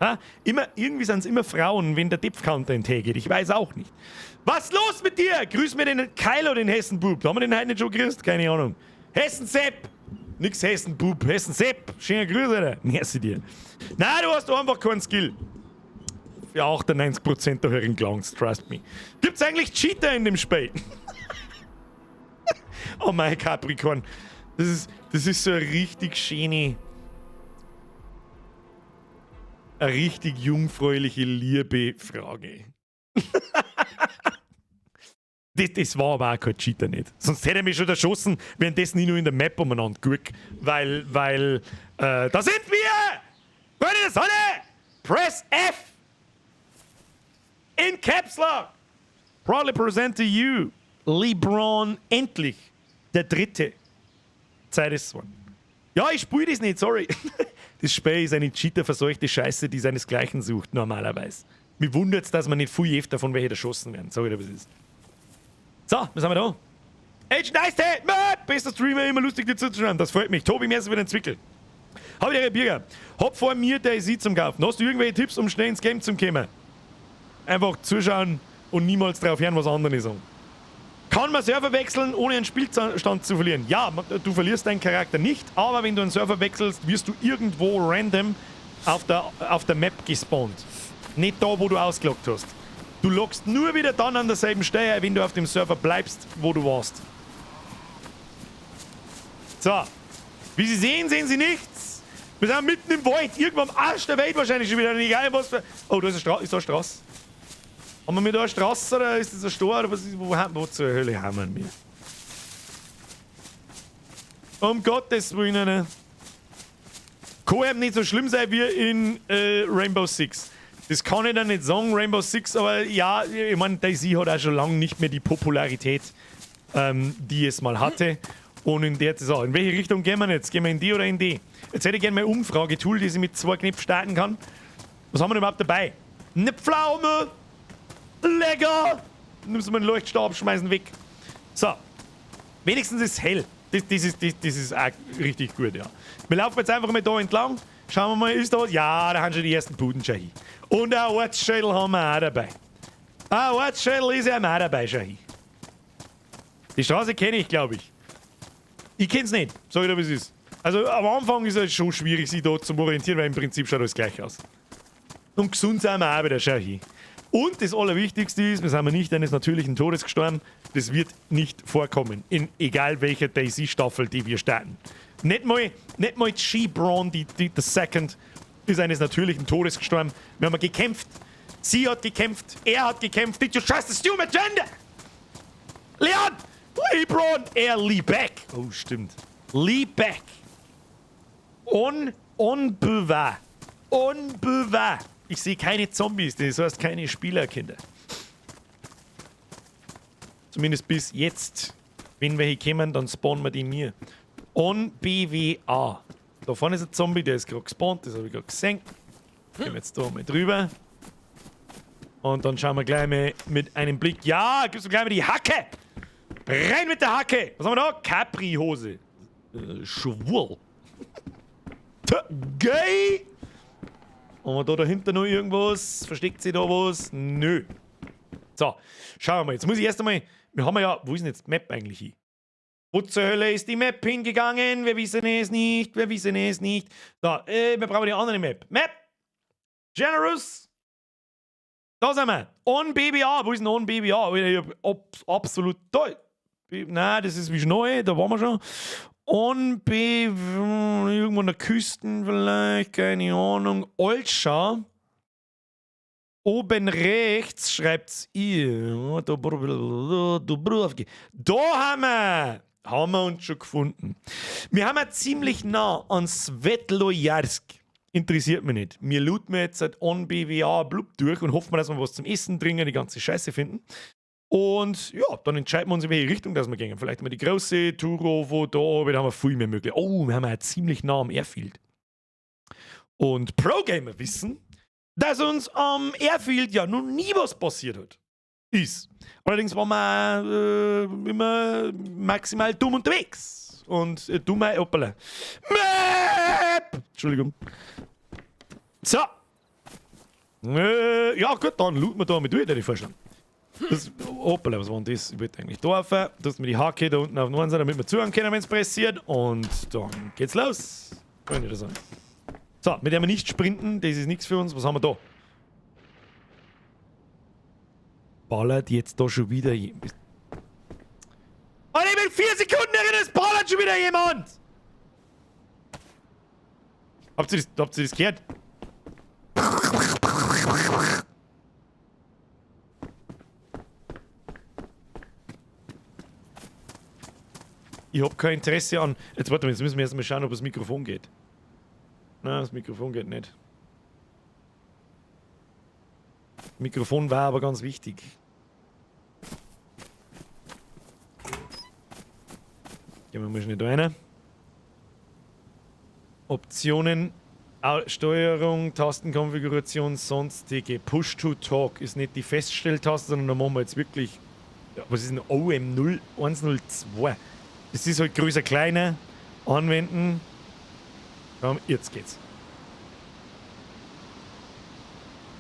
Ha? Immer, irgendwie sind es immer Frauen, wenn der Depth Counter in den geht. Ich weiß auch nicht. Was los mit dir? Grüß mir den Kylo, den Hessen-Bub. Haben wir den heute nicht schon grüßt? Keine Ahnung. Hessen-Sepp! Nix Hessen-Bub, Hessen-Sepp. Schöne Grüße, Alter. Merci dir. Nein, du hast einfach keinen Skill. Für 98% der Hörer gelangt's, trust me. Gibt's eigentlich Cheater in dem Spiel? Oh mein Capricorn. Das ist so eine richtig jungfräuliche Liebe-Frage. Das war aber auch kein Cheater nicht. Sonst hätte er mich schon erschossen, währenddessen ich nur in der Map umeinander guck. Weil da sind wir! Freunde der Sonne! Press F! In Caps Lock! Proudly present to you LeBron, endlich der Dritte. Zeit ist es. Ja, ich spiele das nicht, sorry. Das Spiel ist eine cheaterverseuchte Scheiße, die seinesgleichen sucht, normalerweise. Mich wundert es, dass man nicht viel öfter von welchen erschossen werden. Sag ich dir, was ist. So, was haben wir da? Agent Ice Bester Streamer, immer lustig dir zuzuschauen. Das freut mich. Tobi, merci für den Zwickel. Hab ich Birger. Hab vor mir DayZ zum Kaufen. Hast du irgendwelche Tipps, um schnell ins Game zu kommen? Einfach zuschauen und niemals drauf hören, was andere sagen. Kann man Server wechseln, ohne einen Spielstand zu verlieren? Ja, du verlierst deinen Charakter nicht, aber wenn du einen Server wechselst, wirst du irgendwo random auf der Map gespawnt. Nicht da, wo du ausgeloggt hast. Du loggst nur wieder dann an derselben Stelle, wenn du auf dem Server bleibst, wo du warst. So. Wie Sie sehen, sehen Sie nichts. Wir sind mitten im Wald. Irgendwo am Arsch der Welt wahrscheinlich schon wieder. Egal was für... Oh, da ist eine Straße. Ist da eine Straße? Haben wir da eine Straße oder ist das ein Stor? Oder was ist, wo zur Hölle haben wir? Um Gottes Willen. Ne? Kann eben nicht so schlimm sein wie in Rainbow Six. Das kann ich dann nicht sagen, Rainbow Six, aber ja, ich meine, DayZ hat auch schon lange nicht mehr die Popularität, die es mal hatte. Und in der so, in welche Richtung gehen wir jetzt? Gehen wir in die oder in die? Jetzt hätte ich gerne mein Umfragetool, das ich mit 2 Knöpfen starten kann. Was haben wir denn überhaupt dabei? Eine Pflaume! Lecker! Nimmst du mal einen Leuchtstab, schmeißen weg. So. Wenigstens ist es hell. Das ist auch richtig gut, ja. Wir laufen jetzt einfach mal da entlang. Schauen wir mal, ist da was? Ja, da haben schon die ersten Buden schon hin. Und ein Ortsschädel haben wir auch dabei. Ein Ortsschädel ist ja auch dabei schon hin. Die Straße kenne ich, glaube ich. Ich kenn's nicht, sag ich dir, wie es ist. Also am Anfang ist es schon schwierig, sich da zu orientieren, weil im Prinzip schaut alles gleich aus. Und gesund sind wir auch wieder schon hin. Und das Allerwichtigste ist, wir sind nicht eines natürlichen Todes gestorben. Das wird nicht vorkommen, in egal welcher DayZ-Staffel, die wir starten. Nicht mal G-Braun, die the Second, ist eines natürlichen Todes gestorben. Wir haben gekämpft. Sie hat gekämpft. Er hat gekämpft. Did you trust the stupid gender? Leon! Lee Braun! Er Lee Beck. Oh, stimmt. Lee Beck. On bewahr. On bewahr. Ich sehe keine Zombies, das heißt keine Spielerkinder. Zumindest bis jetzt. Wenn welche kommen, dann spawnen wir die mir. On BWA. Da vorne ist ein Zombie, der ist gerade gespawnt, das habe ich gerade gesehen. Gehen wir jetzt da mal drüber. Und dann schauen wir gleich mal mit einem Blick. Ja, gibst du gleich mal die Hacke! Rein mit der Hacke! Was haben wir da? Capri-Hose. Schwul. Gay! Haben wir da dahinter noch irgendwas? Versteckt sich da was? Nö. So, schauen wir mal. Jetzt muss ich erst einmal. Wir haben ja. Wo ist denn jetzt die Map eigentlich hin? Wo zur Hölle ist die Map hingegangen? Wir wissen es nicht. Wir wissen es nicht. So, wir brauchen die andere Map. Map! Generous! Da sind wir. On BBA. Wo ist denn On BBA? Ich hab absolut toll. Nein, das ist wie neu. Da waren wir schon. On B. Irgendwo an der Küste vielleicht. Keine Ahnung. Olscha. Oben rechts schreibt's ihr. Da haben wir. Haben wir uns schon gefunden. Wir haben ja ziemlich nah an Svetlojarsk. Interessiert mich nicht. Wir looten jetzt seit On BWA blub durch und hoffen, dass wir was zum Essen trinken, die ganze Scheiße finden. Und ja, dann entscheiden wir uns, in welche Richtung dass wir gehen. Vielleicht mal die große Turovo, da, da haben wir viel mehr möglich. Oh, wir haben ja ziemlich nah am Airfield. Und Pro-Gamer wissen, dass uns am Airfield ja noch nie was passiert hat. Ist. Allerdings waren wir immer maximal dumm unterwegs. Und dumme, hoppala. Map! Entschuldigung. So. Ja gut, dann looten wir da mit durch, hätte ich vorschlagen. Das, hoppala, was war denn das? Ich wollte eigentlich da rauf. Da ist mir die Hacke da unten auf den Seite, damit wir zuhören können, wenn es pressiert. Und dann geht's los. Kann ich das sagen. So, mit der wir nicht sprinten, das ist nichts für uns. Was haben wir da? Ballert jetzt da schon wieder jemand. Alter, ich bin 4 Sekunden erinnert, es ballert schon wieder jemand! Habt ihr das gehört? Ich hab kein Interesse an. Jetzt warte mal, jetzt müssen wir erst mal schauen, ob das Mikrofon geht. Nein, das Mikrofon geht nicht. Mikrofon war aber ganz wichtig. Gehen wir mal schnell da rein. Optionen, Steuerung, Tastenkonfiguration, sonstige. Push to Talk ist nicht die Feststelltaste, sondern da machen wir jetzt wirklich. Ja, was ist denn OM0102? Das ist halt größer, kleiner. Anwenden. Komm, jetzt geht's.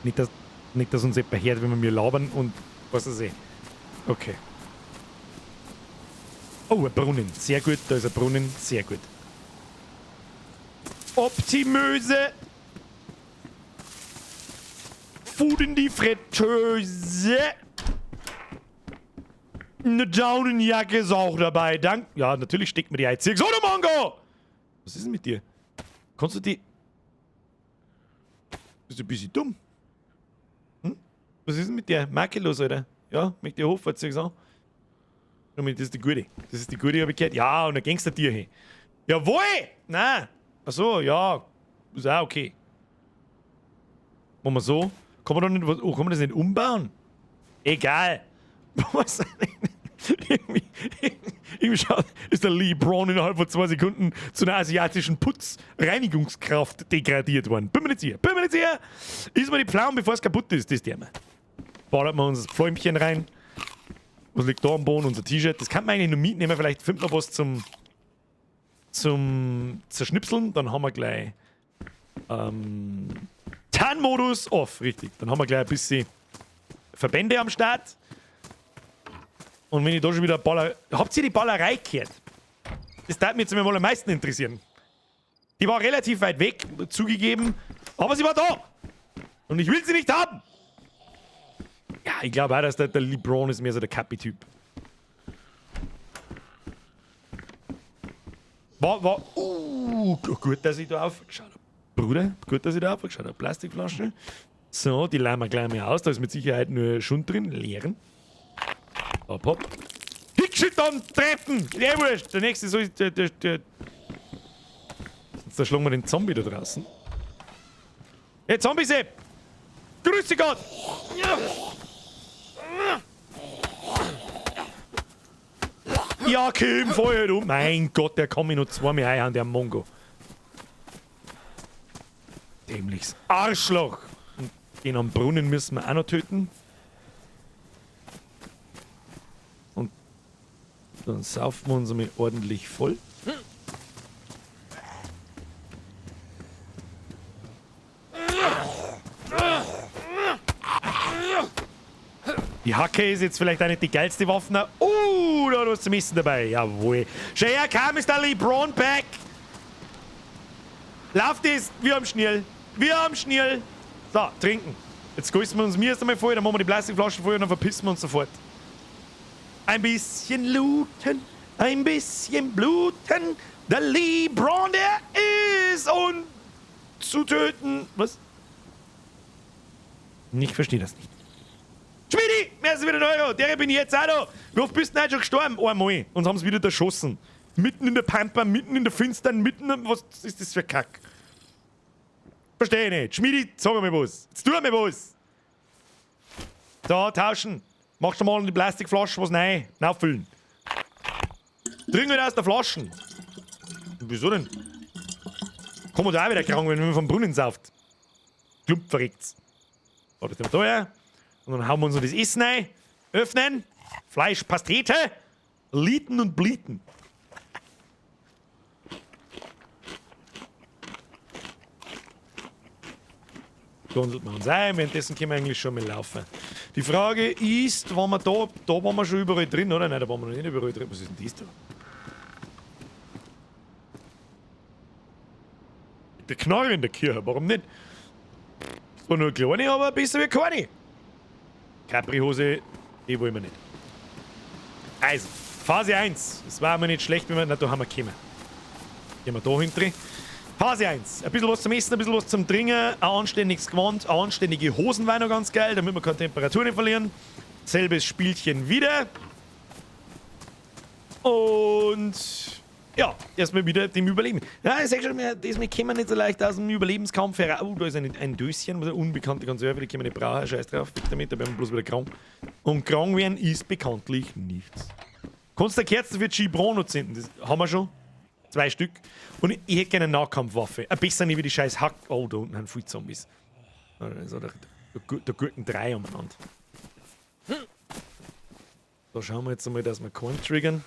Nicht, dass uns jemand hört, wenn wir mir labern und was weiß ich. Okay. Oh, ein Brunnen. Sehr gut. Da ist ein Brunnen. Sehr gut. Optimöse. Food in die Fritteuse. Eine Daunenjacke ist auch dabei. Dank. Ja, natürlich steckt mir die Heizung. So, du Mongo! Was ist denn mit dir? Kannst du die. Bist du ein bisschen dumm? Hm? Was ist denn mit dir? Makellos, Alter. Ja, möchte ich hoffen, zeig's an. Das ist die gute. Das ist die gute, hab ich gehört. Ja, und dann ging's der Tier hin. Jawohl! Nein! Achso, ja. Ist auch okay. Machen wir so. Kann man, da nicht, oh, kann man das nicht umbauen? Egal. Was? Irgendwie schaut, ist der Lee Braun innerhalb von 2 Sekunden zu einer asiatischen Putzreinigungskraft degradiert worden. Bin mir nicht sicher. Bin mir nicht sicher. Ist mir die Pflaume, bevor es kaputt ist, das Thema. Ballert wir unser Pfläumchen rein. Was liegt da am Boden? Unser T-Shirt. Das kann man eigentlich nur mitnehmen. Vielleicht findet man was zum Zerschnipseln. Dann haben wir gleich Tarnmodus off. Richtig. Dann haben wir gleich ein bisschen Verbände am Start. Und wenn ich da schon wieder Baller... Habt ihr die Ballerei gehört? Das würde mich jetzt mal am meisten interessieren. Die war relativ weit weg, zugegeben. Aber sie war da! Und ich will sie nicht haben! Ja, ich glaube auch, dass der LeBron ist mehr so der Cappy-Typ. War... gut, dass ich da aufgeschaut habe. Bruder, gut, dass ich da aufgeschaut habe. Plastikflasche. So, die leihen wir gleich mal aus. Da ist mit Sicherheit nur Schund drin. Leeren. Hopp, hopp. Hickshit und treffen! Ja, wurscht. Der nächste so ist der. Jetzt da schlagen wir den Zombie da draußen. Hey, Zombie-Sepp! Grüße Gott! Ja, Kim, voll um. Mein Gott, der kann mich noch zweimal einhauen, der Mongo. Dämliches Arschloch! Und den am Brunnen müssen wir auch noch töten. Und dann saufen wir uns einmal ordentlich voll. Die Hacke ist jetzt vielleicht auch nicht die geilste Waffe. Da hat was zum Essen dabei. Jawohl. Schau her, kam ist der LeBron back. Lauft es, wir haben Schnell. Wir haben Schnell. So, trinken. Jetzt gießen wir uns mir erst einmal voll, dann machen wir die Plastikflaschen voll und dann verpissen wir uns sofort. Ein bisschen looten, ein bisschen bluten. Der LeBron, der ist und zu töten. Was? Ich verstehe das nicht. Schmidi, mehr als wieder ein Euro. Der bin ich jetzt auch da. Wie oft bist du denn heute schon gestorben? Einmal. Und haben sie wieder erschossen. Mitten in der Pampa, mitten in der Finstern, mitten in... Was ist das für Kack? Verstehe ich nicht. Schmidi, sag mir was. Jetzt tu mir was. So, tauschen. Machst du mal in die Plastikflasche was rein. Auffüllen. Trink nicht aus der Flasche. Wieso denn? Kommt man da auch wieder krank, wenn man vom Brunnen sauft. Klump verreckt's. So, das nehmen wir da her. Und dann hauen wir uns noch das Essen rein. Öffnen. Fleisch, Pastete. Lieten und Blieten. Gondelt man uns ein, währenddessen können wir eigentlich schon mal laufen. Die Frage ist, waren wir da waren wir schon überall drin, oder? Nein, da waren wir noch nicht überall drin. Was ist denn das da? Der Knarre in der Kirche, warum nicht? Zwar nur eine kleine, aber besser wie keine. Capri-Hose, die wollen wir nicht. Also, Phase 1. Es war mir nicht schlecht, wenn wir... Na, da haben wir gekommen. Gehen wir da hinten. Phase 1. Ein bisschen was zum Essen, ein bisschen was zum Trinken, ein anständiges Gewand, eine anständige Hosen war noch ganz geil, damit wir keine Temperatur nicht verlieren. Selbes Spielchen wieder. Und ja, erstmal wieder dem Überleben. Ja, ich sag schon, diesmal kommen wir nicht so leicht aus dem Überlebenskampf heraus. Oh, da ist ein Döschen, eine unbekannte Konserve, die können wir nicht brauchen. Scheiß drauf, weg damit, da werden wir bloß wieder krank. Und krank werden ist bekanntlich nichts. Kannst du eine Kerze für Gibran noch zünden? Das haben wir schon. 2 Stück. Und ich hätte gerne eine Nahkampfwaffe. Ein bisschen wie die scheiß Hack. Oh, da unten sind viele Zombies. Also, da gurken 3 umeinander. Da schauen wir jetzt einmal, dass wir keinen triggern.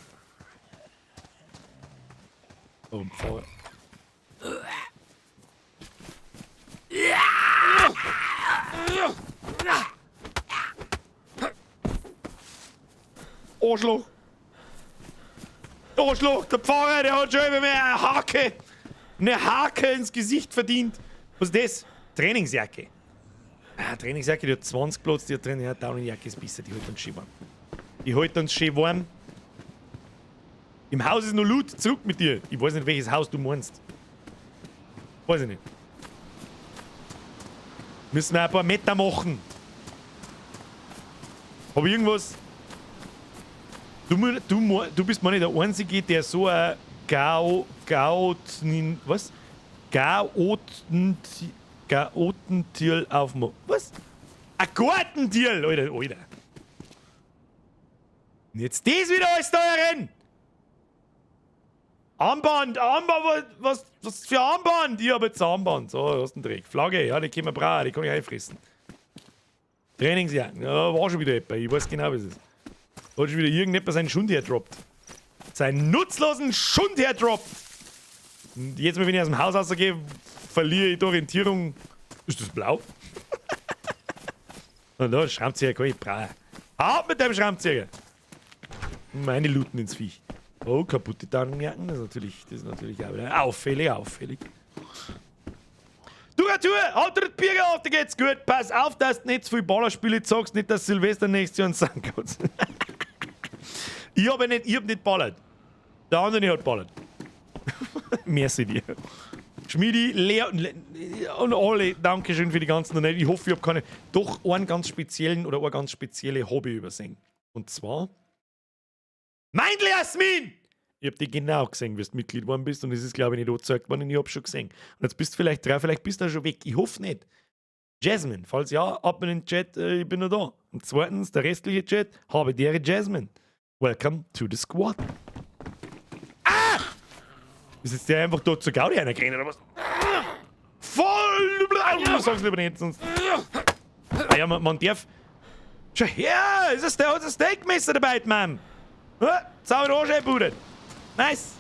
Oh, Pfeil. Arschloch! Arschloch! Der Pfarrer, der hat schon immer mehr eine Hake! Eine Hake ins Gesicht verdient! Was ist das? Trainingsjacke. Ah, Trainingsjacke, die hat 20 Platz, die hat drin. Ja, Daunenjacke ist besser, die holt dann Schimmer. Die hält uns schön warm. Im Haus ist nur Loot. Zurück mit dir. Ich weiß nicht, welches Haus du meinst. Weiß ich nicht. Müssen wir ein paar Meter machen. Hab ich irgendwas? Du bist mal nicht der Einzige, der so ein was? Gaotentier aufmacht. Was? Ein Gartentier! Alter, Alter. Und jetzt das wieder alles da rein! Armband, Armband, was für Armband? Ich hab jetzt Armband. So, hast du einen Dreck. Flagge, ja, die können wir brauchen, die kann ich einfressen. Trainingsjacken, ja, war schon wieder etwas. Ich weiß genau, was es ist. Hat schon wieder irgendetwas seinen Schund herdroppt. Seinen nutzlosen Schund herdroppt! Und jetzt Mal, wenn ich aus dem Haus rausgehe, verliere ich die Orientierung. Ist das blau? Und da, Schraubenzieher kann ich brauchen. Ab mit dem Schraubenzieher! Meine Looten ins Viech. Oh, kaputte Tannenjacken, das ist natürlich auch wieder auffällig, auffällig. Duratur, halt dir die Bier auf, dir geht's gut. Pass auf, dass du nicht zu viel Ballerspiele zockst, nicht, dass Silvester nächstes Jahr einen Sand hat. Ich hab nicht ballert. Der andere hat ballert. Merci dir. Schmidi, Lea und alle, Dankeschön für die ganzen Donations. Ich hoffe, ich hab keine, doch einen ganz speziellen oder eine ganz spezielle Hobby übersehen. Und zwar Meindl Jasmin! Ich hab dich genau gesehen, wie du Mitglied geworden bist und es ist, glaube ich, nicht angezeigt worden und ich hab schon gesehen. Und jetzt bist du vielleicht drauf, vielleicht bist du auch schon weg. Ich hoffe nicht. Jasmine, falls ja, ab in den Chat, ich bin noch da. Und zweitens, der restliche Chat, habe die Ehre, Jasmine. Welcome to the squad. Ah! Ist jetzt der einfach dort zur Gaudi reingerannt oder was? Voll! Sag's lieber nicht, sonst. Ah ja, man darf. Schau her! Ist das der, hat ein Steakmesser dabei, Mann! Sauber anscheinbudet. Nice!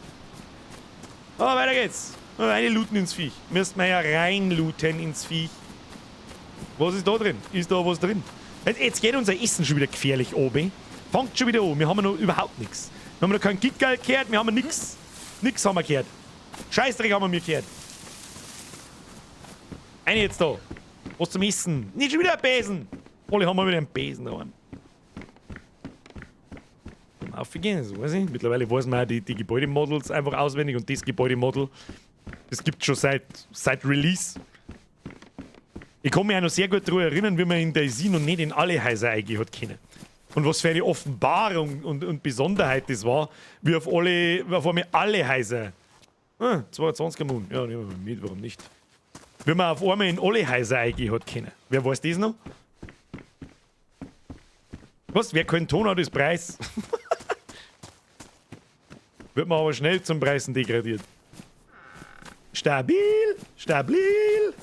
Oh, weiter geht's. Rein looten ins Viech. Müssten wir ja reinlooten ins Viech. Was ist da drin? Ist da was drin? Jetzt geht unser Essen schon wieder gefährlich oben. Fangt schon wieder an. Wir haben noch überhaupt nichts. Wir haben noch keinen Gickerl gehört, wir haben nix. Nix haben wir gehört. Scheißdreck haben wir mir gehört. Eine jetzt da. Was zum Essen? Nicht schon wieder ein Besen. Alle haben wir wieder einen Besen daheim. Aufgehen, das weiß ich. Mittlerweile weiß man auch die Gebäudemodels einfach auswendig und das Gebäudemodel, das gibt es schon seit Release. Ich kann mich auch noch sehr gut daran erinnern, wie man in DayZ noch nicht in alle Häuser eingehen hat können. Und was für eine Offenbarung und Besonderheit das war, wie auf einmal alle Häuser. Ah, 22er Moon. Ja, nehmen wir mit, warum nicht? Wie man auf einmal in alle Häuser eingehen hat können. Wer weiß das noch? Was? Wer keinen Ton hat, ist Preis. Wird man aber schnell zum Preisen degradiert. Stabil, stabil.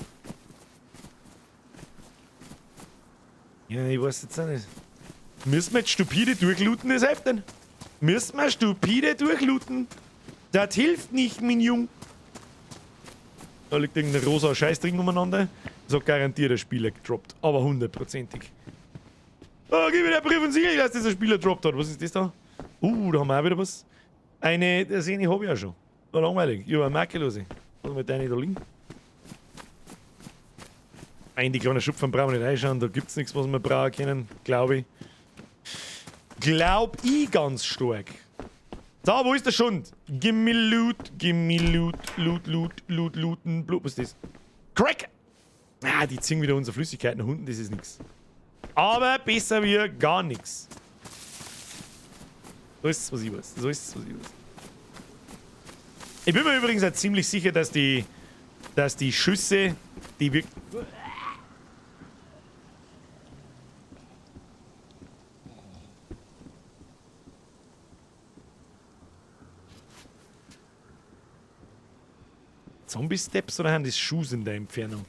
Ja, ich weiß jetzt auch nicht. Müssen wir jetzt stupide durchlooten, das hilft denn? Müssen wir stupide durchlooten? Das hilft nicht, mein Jung. Da liegt irgendein rosa Scheißding umeinander. Das hat garantiert der Spieler gedroppt. Aber hundertprozentig. Oh, gib mir den Brief und Siegel, dass dieser Spieler gedroppt hat. Was ist das da? Da haben wir auch wieder was. Eine, das eine habe ich auch schon. War langweilig. Ich habe eine Makellose. Was mit deiner da liegen? Ein, die kleinen Schupfen brauchen wir nicht reinschauen. Da gibt's nichts, was wir brauchen können, glaube ich. Glaub ich ganz stark. So, wo ist der Schund? Gimme Loot, gimme Loot, Loot, Loot, Loot, Looten, Blut. Was ist das? Crack! Ah, die ziehen wieder unsere Flüssigkeit nach unten, das ist nix. Aber besser wie gar nix. So ist es, was ich weiß. So ist es, was ich weiß. Ich bin mir übrigens auch ziemlich sicher, dass die Schüsse, die wir... Zombie-Steps oder haben das Schuhe in der Entfernung?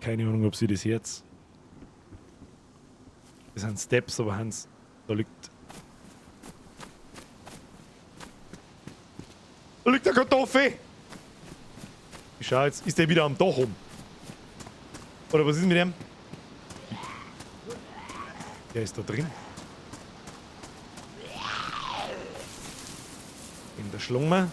Keine Ahnung, ob sie das jetzt. Das sind Steps, aber Hans, da liegt. Da liegt der Kartoffel! Ich schau jetzt, ist der wieder am Dach rum? Oder was ist mit dem? Der ist da drin. In der Schlummer.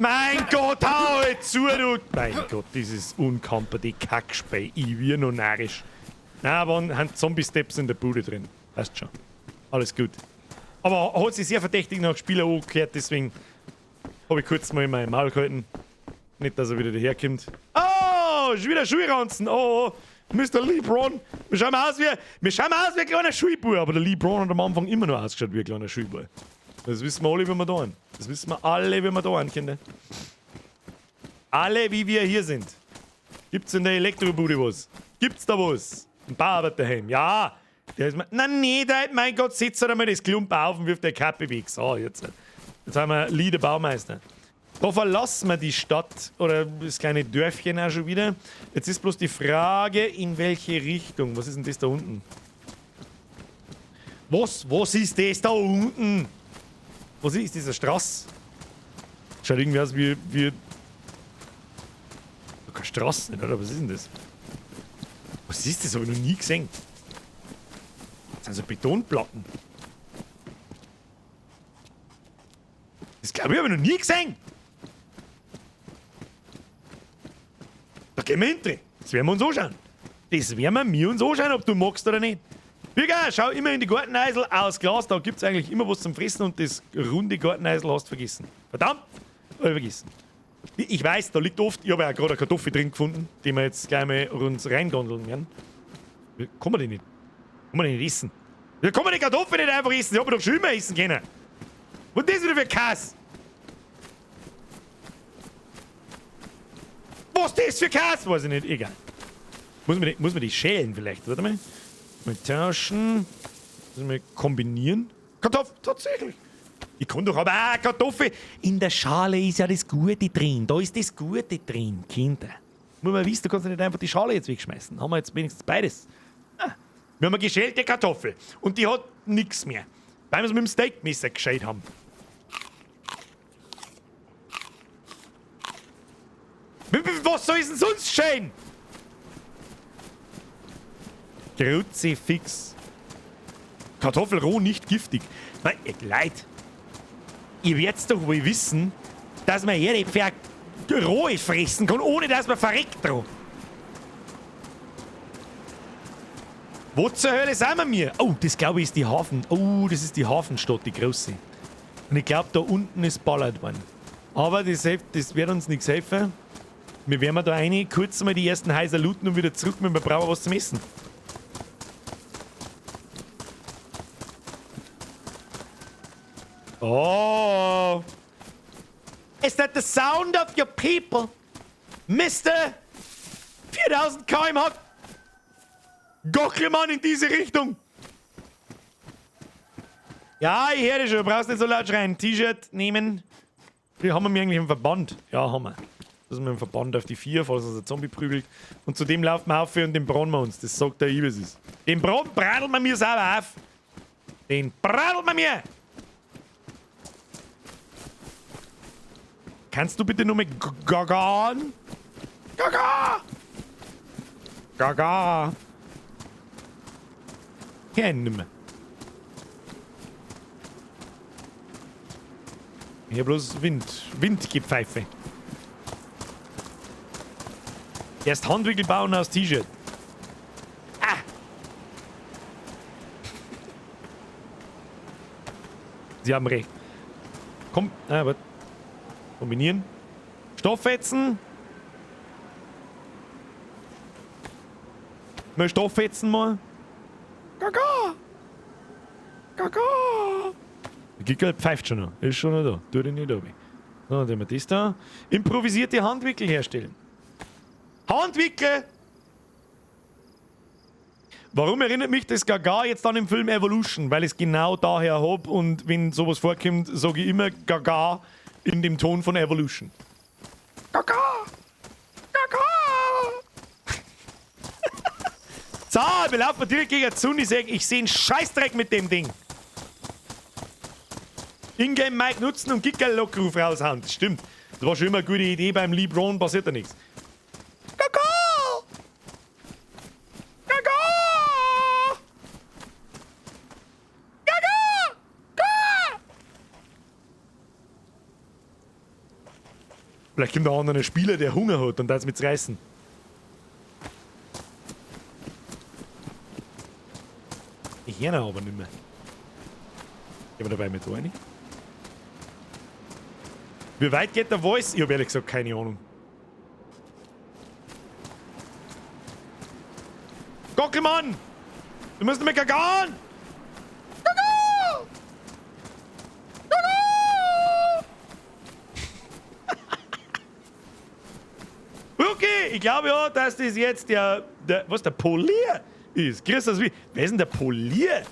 Mein Gott, hau halt zu, du! Mein Gott, dieses unkamperte Kackspei. Ich wir noch narrisch. Na, aber haben Zombie-Steps in der Bude drin. Passt schon. Alles gut. Aber hat sich sehr verdächtig nach Spieler angehört, deswegen habe ich kurz mal in mein Maul gehalten. Nicht, dass er wieder daherkommt. Oh, schon wieder Schulranzen. Oh, Mr. LeBron. Wir schauen aus wie ein kleiner Schulbub. Aber der LeBron hat am Anfang immer noch ausgeschaut wie ein kleiner Schulbub. Das wissen wir alle, wie wir da sind. Das wissen wir alle, wie wir da sind, Kinder. Alle, wie wir hier sind. Gibt's in der Elektrobude was? Gibt's da was? Ein Bauarbeiterheim. Ja. Der ist na nee, da, mein Gott, setzt er einmal das Klump auf und wirft der Kappe weg. So, jetzt. Jetzt haben wir Lee, der Baumeister. Da verlassen wir die Stadt oder das kleine Dörfchen auch schon wieder. Jetzt ist bloß die Frage, in welche Richtung. Was ist denn das da unten? Was? Was ist das da unten? Was ist dieser Straße? Schaut irgendwie aus wie... Keine Straße, nicht, oder? Was ist denn das? Was ist das? Hab ich noch nie gesehen. Das sind so Betonplatten. Das glaube ich, habe ich noch nie gesehen. Da gehen wir hin. Das werden wir uns anschauen. Das werden wir uns anschauen, ob du magst oder nicht. Bürger, schau immer in die Garteneisel aus Glas. Da gibt es eigentlich immer was zum Fressen und das runde Garteneisel hast du vergessen. Verdammt! Hab ich vergessen. Ich weiß, da liegt oft... Ich habe ja gerade eine Kartoffel drin gefunden, die wir jetzt gleich mal uns reingondeln werden. Kann man die nicht? Kann man die nicht essen? Ja, kann man die Kartoffel nicht einfach essen? Die hab ich doch schon immer essen können. Was ist das wieder für Kass? Was ist das für Kass? Weiß ich nicht. Egal. Muss man die schälen vielleicht? Warte mal. Mal tauschen. Muss man kombinieren. Kartoffel, tatsächlich. Ich kann doch aber auch Kartoffel. In der Schale ist ja das Gute drin. Da ist das Gute drin, Kinder. Muss man wissen, du kannst nicht einfach die Schale jetzt wegschmeißen. Haben wir jetzt wenigstens beides. Ah, wir haben eine geschälte Kartoffel. Und die hat nichts mehr. Weil wir es mit dem Steakmesser gescheit haben. Was soll ich denn sonst schälen? Kruzifix. Kartoffel roh nicht giftig. Nein, Leid. Ihr werdet doch wohl wissen, dass man Erdäpfel roh fressen kann, ohne dass man verreckt dran. Wo zur Hölle sind wir mir? Oh, das glaube ich ist die Hafen. Oh, das ist die Hafenstadt, die große. Und ich glaube, da unten ist ballert worden. Aber das wird uns nichts helfen. Wir werden da rein, kurz mal die ersten Häuser looten und wieder zurück, wenn wir brauchen was zum Essen. Oh. Is that the sound of your people? Mr. 4000 km/h. Gockelmann in diese Richtung. Ja, ich höre dich schon. Du brauchst nicht so laut schreien. T-Shirt nehmen. Wie haben wir mir eigentlich im Verband? Ja, haben wir. Das ist mit dem Verband auf die 4, falls uns ein Zombie prügelt. Und zudem laufen wir auf und den braten wir uns. Das sagt der Ibis. Den Braten bradelt man mir sauber auf. Den bradelt man mir! Kannst du bitte nur mit Gagan? Gaga! Gaga! Kennen. Hier bloß Wind. Windgepfeife. Erst Handwickel bauen aus T-Shirt. Ah! Sie haben recht. Komm, warte. Kombinieren. Stofffetzen. Mal Stofffetzen mal. Gaga! Gaga! Der Gickerl pfeift schon noch. Ist schon noch da. Tut ihn nicht runter. So, dann haben wir das da. Improvisierte Handwickel herstellen. Handwickel! Warum erinnert mich das Gaga jetzt an den Film Evolution? Weil ich es genau daher hab und wenn sowas vorkommt, sage ich immer Gaga in dem Ton von Evolution. Gaga! Gaga! So, wir laufen direkt gegen die Sonne. Ich sehe einen Scheißdreck mit dem Ding. Ingame Mic nutzen und Giga-Lockruf raushauen. Das stimmt. Das war schon immer eine gute Idee. Beim LeBron passiert da nichts. Gaga! Gaga! Gaga! Gaga! Vielleicht kommt da ein anderer Spieler, der Hunger hat und das mit reißen. Ich höre ihn aber nicht mehr. Gehen wir dabei mit rein? Wie weit geht der Voice? Ich habe ehrlich gesagt keine Ahnung. Gockelmann! Du musst nicht mehr gagauen! Gaga! Gaga! Okay, ich glaube ja, dass das jetzt der was, der Polier ist. Grüß das wie. Wer ist denn der Polier?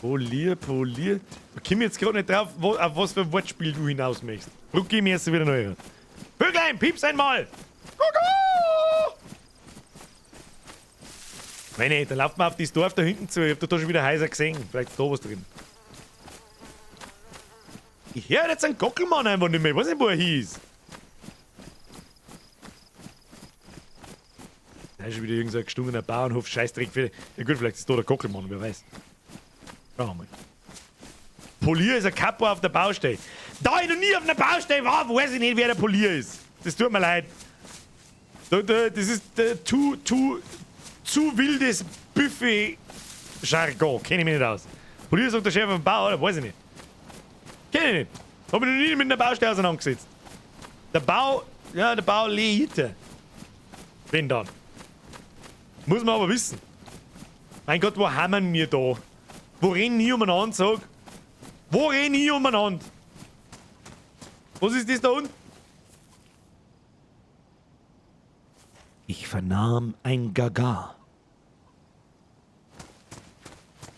Polier, Polier. Da komme ich jetzt gerade nicht drauf, auf was für ein Wortspiel du hinaus möchtest. Brucki, mir ist wieder neu. Vöglein, pieps einmal! Kuckuck! Meine, da lauft man auf das Dorf da hinten zu. Ich hab da schon wieder Häuser gesehen. Vielleicht ist da was drin. Ich höre jetzt einen Gockelmann einfach nicht mehr. Ich weiß nicht, wo er hieß. Da ist schon wieder irgend so ein gestungener Bauernhof. Scheißdreck. Ja gut, vielleicht ist da der Gockelmann, wer weiß. Schauen wir mal. Polier ist ein Kapo auf der Baustelle. Da ich noch nie auf einer Baustelle war, weiß ich nicht, wer der Polier ist. Das tut mir leid. Das ist zu wildes Buffet-Jargon. Kenn ich mich nicht aus. Polier sagt der Chef auf dem Bau, oder? Weiß ich nicht. Kenn ich nicht. Hab mich noch nie mit einer Baustelle auseinandergesetzt. Der Bau, ja, der Bau Leite. Wenn dann. Muss man aber wissen. Mein Gott, wo haben wir da? Wo rennen ich umeinander, sag? Wo renn ich umeinander? Was ist das da unten? Ich vernahm ein Gaga.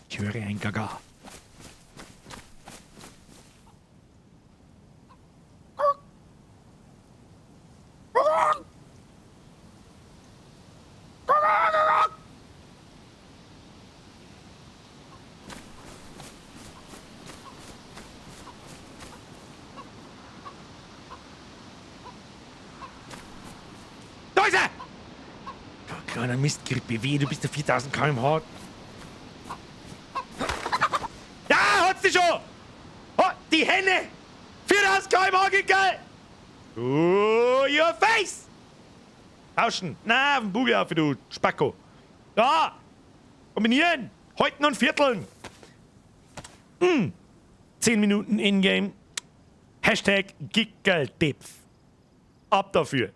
Ich höre ein Gaga. Da ist er! Du kleiner Mistgrippe, weh, du bist der 4000 km/h. Ja, hat's dich schon! Oh, die Henne! 4000 km/h geht geil! Oh, your face! Tauschen! Na, auf den Bugel auf, du Spacko! Da! Kombinieren! Häuten und Vierteln! 10 Minuten Ingame. Hashtag Gickeldipf. Ab dafür!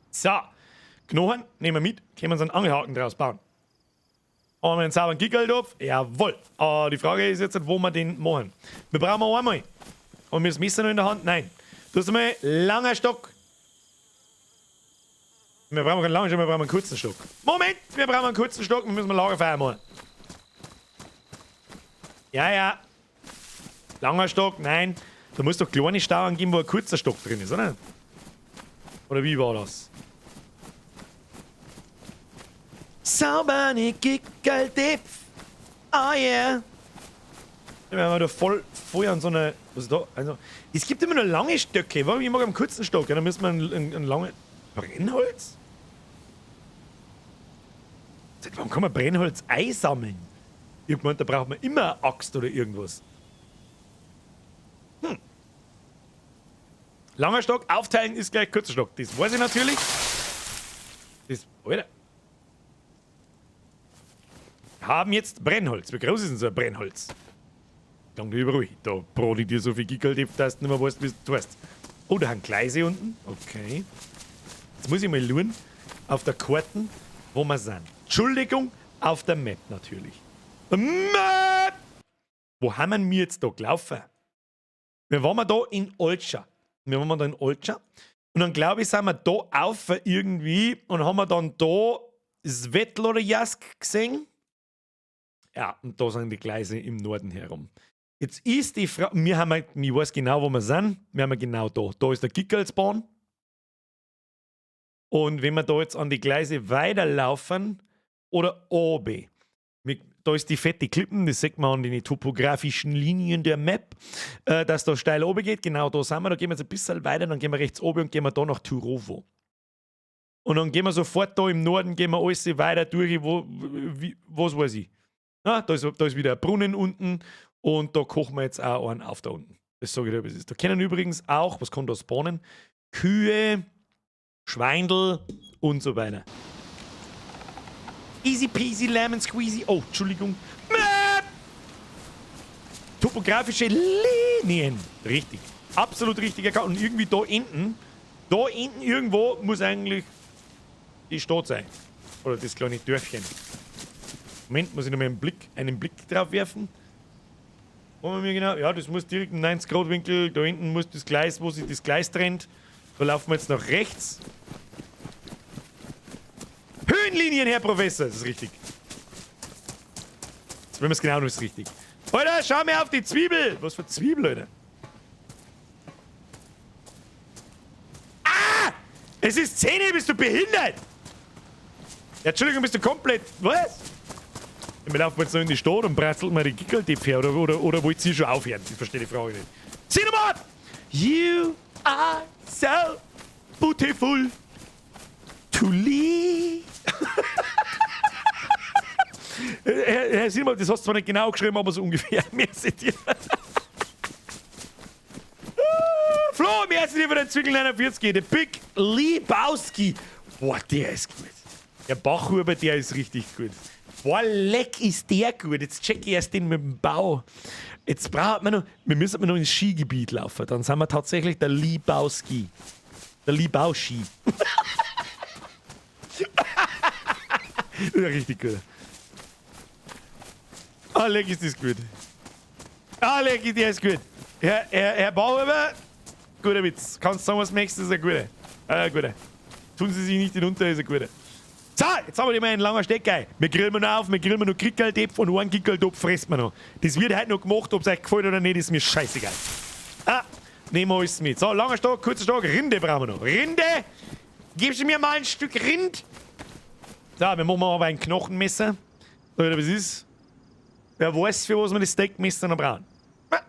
So, Knochen nehmen wir mit, können wir uns einen Angelhaken draus bauen. Haben wir einen sauberen Gickeldopf? Jawohl. Die Frage ist jetzt, wo wir den machen. Wir brauchen einmal. Haben wir das Messer noch in der Hand? Nein. Du hast einmal langer Stock. Wir brauchen keinen langen Stock, wir brauchen einen kurzen Stock. Moment, wir brauchen einen kurzen Stock, wir müssen mal Lagerfeuer machen. Ja, ja. Langer Stock, nein. Da muss doch kleine Stauern geben, wo ein kurzer Stock drin ist, oder? Oder wie war das? Saubere Gickeldipf. Oh yeah. Wir haben da voll an so eine. Was ist da? Also, es gibt immer nur lange Stöcke. Warum? Ich mag einen kurzen Stock. Ja, da müssen wir einen langen. Brennholz? Seit wann kann man Brennholz einsammeln? Ich hab gemeint, da braucht man immer eine Axt oder irgendwas. Langer Stock, aufteilen ist gleich kurzer Stock. Das weiß ich natürlich. Das. Alter. Haben jetzt Brennholz. Wie groß ist denn so ein Brennholz? Danke, überall. Da brot ich dir so viel Gickeldipf, dass du nicht mehr weißt, wie du weißt. Oh, da haben Gleise unten. Okay. Jetzt muss ich mal schauen, auf der Karte, wo wir sind. Entschuldigung, auf der Map natürlich. Map! Wo haben wir jetzt da gelaufen? Wir waren da in Olscha. Wir waren da in Olscha. Und dann, glaube ich, sind wir da auf irgendwie und haben wir dann da Svetlojarsk gesehen. Ja, und da sind die Gleise im Norden herum. Jetzt ist die Frage, wir haben, ich weiß genau, wo wir sind. Wir haben genau da. Da ist der Gickelsbahn. Und wenn wir da jetzt an die Gleise weiterlaufen oder oben, da ist die fette Klippen, das sieht man an den topografischen Linien der Map, dass da steil oben geht. Genau da sind wir. Da gehen wir jetzt ein bisschen weiter, dann gehen wir rechts oben und gehen wir da nach Turovo. Und dann gehen wir sofort da im Norden, gehen wir alles weiter durch, was weiß ich. Na, da ist wieder ein Brunnen unten und da kochen wir jetzt auch einen auf da unten. Das sage ich dir, was ist. Da können übrigens auch, was kann da spawnen? Kühe, Schweindel und so weiter. Easy peasy lemon squeezy. Oh, Entschuldigung. Map! Topografische Linien. Richtig. Absolut richtig erkannt. Und irgendwie da hinten irgendwo muss eigentlich die Stadt sein. Oder das kleine Dörfchen. Moment, muss ich noch mal einen Blick drauf werfen. Wollen wir mir genau? Ja, das muss direkt im 90 Grad Winkel. Da hinten muss das Gleis, wo sich das Gleis trennt. Da laufen wir jetzt nach rechts. Höhenlinien, Herr Professor. Das ist richtig. Jetzt, wenn wir es genau noch ist richtig. Alter, schau mir auf die Zwiebel. Was für Zwiebel, Alter? Ah! Es ist 10, bist du behindert? Ja, Entschuldigung, bist du komplett. Was? Wir laufen jetzt noch in die Stadt und bratzeln mal die Gickerl her oder wollt ihr schon aufhören? Ich verstehe die Frage nicht. Cinnamon! You are so beautiful to leave. Herr Silber, das hast du zwar nicht genau geschrieben, aber so ungefähr. Merci dir. Flo, merci dir für den Zwickel 49. The Big Lebowski. Boah, der ist gut. Der Bachhuber, der ist richtig gut. Boah, leck ist der gut. Jetzt check ich erst den mit dem Bau. Jetzt braucht man noch, wir müssen noch ins Skigebiet laufen. Dann sind wir tatsächlich der Lebowski. Der Lebowski. Ja, richtig gut. Ah, leck ist das gut. Ah, leck ist der ist gut. Herr Bauhuber, guter Witz. Kannst du sagen, was du möchtest, ist ein guter. Guter. Tun Sie sich nicht hinunter, ist ein guter. So, jetzt haben wir mal einen langen Stecker. Wir grillen noch auf, wir grillen noch Kickerltopf und einen Kickerltopf fressen wir noch. Das wird heute noch gemacht, ob es euch gefällt oder nicht, ist mir scheißegal. Ah, nehmen wir alles mit. So, langer Stock, kurzer Stock, Rinde brauchen wir noch. Rinde! Gibst du mir mal ein Stück Rind? So, wir machen aber ein Knochenmesser. Oder was ist? Wer weiß, für was wir das Steakmesser noch brauchen. Ah.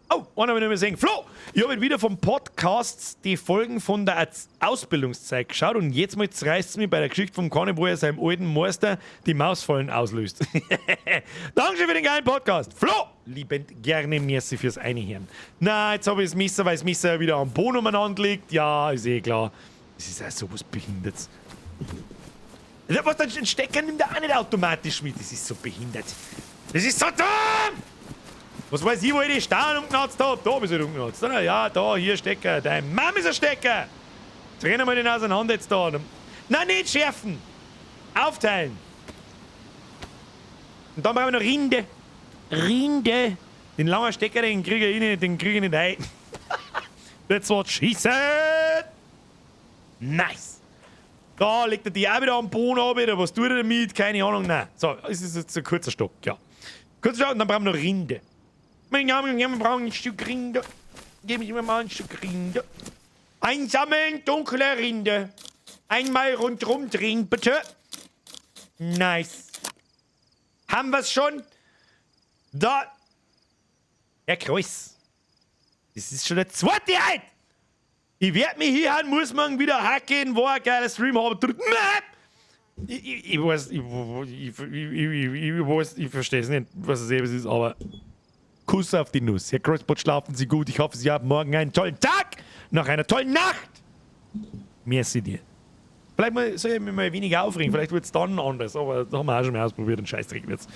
Oh, einen habe ich noch gesehen. Flo, ich habe wieder vom Podcast die Folgen von der Ausbildungszeit geschaut und jetzt mal reißt es mich bei der Geschichte vom Conny, wo er seinem alten Meister die Mausfallen auslöst. Dankeschön für den geilen Podcast. Flo, liebend gerne, merci fürs Einhören. Na, jetzt habe ich das Messer, weil das Messer ja wieder am Boden umeinander liegt. Ja, ist eh klar. Das ist ja sowas Behindertes. Was, dann Stecker nimmt er auch nicht automatisch mit. Das ist so behindert. Das ist so dumm! Was weiß ich, wo ich die Steine umgenatzt hab? Da bist du umgenatzt. Ja, da, hier Stecker. Dein Mann ist ein Stecker. Trennen wir den auseinander jetzt da. Nein, nicht schärfen. Aufteilen. Und dann brauchen wir noch Rinde. Rinde. Den langen Stecker, den kriege ich nicht, den kriege ich nicht ein. That's what she said. Nice. Da legt er die auch wieder am Boden ab, oder was tut er damit? Keine Ahnung. Nein. So, es ist jetzt ein kurzer Stock, ja. Kurzer Stock und dann brauchen wir noch Rinde. Wir brauchen ein Stück Rinde. Geben Sie mir mal ein Stück Rinde. Einsammeln, dunkle Rinde. Einmal rundrum drehen, bitte. Nice. Haben wir's schon? Da. Herr Kreuz. Das ist schon der zweite heute. Ich werde mich hier an, muss man wieder hacken, war ein geiler Stream, aber ich weiß, ich weiß, ich verstehe es nicht, was es eben ist, aber Kuss auf die Nuss. Herr Kreuzbot, schlafen Sie gut. Ich hoffe, Sie haben morgen einen tollen Tag nach einer tollen Nacht. Merci dir. Vielleicht mal, soll ich mich mal weniger aufregen, vielleicht wird es dann anders, aber das haben wir auch schon mal ausprobiert und Scheißdreck wird's.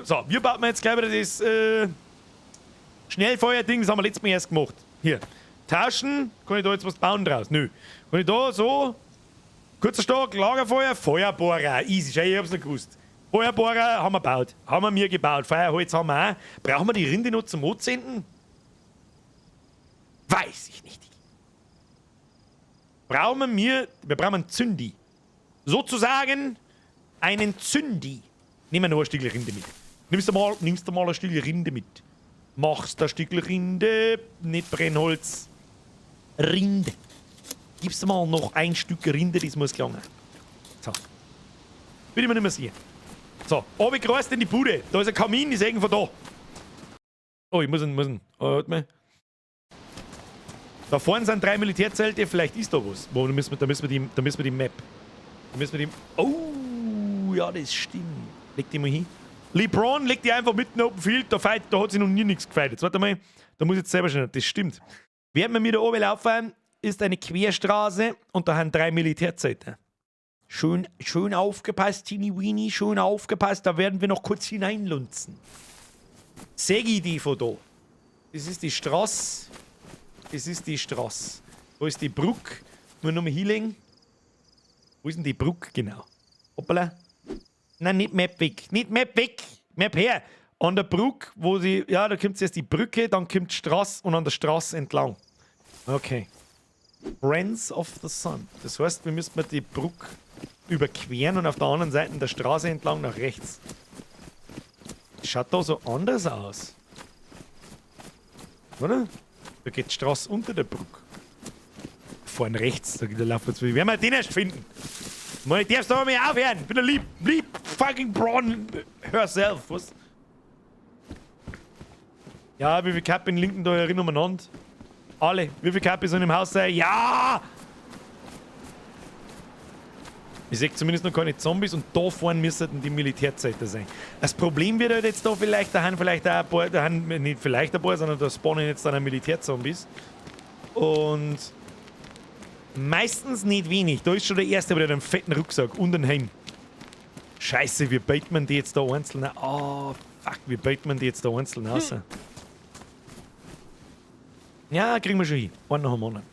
So, wir bauen jetzt gleich wieder das Schnellfeuerding, das haben wir letztes Mal erst gemacht. Hier. Tauschen, kann ich da jetzt was bauen draus? Nö. Kann ich da so, kurzer Stock, Lagerfeuer, Feuerbohrer, easy, schau, ich hab's nicht gewusst. Feuerbohrer haben wir gebaut, haben wir mir gebaut, Feuerholz haben wir auch. Brauchen wir die Rinde noch zum Anzünden? Weiß ich nicht. Brauchen wir brauchen einen Zündi. Sozusagen einen Zündi. Nehmen wir noch ein Stück Rinde mit. Nimmst du mal ein Stück Rinde mit. Machst ein Stück Rinde, nicht Brennholz. Rinde. Gibst du mal noch ein Stück Rinde, das muss gelangen. So. Will ich mir nicht mehr sehen. So, runtergereist in die Bude. Da ist ein Kamin, ist irgendwo da. Oh, ich muss ihn. Oh, warte mal. Da vorne sind drei Militärzelte, vielleicht ist da was. Wo, da müssen wir die Map. Da müssen wir die. Oh, ja, das stimmt. Leg die mal hin. LeBron legt die einfach mitten Open Field, da, fight, da hat sich noch nie nichts gefeiert. Jetzt warte mal, da muss ich jetzt selber schauen, das stimmt. Während wir mir da oben laufen, ist eine Querstraße und da haben 3 Militärzelte. Schön, schön aufgepasst, Teeny Weeny, schön aufgepasst, da werden wir noch kurz hineinlunzen. Seh ich die von da? Das ist die Straße. Das ist die Straße. Wo ist die Brücke? Nur noch mal hinlegen. Wo ist denn die Brücke genau? Hoppala. Nein, nicht Map weg. Nicht Map weg. Map her. An der Brücke, wo sie. Ja, da kommt zuerst die Brücke, dann kommt die Straße und an der Straße entlang. Okay. Friends of the Sun. Das heißt, wir müssen die Brücke überqueren und auf der anderen Seite der Straße entlang nach rechts. Schaut da so anders aus. Oder? Da geht die Straße unter der Brücke. Vorne rechts, da laufen wir jetzt. Werden wir den erst finden? Mann, ich darf's doch mal aufhören. Ich bin der lieb fucking Braun herself, was? Ja, wie viel Kappen linken da erinnern umeinander? Alle. Wie viel Kappe sollen im Haus sein? Ja! Ich sehe zumindest noch keine Zombies und da vorne müssten die Militärzelte sein. Das Problem wird halt jetzt da vielleicht, da haben vielleicht auch ein paar, da haben nicht vielleicht ein paar, sondern da spawnen jetzt dann auch Militärzombies. Und meistens nicht wenig. Da ist schon der erste, aber der hat einen fetten Rucksack und einen Helm. Scheiße, wie bait man die jetzt da einzeln? Oh, fuck, wie bait man die jetzt da einzeln raus? Ja, kriegen wir schon hin. Einen nach dem anderen.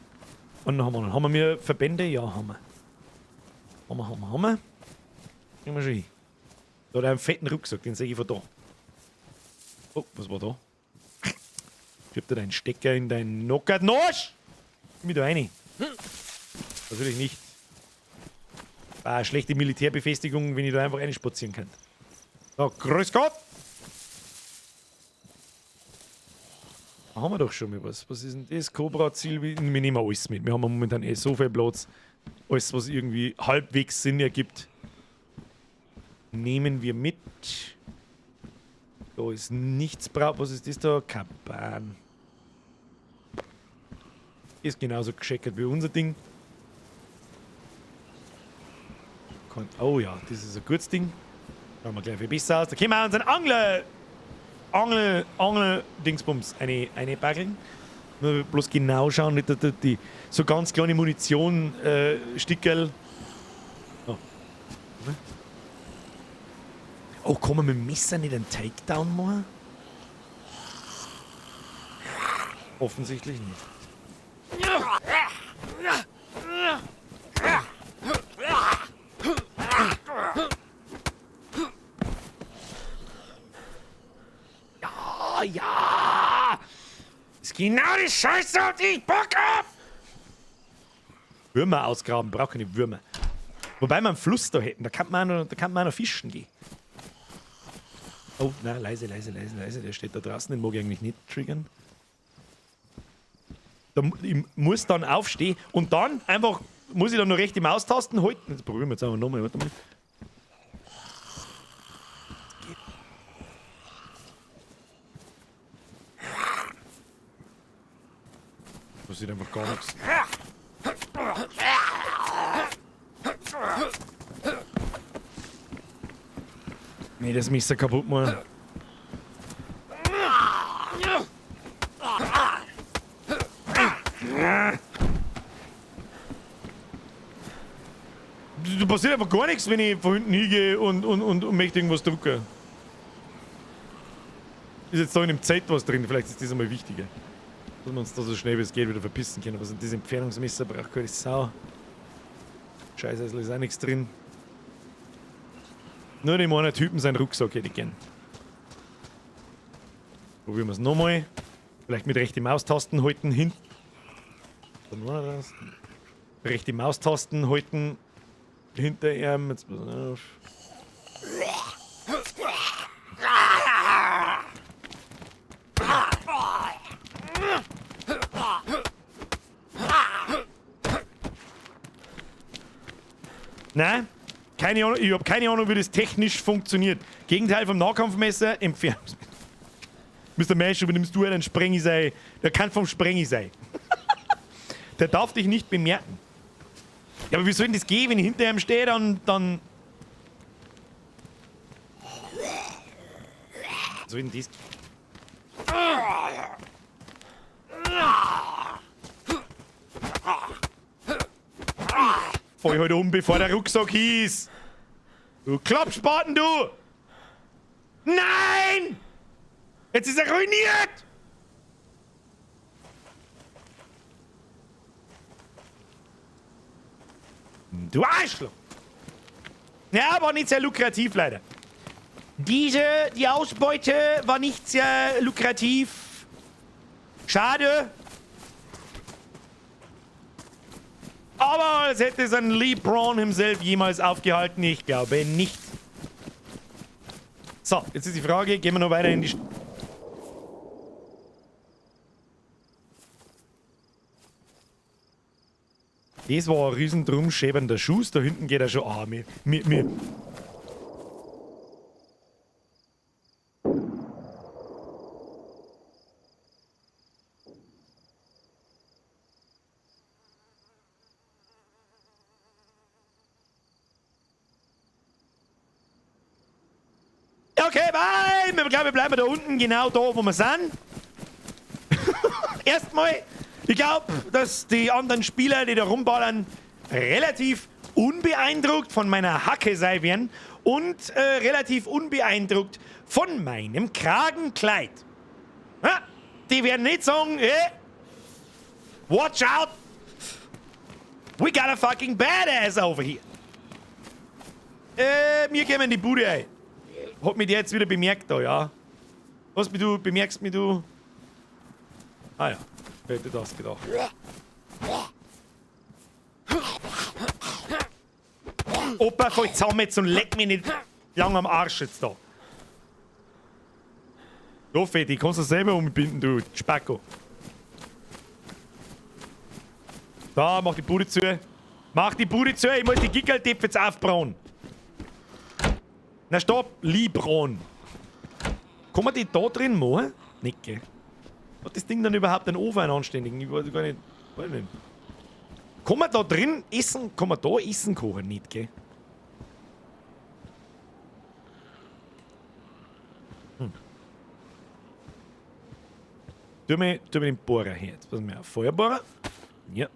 Einen nach dem anderen. Haben wir Verbände? Ja, haben wir. Haben wir, haben wir, haben wir. Kriegen wir schon hin. Da hat er einen fetten Rucksack, den sehe ich von da. Oh, was war da? Schieb dir deinen Stecker in deinen Knocker. Nosch! Komm ich da rein? Natürlich nicht. War eine schlechte Militärbefestigung, wenn ich da einfach reinspazieren kann. So, grüß Gott! Da haben wir doch schon mal was. Was ist denn das? Cobra-Ziel. Wir nehmen alles mit. Wir haben momentan eh so viel Platz. Alles, was irgendwie halbwegs Sinn ergibt, nehmen wir mit. Da ist nichts brauch. Was ist das da? Kaban. Ist genauso gescheckert wie unser Ding. Oh ja, das ist ein gutes Ding. Schauen wir gleich viel besser aus. Da können wir unseren Angler. Angel, Angel, Dingsbums, eine baggeln. Nur bloß genau schauen, nicht, dass die so ganz kleine Munition, Stickerl. Oh. Oh, kann man mit dem Messer nicht einen Takedown machen? Offensichtlich nicht. Ja, ja! Das ist genau die Scheiße, auf die ich Bock hab! Würmer ausgraben, braucht keine Würmer. Wobei wir einen Fluss da hätten, da kann man auch noch, da kann man auch noch fischen gehen. Oh, nein, leise, leise, leise, leise. Der steht da draußen, den mag ich eigentlich nicht triggern. Da, ich muss dann aufstehen und dann einfach, muss ich dann noch rechte Maustasten halten. Jetzt probieren wir jetzt einfach nochmal, warte mal. Passiert einfach gar nichts. Nee, das Messer kaputt machen. Da passiert einfach gar nichts, wenn ich von hinten hingehe und möchte irgendwas drücken. Ist jetzt da in dem Zelt was drin, vielleicht ist das einmal wichtiger. Dass wir uns da so schnell wie es geht wieder verpissen können. Was ist das Entfernungsmesser braucht keine Sau. Scheiße, es ist auch nichts drin. Nur dem einen Typen seinen Rucksack hätte ich gern. Probieren wir es nochmal. Vielleicht mit rechte Maustasten halten hin. Dann war das. Rechte Maustasten halten hinter ihm. Jetzt pass auf. Nein, keine Ahnung, ich hab keine Ahnung, wie das technisch funktioniert. Gegenteil vom Nahkampfmesser, Entfernungsmesser. Mister Mesh, übernimmst du einen Sprengi sei. Der kann vom Sprengi sein. Der darf dich nicht bemerken. Ja, aber wie soll denn das gehen, wenn ich hinter ihm stehe, dann... So in das. Fall halt um, bevor der Rucksack hieß. Du Klappspaten, du! Nein! Jetzt ist er ruiniert! Du Arschloch! Ja, war nicht sehr lukrativ, leider. Die Ausbeute war nicht sehr lukrativ. Schade. Aber als hätte es ein Lee Braun himself jemals aufgehalten, ich glaube nicht. So, jetzt ist die Frage, gehen wir noch weiter in die... Das war ein riesen drumschäbernder Schuss, da hinten geht er schon... Ah, mir. Okay, bye! Ich glaube, wir bleiben da unten, genau da, wo wir sind. Erstmal, ich glaube, dass die anderen Spieler, die da rumballern, relativ unbeeindruckt von meiner Hacke sein werden und relativ unbeeindruckt von meinem Kragenkleid. Ja, die werden nicht sagen, hey, watch out! We got a fucking badass over here. Wir gehen in die Bude ein. Hat mich der jetzt wieder bemerkt da, ja? Was mich du, bemerkst mich du? Ah ja, wer hätte das gedacht? Opa, fall zusammen jetzt und leck mich nicht lang am Arsch jetzt da. So, Fetti, kannst du selber umbinden, du Spacko. Da, mach die Bude zu. Mach die Bude zu, ich muss die Gickerl-Töpfe jetzt aufbrauen. Na stopp, Libron. Kann man die da drin machen? Nicht, gell? Hat das Ding dann überhaupt einen Ofen, einen anständigen? Ich weiß gar nicht. Weiß nicht. Kann man da drin essen? Kann man da Essen kochen? Nicht, gell? Hm. Tu mir den Bohrer her. Jetzt pass mal auf. Feuerbohrer. Ja.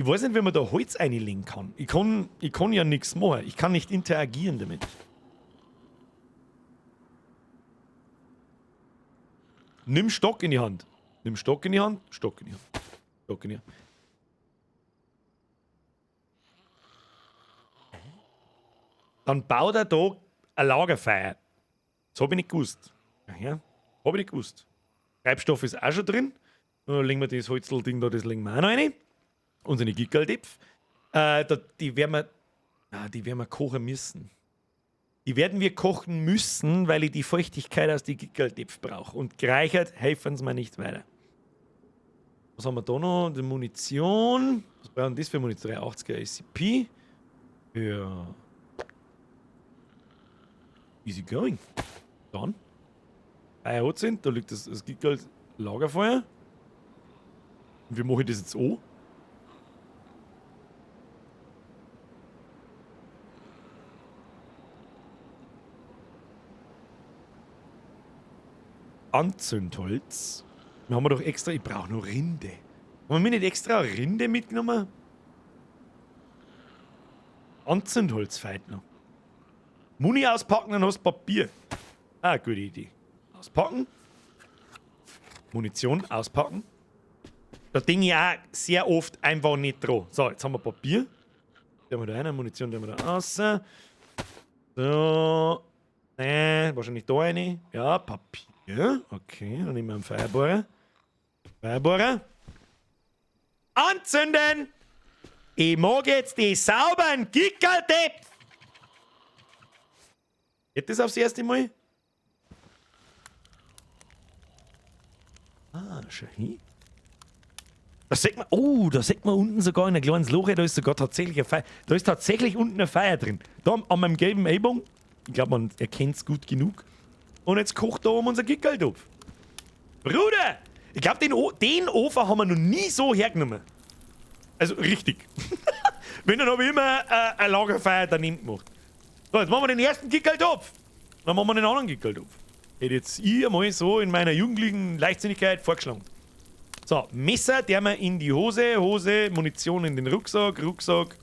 Ich weiß nicht, wie man da Holz einlegen kann. Ich kann ja nichts machen. Ich kann nicht interagieren damit. Nimm Stock in die Hand. Nimm Stock in die Hand. Stock in die Hand. Stock in die Hand. Dann baut er da ein Lagerfeuer. Das hab ich nicht gewusst. Ja, hab ich nicht gewusst. Treibstoff ist auch schon drin. Dann legen wir das Holzding da, das legen wir auch noch rein. Unsere Gickerl-Töpfe. Die werden wir kochen müssen. Die werden wir kochen müssen, weil ich die Feuchtigkeit aus den Gickerl-Töpfen brauche. Und gereichert helfen sie mir nicht weiter. Was haben wir da noch? Die Munition. Was brauchen das für Munition? 380er ACP. Ja. Easy going. Dann. Eier sind, da liegt das Gickerl-Lagerfeuer. Und wie mache ich das jetzt an? Anzündholz. Wir haben doch extra. Ich brauche noch Rinde. Haben wir nicht extra Rinde mitgenommen? Anzündholz fehlt noch. Muni auspacken, dann hast du Papier. Ah, gute Idee. Auspacken. Munition auspacken. Da denke ich auch sehr oft einfach nicht dran. So, jetzt haben wir Papier. Da haben wir da eine Munition, da haben wir da raus. So. Ne, wahrscheinlich da eine. Ja, Papier. Okay, dann nehmen wir einen Feuerbohrer. Feuerbohrer. Anzünden! Ich mag jetzt die sauberen Gickerl-Töpfe! Geht das aufs erste Mal? Ah, schau hin. Da sieht man, oh, da sieht man unten sogar in einem kleinen Loch, da ist sogar tatsächlich ein Feuer. Da ist tatsächlich unten ein Feuer drin. Da an meinem gelben Ellbogen. Ich glaube, man erkennt es gut genug. Und jetzt kocht da oben unser Gickerl-Topf. Bruder! Ich glaube, den Ofen haben wir noch nie so hergenommen. Also richtig. Wenn, dann habe ich immer ein Lagerfeuer daneben gemacht. So, jetzt machen wir den ersten Gickerl-Topf. Dann machen wir den anderen Gickerltopf. Hätte jetzt ich einmal so in meiner jugendlichen Leichtsinnigkeit vorgeschlagen. So, Messer, der mir in die Hose, Hose, Munition in den Rucksack, Rucksack.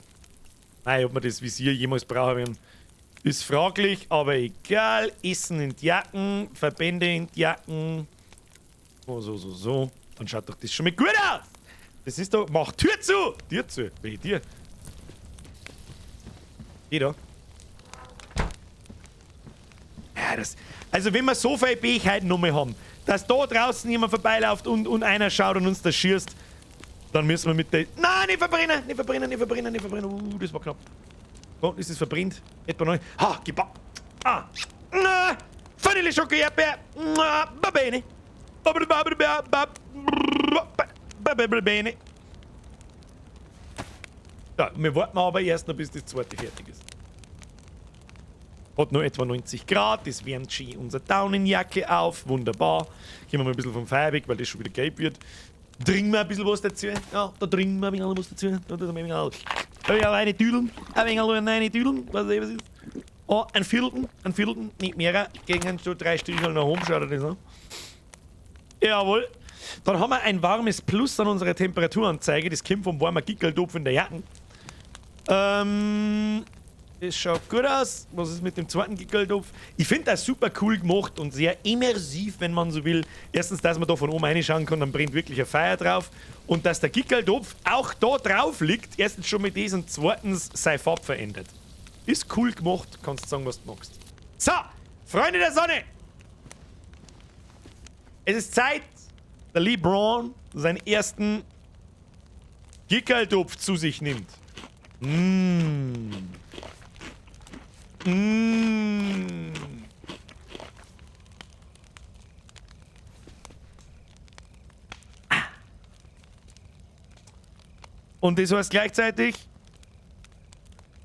Nein, ob wir das Visier jemals brauchen werden, ist fraglich, aber egal. Essen in die Jacken, Verbände in die Jacken. So, so, so, so. Dann schaut doch das schon mal gut aus. Das ist doch. Mach Tür zu! Tür zu. Welche Tür? Die da. Ja, das. Also, wenn wir so viel Fähigkeiten noch mal haben, dass da draußen jemand vorbeiläuft und einer schaut und uns das schießt, dann müssen wir mit der. Nein, nicht verbrennen! Nicht verbrennen, nicht verbrennen, nicht verbrennen. Das war knapp. Oh, ist es verbrennt? Etwa neu. Ha, gib ab. Ah. Na, Vanille Schoko Erdbeer. Na, va bene. Va bene. Ja, wir warten aber erst noch, bis das zweite fertig ist. Hat nur etwa 90 Grad, das wärmt schön unsere Daunenjacke auf. Wunderbar. Gehen wir mal ein bisschen vom Feuer weg, weil das schon wieder gelb wird. Trinken wir ein bisschen was dazu. Ja, da trinken wir ein bisschen was dazu. Da tun wir ein bisschen eine Düdeln. Ein wenig eine Düdeln. Was was ist. Oh, ein Vierteln, nicht mehr. Gegen so drei Striche nach oben schaut das an. Jawohl. Dann haben wir ein warmes Plus an unserer Temperaturanzeige. Das kommt vom warmen Gickerltopf in der Jacken. Das schaut gut aus. Was ist mit dem zweiten Gickerltopf? Ich finde das super cool gemacht und sehr immersiv, wenn man so will. Erstens, dass man da von oben reinschauen kann, dann brennt wirklich ein Feuer drauf. Und dass der Gickerltopf auch da drauf liegt, erstens schon mit das und zweitens seine Farbe verändert. Ist cool gemacht, kannst sagen, was du magst. So, Freunde der Sonne! Es ist Zeit, der Lee Braun seinen ersten Gickerltopf zu sich nimmt. Mmh. Mmh. Und das heißt gleichzeitig,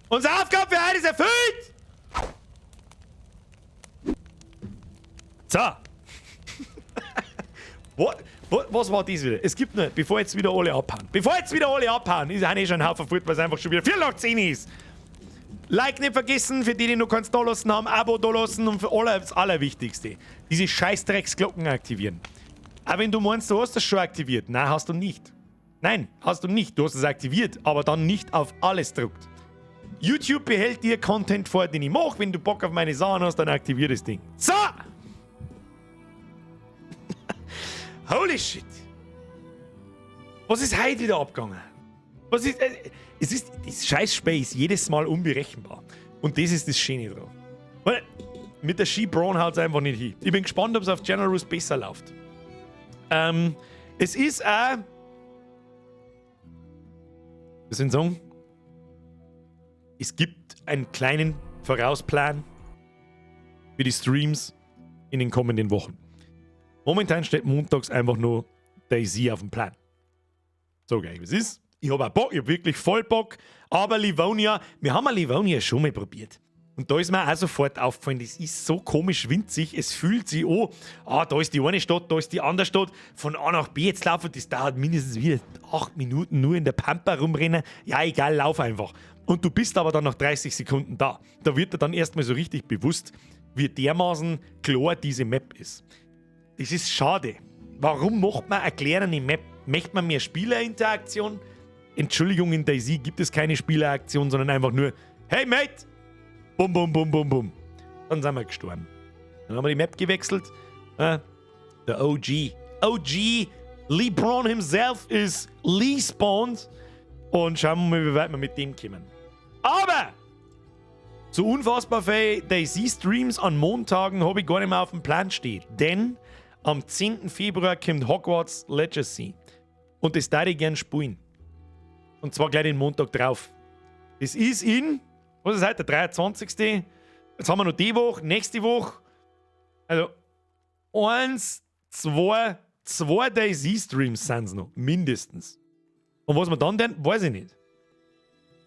unsere Aufgabe für heute ist erfüllt! So. Was war das wieder? Es gibt nur, bevor jetzt wieder alle abhauen. Bevor jetzt wieder alle abhauen, ist eigentlich schon ein Haufen fort, weil es einfach schon wieder 10:15 ist. Like nicht vergessen, für die, die noch keins da lassen haben, Abo da lassen und für alle das Allerwichtigste, diese Scheißdrecksglocken aktivieren. Auch wenn du meinst, du hast das schon aktiviert. Nein, hast du nicht. Nein, hast du nicht. Du hast es aktiviert, aber dann nicht auf alles druckt. YouTube behält dir Content vor, den ich mache. Wenn du Bock auf meine Sachen hast, dann aktivier das Ding. So! Holy shit! Was ist heute wieder abgegangen? Was ist, es ist, das scheiß Spiel ist jedes Mal unberechenbar. Und das ist das Schöne dran. Weil mit der Ski Braun haut's einfach nicht hin. Ich bin gespannt, ob's auf Generous besser läuft. Es ist auch. Wir sind sagen, es gibt einen kleinen Vorausplan für die Streams in den kommenden Wochen. Momentan steht montags einfach nur DayZ auf dem Plan. So geil, wie es ist. Ich hab auch Bock, ich hab wirklich voll Bock. Aber Livonia, wir haben ja Livonia schon mal probiert. Und da ist mir auch sofort aufgefallen, das ist so komisch winzig, es fühlt sich an, ah, da ist die eine Stadt, da ist die andere Stadt, von A nach B jetzt laufen, das dauert mindestens wieder 8 Minuten nur in der Pampa rumrennen. Ja, egal, lauf einfach. Und du bist aber dann nach 30 Sekunden da. Da wird dir dann erstmal so richtig bewusst, wie dermaßen klar diese Map ist. Das ist schade. Warum macht man eine kleinere Map? Möchte man mehr Spielerinteraktion? Entschuldigung, in DayZ gibt es keine Spieleraktion, sondern einfach nur, hey Mate! Bum, bum, bum, bum, bum. Dann sind wir gestorben. Dann haben wir die Map gewechselt. Der OG. OG LeBron himself ist Lee spawned. Und schauen wir mal, wie weit wir mit dem kommen. Aber so unfassbar viel DayZ-Streams an Montagen habe ich gar nicht mehr auf dem Plan stehen. Denn am 10. Februar kommt Hogwarts Legacy. Und das darf ich gern spielen. Und zwar gleich den Montag drauf. Das ist in, was ist heute, der 23. Jetzt haben wir noch die Woche, nächste Woche. Also 1, 2, 2 DayZ-Streams sind's noch, mindestens. Und was wir dann denn, weiß ich nicht.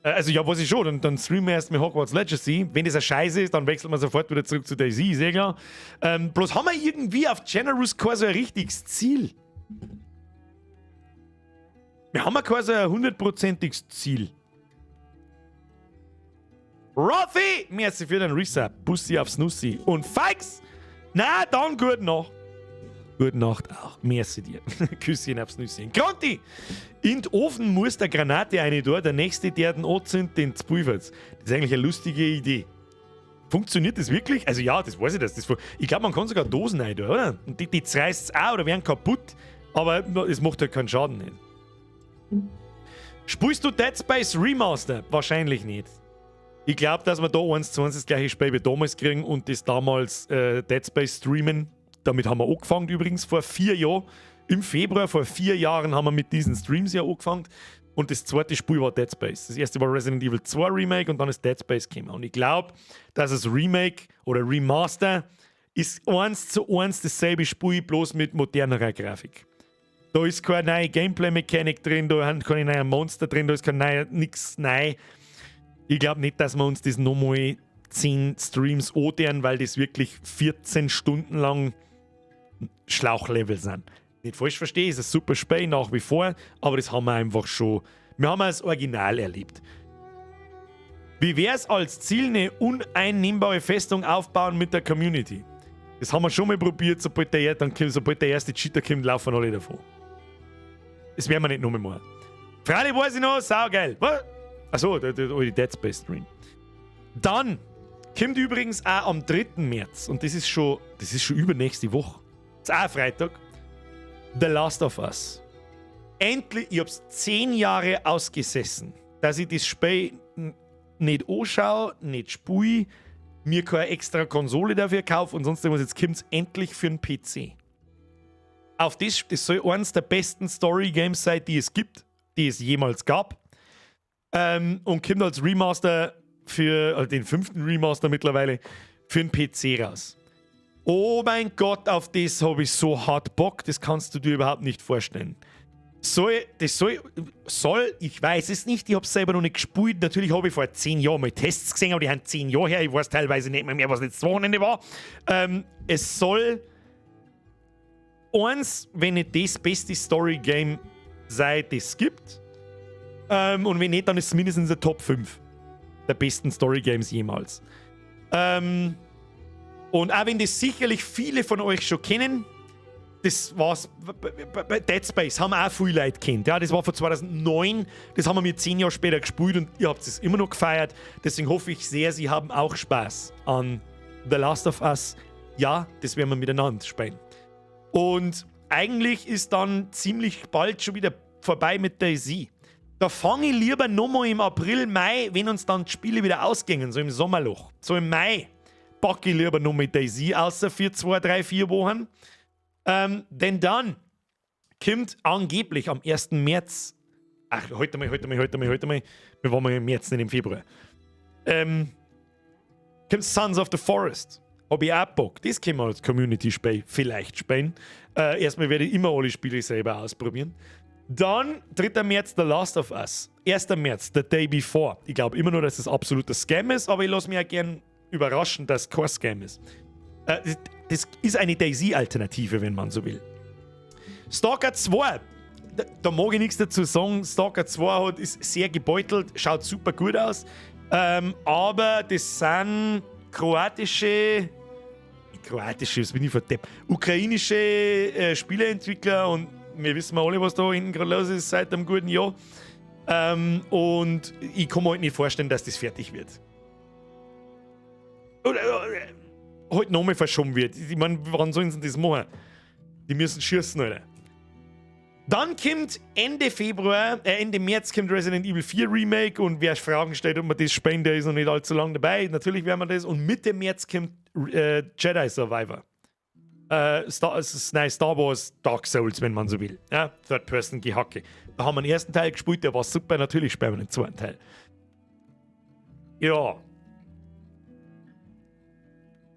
Also ja, weiß ich schon, dann streamen wir erst mit Hogwarts Legacy. Wenn das ein Scheiß ist, dann wechseln wir sofort wieder zurück zu DayZ, ist eh klar. Bloß haben wir irgendwie auf Generous kein so ein richtiges Ziel. Wir haben ja kein so ein hundertprozentiges Ziel. Rothy, merci für den Resub. Bussi aufs Nussi. Und Feix, na dann gute Nacht. Gute Nacht auch. Merci dir. Küsschen aufs Nüsschen. Gronti! In den Ofen muss der Granate eine da, der nächste, der den anzündet, den zpulvert. Das ist eigentlich eine lustige Idee. Funktioniert das wirklich? Also ja, das weiß ich, dass das. Ich glaube, man kann sogar Dosen rein, oder? Und die zerreißt auch oder werden kaputt, aber es macht halt keinen Schaden nicht. Spielst du Dead Space Remaster? Wahrscheinlich nicht. Ich glaube, dass wir da eins zu eins das gleiche Spiel wie damals kriegen und das damals Dead Space streamen. Damit haben wir angefangen übrigens vor 4 Jahren. Im Februar vor 4 Jahren haben wir mit diesen Streams ja angefangen. Und das zweite Spiel war Dead Space. Das erste war Resident Evil 2 Remake und dann ist Dead Space gekommen. Und ich glaube, dass das Remake oder Remaster ist eins zu eins dasselbe Spiel, bloß mit modernerer Grafik. Da ist keine neue Gameplay-Mechanik drin, da sind keine neuen Monster drin, da ist kein neuer, nix neu. Ich glaube nicht, dass wir uns das nochmal 10 Streams antun, weil das wirklich 14 Stunden lang Schlauchlevel sind. Nicht falsch verstehen, ist ein super Spiel nach wie vor, aber das haben wir einfach schon. Wir haben das Original erlebt. Wie wäre es als Ziel, eine uneinnehmbare Festung aufbauen mit der Community? Das haben wir schon mal probiert, sobald der erste Cheater kommt, laufen alle davon. Das werden wir nicht nochmal machen. Freilich weiß ich noch, saugeil. Was? Achso, der Dead Space Stream. Dann kommt übrigens auch am 3. März, und das ist schon übernächste Woche, das ist auch Freitag, The Last of Us. Endlich, ich hab's 10 Jahre ausgesessen, dass ich das Spiel nicht anschaue, nicht spiele, mir keine extra Konsole dafür kaufe und sonst irgendwas. Jetzt kommt's endlich für den PC. Auf das, das soll eines der besten Story Games sein, die es gibt, die es jemals gab. Und kommt als Remaster für, also den fünften Remaster mittlerweile, für den PC raus. Oh mein Gott, auf das habe ich so hart Bock, das kannst du dir überhaupt nicht vorstellen. Soll, das soll, soll, ich weiß es nicht, ich habe es selber noch nicht gespielt. Natürlich habe ich vor 10 Jahren mal Tests gesehen, aber die haben 10 Jahre her. Ich weiß teilweise nicht mehr, was letztes Wochenende war. Es soll eins, wenn nicht das beste Story-Game sei, das es gibt. Und wenn nicht, dann ist es mindestens der Top 5 der besten Story-Games jemals. Und auch wenn das sicherlich viele von euch schon kennen, das war's. Bei Dead Space haben auch viele Leute kennt. Ja, das war vor 2009, das haben wir mir 10 Jahre später gespielt und ihr habt es immer noch gefeiert. Deswegen hoffe ich sehr, sie haben auch Spaß an The Last of Us. Ja, das werden wir miteinander spielen. Und eigentlich ist dann ziemlich bald schon wieder vorbei mit DayZ. Da fange ich lieber nochmal im April, Mai, wenn uns dann die Spiele wieder ausgingen, so im Sommerloch. So im Mai packe ich lieber nochmal DayZ außer für 2, 3, 4 Wochen. Denn dann kommt angeblich am 1. März, ach, heute mal, heute mal, heute mal, heute mal, wir waren mal im März, nicht im Februar, kommt Sons of the Forest. Hab ich auch Bock. Das können wir als Community-Spiel vielleicht spielen. Erstmal werde ich immer alle Spiele selber ausprobieren. Dann 3. März The Last of Us. 1. März The Day Before. Ich glaube immer nur, dass das absoluter Scam ist, aber ich lasse mich auch gern überraschen, dass es kein Scam ist. Das ist eine DayZ-Alternative, wenn man so will. Stalker 2. Da mag ich nichts dazu sagen. Stalker 2 ist sehr gebeutelt, schaut super gut aus. Aber das sind kroatische, kroatische, was bin ich für Depp? Ukrainische Spieleentwickler und wir wissen alle, was da hinten gerade los ist seit einem guten Jahr. Und ich kann mir halt nicht vorstellen, dass das fertig wird. Oder halt nochmal verschoben wird. Ich meine, wann sollen sie das machen? Die müssen schießen, Alter. Dann kommt Ende Februar, Ende März kommt Resident Evil 4 Remake und wer Fragen stellt, ob man das spielen, der ist noch nicht allzu lange dabei. Natürlich werden wir das. Und Mitte März kommt Jedi Survivor. Das neue Star Wars Dark Souls, wenn man so will. Ja, Third-Person-Gehacke. Da haben wir den ersten Teil gespielt, der war super. Natürlich spielen wir den zweiten Teil. Ja.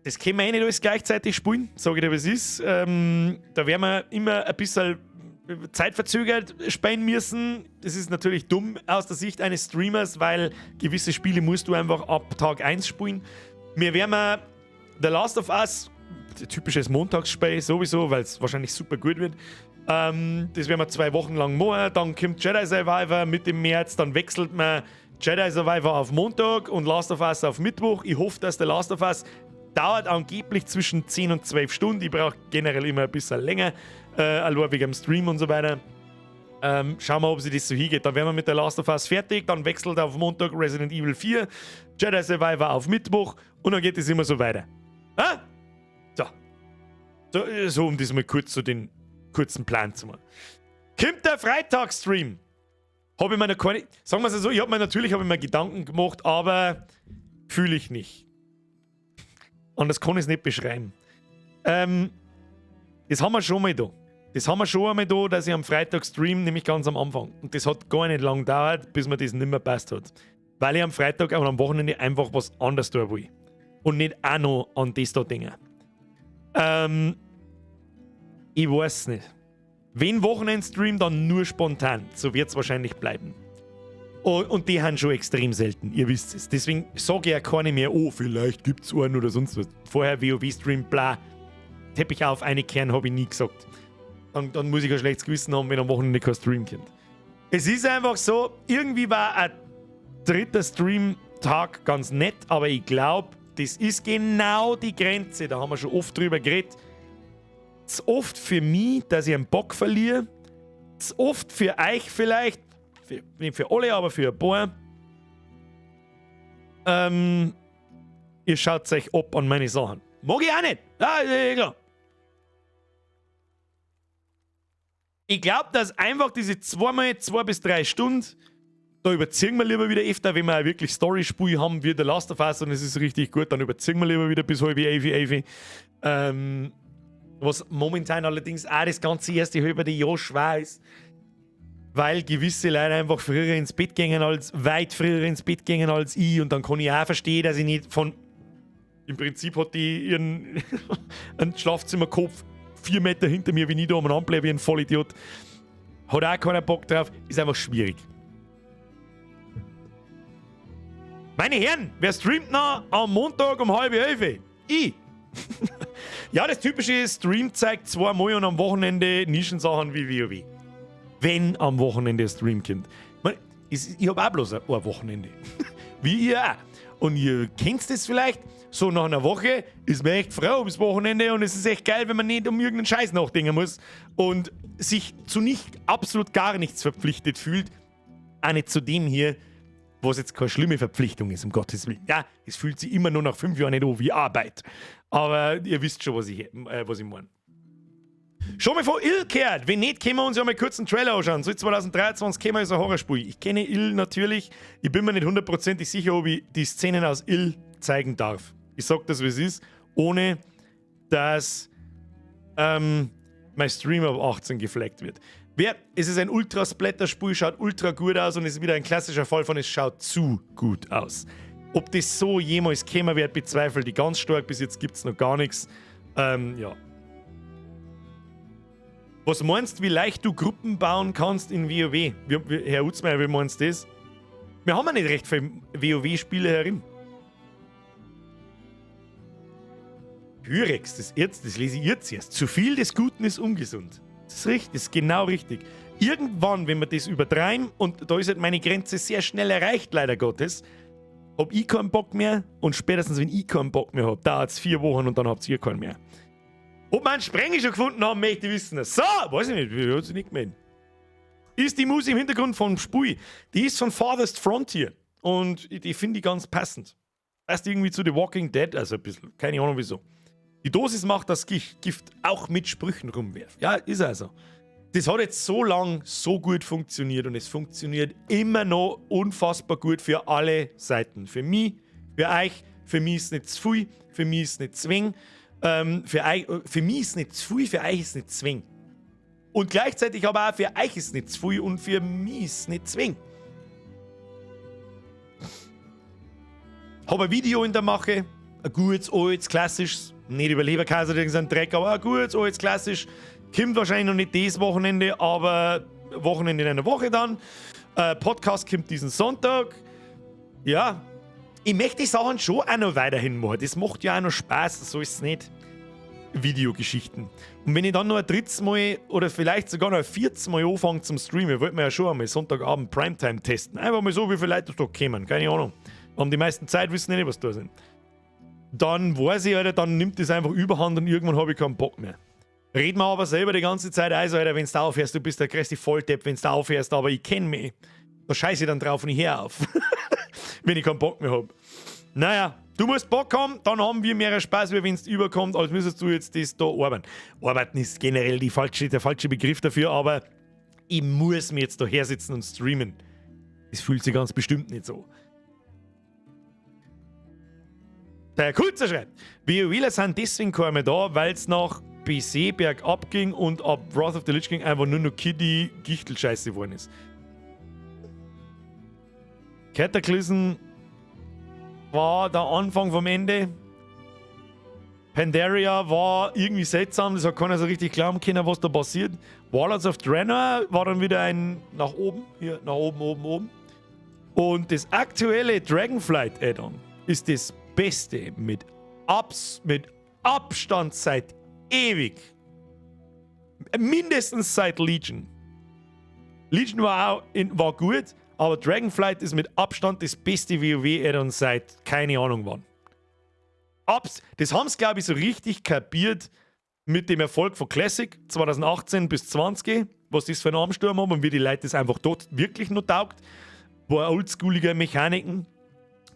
Das können wir eh nicht alles gleichzeitig spielen, sage ich dir, was ist. Da werden wir immer ein bisschen zeitverzögert spielen müssen. Das ist natürlich dumm aus der Sicht eines Streamers, weil gewisse Spiele musst du einfach ab Tag 1 spielen. Wir werden The Last of Us, typisches Montagsspiel sowieso, weil es wahrscheinlich super gut wird. Das werden wir 2 Wochen lang machen. Dann kommt Jedi Survivor mit im März, dann wechselt man Jedi Survivor auf Montag und Last of Us auf Mittwoch. Ich hoffe, dass der Last of Us dauert angeblich zwischen 10 und 12 Stunden. Ich brauche generell immer ein bisschen länger, allein wegen dem Stream und so weiter. Schauen wir, ob sich das so hingeht. Dann wären wir mit der Last of Us fertig. Dann wechselt auf Montag Resident Evil 4, Jedi Survivor auf Mittwoch und dann geht es immer so weiter. Ah? So. So, um das mal kurz so den kurzen Plan zu machen. Kommt der Freitagsstream? Habe ich mir noch keine. Sagen wir es so, ich habe mir natürlich hab ich mir Gedanken gemacht, aber fühle ich nicht. Anders kann ich es nicht beschreiben. Das haben wir schon mal da. Das haben wir schon einmal da, dass ich am Freitag stream, nämlich ganz am Anfang. Und das hat gar nicht lang gedauert, bis mir das nicht mehr passt hat. Weil ich am Freitag und am Wochenende einfach was anderes tun will. Und nicht auch noch an das da denke. Ich weiß nicht. Wenn Wochenendstream, dann nur spontan. So wird es wahrscheinlich bleiben. Und die haben schon extrem selten, ihr wisst es. Deswegen sage ich ja keine mehr, oh, vielleicht gibt es einen oder sonst was. Vorher WoW-Stream, bla. Teppich auf, eine Kern habe ich nie gesagt. Dann muss ich ein schlechtes Gewissen haben, wenn am Wochenende kein Stream kommt. Es ist einfach so, irgendwie war ein dritter Stream-Tag ganz nett, aber ich glaube, das ist genau die Grenze. Da haben wir schon oft drüber geredet. Zu oft für mich, dass ich einen Bock verliere. Zu oft für euch vielleicht. Nicht für alle, aber für ein paar. Ihr schaut euch ab an meine Sachen. Mag ich auch nicht. Ja, ja, klar. Ich glaube, dass einfach diese zweimal 2 bis 3 Stunden, da überziehen wir lieber wieder öfter, wenn wir auch wirklich Story-Spiel haben, wie The Last of Us und es ist richtig gut, dann überziehen wir lieber wieder bis halb elf, elf. Was momentan allerdings auch das ganze erste halbe Jahr schwer ist, weil gewisse Leute einfach früher ins Bett gehen als, weit früher ins Bett gehen als ich und dann kann ich auch verstehen, dass ich nicht von, im Prinzip hat die ihren einen Schlafzimmerkopf 4 Meter hinter mir, wenn ich da umeinander bleibe, wie ein Vollidiot. Hat auch keiner Bock drauf, ist einfach schwierig. Meine Herren, wer streamt noch am Montag um halb elf? Ich. Ja, das typische Stream zeigt zweimal und am Wochenende Nischensachen wie WoW. Wenn am Wochenende Stream kommt. Ich hab auch bloß ein Wochenende. Wie ihr auch. Und ihr kennt das vielleicht, so nach einer Woche ist man echt froh ums Wochenende und es ist echt geil, wenn man nicht um irgendeinen Scheiß nachdenken muss und sich zu nicht, absolut gar nichts verpflichtet fühlt. Auch nicht zu dem hier, was jetzt keine schlimme Verpflichtung ist, um Gottes Willen. Ja, es fühlt sich immer nur nach 5 Jahren nicht an wie Arbeit. Aber ihr wisst schon, was ich meine. Schon mal von Ill gehört. Wenn nicht, können wir uns ja mal kurz einen Trailer anschauen. So 2023 kämen wir so ein Horrorspiel. Ich kenne Ill natürlich. Ich bin mir nicht hundertprozentig sicher, ob ich die Szenen aus Ill zeigen darf. Ich sag das, wie es ist, ohne dass mein Stream ab 18 geflaggt wird. Es ist ein Ultra-Splatter-Spiel, schaut ultra gut aus und ist wieder ein klassischer Fall von, es schaut zu gut aus. Ob das so jemals kommen wird, bezweifle ich ganz stark. Bis jetzt gibt's noch gar nichts. Was meinst du, wie leicht du Gruppen bauen kannst in WoW? Herr Utzmeier, wie meinst du das? Wir haben ja nicht recht viele WoW-Spiele herin. Pyrex, das lese ich jetzt erst. Zu viel des Guten ist ungesund. Das ist richtig, das ist genau richtig. Irgendwann, wenn wir das übertreiben, und da ist halt meine Grenze sehr schnell erreicht, leider Gottes, hab ich keinen Bock mehr und spätestens, wenn ich keinen Bock mehr hab, dauert's 4 Wochen und dann habt ihr keinen mehr. Ob wir einen Sprengel schon gefunden haben, möchte ich wissen. So, weiß ich nicht, ich hab's nicht gemeint. Ist die Musik im Hintergrund vom Spiel. Die ist von Farthest Frontier. Und die finde ich ganz passend. Passt irgendwie zu The Walking Dead, also ein bisschen. Keine Ahnung wieso. Die Dosis macht das Gift auch mit Sprüchen rumwerfen. Ja, ist also. Das hat jetzt so lang so gut funktioniert und es funktioniert immer noch unfassbar gut für alle Seiten. Für mich, für euch, für mich ist nicht zu viel, für mich ist nicht zwing. Für mich ist nicht zu viel, für euch ist nicht zwing. Und gleichzeitig aber auch für euch ist nicht zu viel und für mich ist nicht zwing. Hab ein Video in der Mache, ein gutes, altes, klassisches, nicht über Leberkäse oder irgendein Dreck, aber ein gutes, altes, klassisch. Kommt wahrscheinlich noch nicht dieses Wochenende, aber Wochenende in einer Woche dann. Podcast kommt diesen Sonntag. Ja, ich möchte die Sachen schon auch noch weiterhin machen. Das macht ja auch noch Spaß, so ist es nicht. Videogeschichten. Und wenn ich dann noch ein drittes Mal oder vielleicht sogar noch ein viertes Mal anfange zum Streamen, wollte man ja schon einmal Sonntagabend Primetime testen. Einfach mal so, wie viele Leute da kommen. Keine Ahnung. Haben die meisten Zeit, wissen nicht, was da sind. Dann weiß ich, Alter, dann nimmt das einfach überhand und irgendwann habe ich keinen Bock mehr. Red mir aber selber die ganze Zeit ein, Alter, wenn du aufhörst, du bist der größte Volldepp, wenn du aufhörst, aber ich kenne mich. Da scheiße ich dann drauf und ich hör auf, wenn ich keinen Bock mehr hab. Naja, du musst Bock haben, dann haben wir mehr Spaß, wie wenn es überkommt, als müsstest du jetzt das da arbeiten. Arbeiten ist generell der falsche Begriff dafür, aber ich muss mir jetzt da hersitzen und streamen. Das fühlt sich ganz bestimmt nicht so. Der Kulzer schreibt, WoWler sind deswegen keine mehr da, weil es nach BC bergab ging und ab Wrath of the Lich King einfach nur noch Kiddie Gichtelscheiße geworden ist. Cataclysm war der Anfang vom Ende. Pandaria war irgendwie seltsam, das hat keiner so richtig glauben können, was da passiert. Warlords of Draenor war dann wieder ein nach oben, hier nach oben, oben, oben. Und das aktuelle Dragonflight Add-on ist das Beste mit Abstand seit ewig. Mindestens seit Legion. Legion war gut, aber Dragonflight ist mit Abstand das beste WoW-Add-on seit keine Ahnung wann. Das haben sie, glaube ich, so richtig kapiert mit dem Erfolg von Classic 2018 bis 2020, was das für einen Ansturm haben und wie die Leute das einfach dort wirklich noch taugt. War oldschoolige Mechaniken,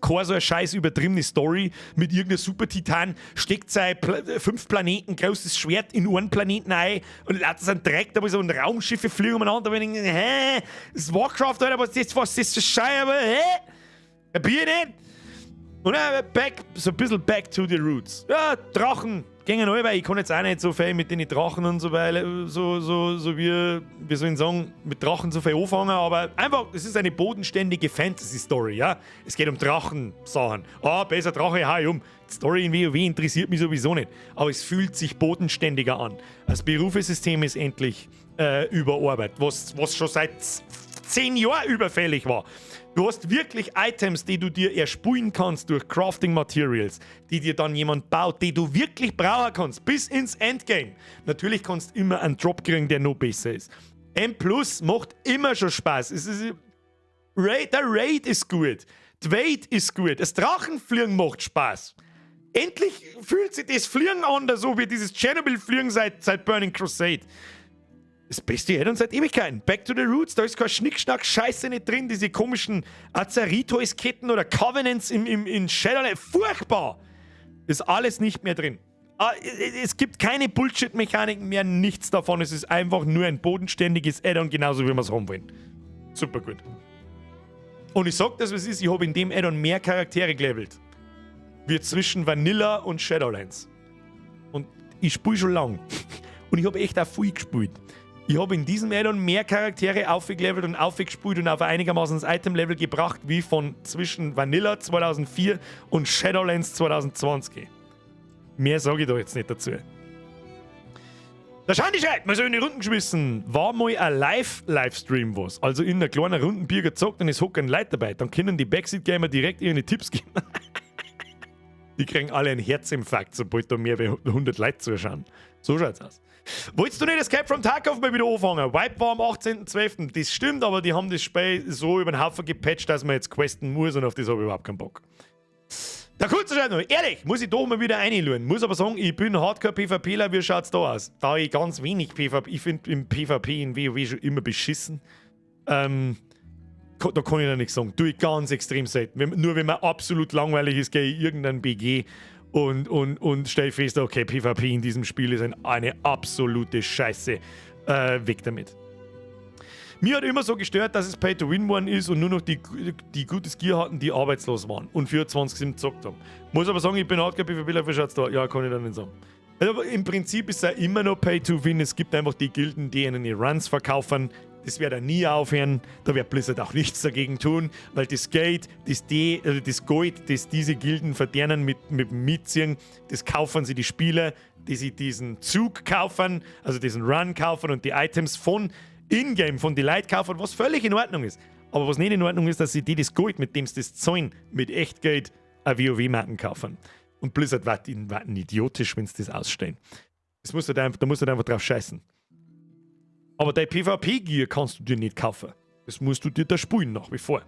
keine so eine scheiß übertriebene Story mit irgendeinem Super-Titan, steckt sein 5 Planeten großes Schwert in einen Planeten ein und lauter so ein Dreck, da wo so ein Raumschiffe fliegen umeinander, da bin ich, hä? Das ist Warcraft, Alter, was ist das für Scheiße, aber hä? Kapier ich nicht? Und dann so ein bisschen back to the roots. Ja, Drachen gingen alle, ich kann jetzt auch nicht so viel mit den Drachen und so weiter, so wie, wie soll ich sagen, mit Drachen so viel anfangen, aber einfach, es ist eine bodenständige Fantasy-Story, ja. Es geht um Drachen-Sachen. Ah, besser Drache, hau ich um. Die Story in WoW interessiert mich sowieso nicht, aber es fühlt sich bodenständiger an. Das Berufesystem ist endlich überarbeitet, was schon seit 10 Jahren überfällig war. Du hast wirklich Items, die du dir erspulen kannst durch Crafting Materials, die dir dann jemand baut, die du wirklich brauchen kannst, bis ins Endgame. Natürlich kannst du immer einen Drop kriegen, der noch besser ist. M Plus macht immer schon Spaß. Der Raid ist gut. Die Welt ist gut. Das Drachenfliegen macht Spaß. Endlich fühlt sich das Fliegen an, so wie dieses Chernobyl-Fliegen seit Burning Crusade. Das beste Add-on seit Ewigkeiten. Back to the Roots, da ist kein Schnickschnack, Scheiße nicht drin, diese komischen Azerithois-Ketten oder Covenants in Shadowlands. Furchtbar! Ist alles nicht mehr drin. Ah, es gibt keine Bullshit-Mechaniken mehr, nichts davon. Es ist einfach nur ein bodenständiges Add-on, genauso wie wir es haben wollen. Super gut. Und ich sag das, was ist, ich habe in dem Add-on mehr Charaktere gelevelt wie zwischen Vanilla und Shadowlands. Und ich spiele schon lang. Und ich habe echt auch viel gespielt. Ich habe in diesem Addon mehr Charaktere aufgelevelt und aufgespielt und auf einigermaßen das Item-Level gebracht, wie von zwischen Vanilla 2004 und Shadowlands 2020. Mehr sage ich da jetzt nicht dazu. Der Schandi schreibt, mal so in die Runden geschmissen. War mal ein Live-Livestream was. Also in einer kleinen Runden Bier gezockt und es hocken Leute dabei. Dann können die Backseat-Gamer direkt ihre Tipps geben. Die kriegen alle einen Herzinfarkt, sobald da mehr als 100 Leute zuschauen. So schaut's aus. Wolltest du nicht Escape from Tarkov mal wieder anfangen? Wipe war am 18.12. Das stimmt, aber die haben das Spiel so über den Haufen gepatcht, dass man jetzt questen muss, und auf das habe ich überhaupt keinen Bock. Der Kurze schreibt noch, ehrlich, muss ich doch mal wieder reinschauen. Muss aber sagen, ich bin Hardcore-PvPler, wie schaut's da aus? Da ich ganz wenig PvP, ich finde im PvP in WoW schon immer beschissen. Da kann ich noch nichts sagen. Tue ich ganz extrem selten. Nur wenn mir absolut langweilig ist, gehe ich irgendein BG und stelle fest, okay, PvP in diesem Spiel ist eine absolute Scheiße. Weg damit. Mir hat immer so gestört, dass es Pay to Win worden ist und nur noch die gutes Gear hatten, die arbeitslos waren und 24/7 gezockt haben. Muss aber sagen, ich bin Hardcore PvPler, wie schaut's da? Ja, kann ich da nicht sagen. Also im Prinzip ist es ja immer noch Pay to Win. Es gibt einfach die Gilden, die ihnen die Runs verkaufen. Das wird er nie aufhören. Da wird Blizzard auch nichts dagegen tun, weil das Geld, das, die, also das Gold, das diese Gilden verdienen mit dem Mitziehen, das kaufen sie die Spieler, die sie diesen Zug kaufen, also diesen Run kaufen und die Items von Ingame, von die Leute kaufen, was völlig in Ordnung ist. Aber was nicht in Ordnung ist, dass sie die das Gold, mit dem sie das zahlen, mit Echtgeld ein WoW-Marken kaufen. Und Blizzard war idiotisch, wenn sie das ausstellen. Das musst du halt einfach, da musst du halt einfach drauf scheißen. Aber dein PvP-Gear kannst du dir nicht kaufen. Das musst du dir da spulen nach wie vor.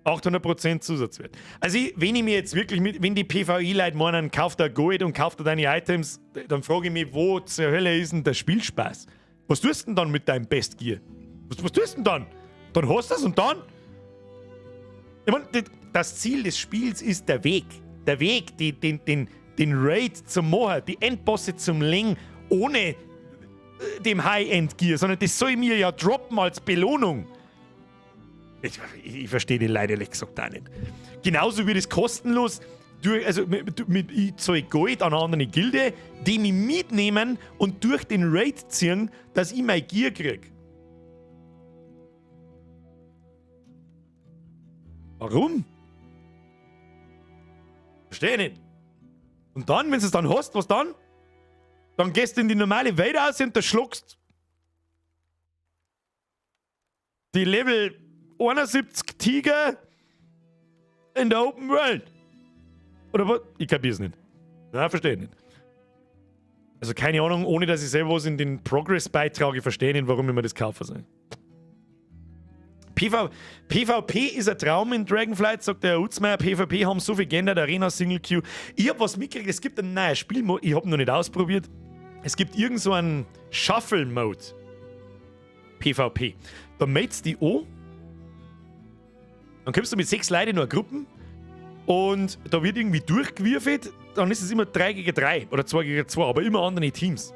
800% Zusatzwert. Also ich, wenn ich mir jetzt wirklich mit, wenn die PvE-Leute meinen, kauf da Gold und kauf da deine Items, dann frage ich mich, wo zur Hölle ist denn der Spielspaß? Was tust du denn dann mit deinem Best Gear? Was tust du denn dann? Dann hast du das und dann? Ich meine, das Ziel des Spiels ist der Weg. Der Weg, den Raid zum machen, die Endbosse zum Legen, ohne dem High-End-Gear, sondern das soll ich mir ja droppen als Belohnung. Ich verstehe die Leute ehrlich gesagt auch nicht. Genauso wie das kostenlos, durch, also mit, ich zahle Gold an eine andere Gilde, die mich mitnehmen und durch den Raid ziehen, dass ich mein Gear krieg. Warum? Verstehe ich nicht. Und dann, wenn du es dann hast, was dann? Dann gehst du in die normale Welt aus und da schluckst die Level 71 Tiger in der Open World. Oder was? Ich kapier's nicht. Na, verstehe ich nicht. Also keine Ahnung, ohne dass ich selber was in den Progress beitrage, verstehe ich nicht, warum ich mir das kaufen soll. PvP ist ein Traum in Dragonflight, sagt der Herr Utzmeier. PvP haben so viel geändert, Arena, Single Queue. Ich hab was mitgekriegt, es gibt ein neues Spiel, ich hab noch nicht ausprobiert. Es gibt irgend so einen Shuffle-Mode. PvP. Da meldest du dich an, dann kommst du mit 6 Leuten in eine Gruppe und da wird irgendwie durchgewürfelt, dann ist es immer 3 gegen 3 oder 2 gegen 2, aber immer andere Teams,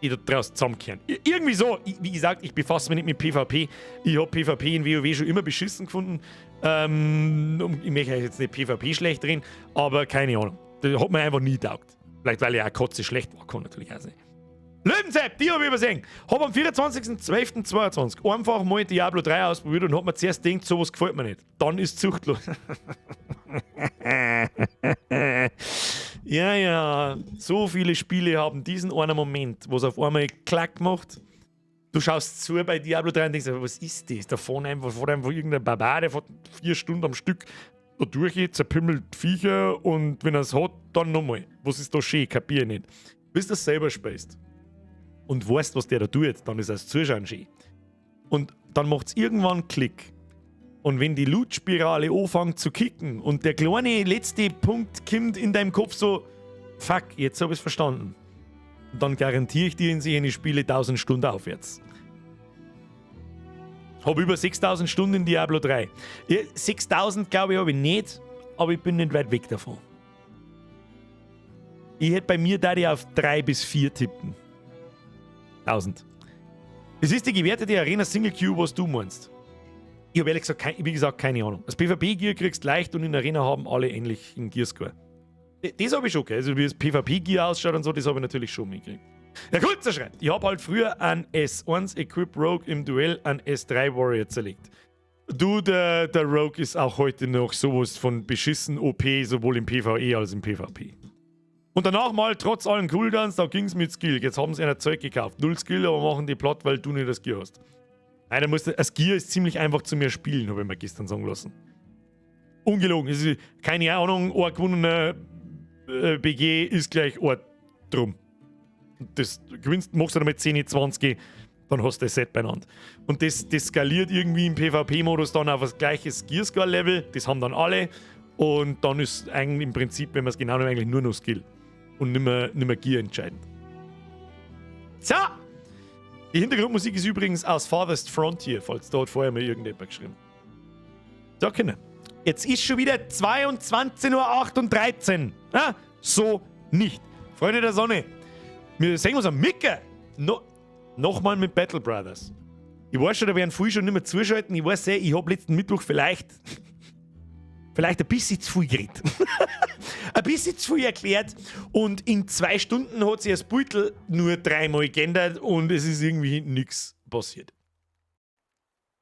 die da draus zusammenkehren. Irgendwie so, ich, wie gesagt, ich befasse mich nicht mit PvP. Ich hab PvP in WoW schon immer beschissen gefunden. Ich möchte jetzt nicht PvP schlecht reden, aber keine Ahnung. Das hat mir einfach nie taugt. Vielleicht, weil ich auch kotze schlecht war, kann natürlich auch sein. Löwensepp, die hab ich übersehen. Hab am 24.12.22 einfach mal Diablo 3 ausprobiert und hab mir zuerst gedacht, sowas gefällt mir nicht. Dann ist zuchtlos. Ja, ja, so viele Spiele haben diesen einen Moment, wo es auf einmal Klack macht. Du schaust zu bei Diablo 3 und denkst, was ist das? Da vorne einfach irgendein Barbar, der fährt 4 Stunden am Stück da durch, zerpimmelt Viecher und wenn er es hat, dann nochmal. Was ist da schön? Kapier ich nicht. Bis du das selber spielst und weißt, was der da tut, dann ist das Zuschauen schön. Und dann macht's irgendwann Klick. Und wenn die Loot-Spirale anfängt zu kicken und der kleine letzte Punkt kommt in deinem Kopf so, fuck, jetzt hab ich's verstanden. Und dann garantiere ich dir in sich eine Spiele 1000 Stunden aufwärts. Hab über 6000 Stunden in Diablo 3. Ja, 6000 glaube ich hab ich nicht, aber ich bin nicht weit weg davon. Ich hätte bei mir da die auf 3 bis 4 tippen. 1000. Es ist die gewertete Arena Single Queue, was du meinst. Ich hab ehrlich gesagt, wie gesagt, keine Ahnung. Das PvP-Gear kriegst du leicht und in der Arena haben alle ähnlichen Gear-Score. Das hab ich schon, okay. Also wie das PvP-Gear ausschaut und so, das hab ich natürlich schon mitgekriegt. Der Kulzer schreibt, ich hab halt früher einen S1 Equip Rogue im Duell an S3 Warrior zerlegt. Du, der Rogue ist auch heute noch sowas von beschissen OP, sowohl im PvE als im PvP. Und danach mal, trotz allen Cooldowns, da ging's mit Skill. Jetzt haben sie ein Zeug gekauft. 0 Skill, aber machen die platt, weil du nicht das Gear hast. Nein, da musst du, das Gear ist ziemlich einfach zu mir spielen, hab ich mir gestern sagen lassen. Ungelogen. Es ist, keine Ahnung, ein gewonnener BG ist gleich ein drum. Das gewinnst, machst du damit 10, 20, dann hast du das Set beieinander. Und das skaliert irgendwie im P V P-Modus dann auf das gleiche Gear-Score-Level. Das haben dann alle. Und dann ist eigentlich im Prinzip, wenn man es genau nimmt, eigentlich nur noch Skill. Und nimmer Gear entscheidend. So! Die Hintergrundmusik ist übrigens aus Farthest Frontier, falls dort vorher mal irgendjemand geschrieben. So, Kinder. Jetzt ist schon wieder zweiundzwanzig Uhr achtunddreizehn. Ah, so nicht. Freunde der Sonne, wir sehen uns am Micker. No, nochmal mit Battle Brothers. Ich weiß schon, da werden viele schon nicht mehr zuschalten. Ich weiß eh, ich hab letzten Mittwoch vielleicht ein bisschen zu viel geredet. Ein bisschen zu viel erklärt. Und in 2 Stunden hat sich das Beutel nur 3-mal geändert und es ist irgendwie nix passiert.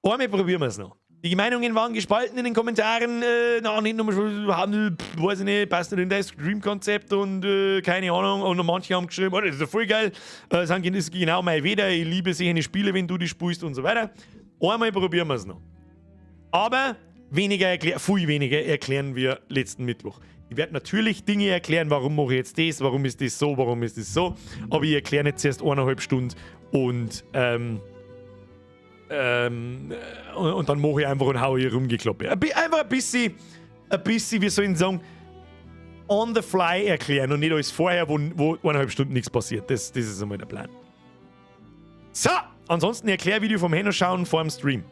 Einmal probieren wir's noch. Die Meinungen waren gespalten in den Kommentaren. Na, nicht nur schon, pff, weiß ich nicht, passt nicht in das Stream-Konzept und keine Ahnung. Und manche haben geschrieben, oh, das ist ja voll geil. Das ist genau mein Wetter. Ich liebe solche Spiele, wenn du die spielst und so weiter. Einmal probieren wir es noch. Aber weniger erklären, viel weniger erklären wir letzten Mittwoch. Ich werde natürlich Dinge erklären, warum mache ich jetzt das, warum ist das so, warum ist das so. Aber ich erkläre nicht zuerst 1,5 Stunden und dann mache ich einfach und hau hier rumgekloppt. Einfach ein bisschen, wie soll ich sagen, on the fly erklären und nicht alles vorher, wo 1,5 Stunden nichts passiert. Das ist einmal der Plan. So, ansonsten Erklärvideo vom Henno schauen vor dem Stream.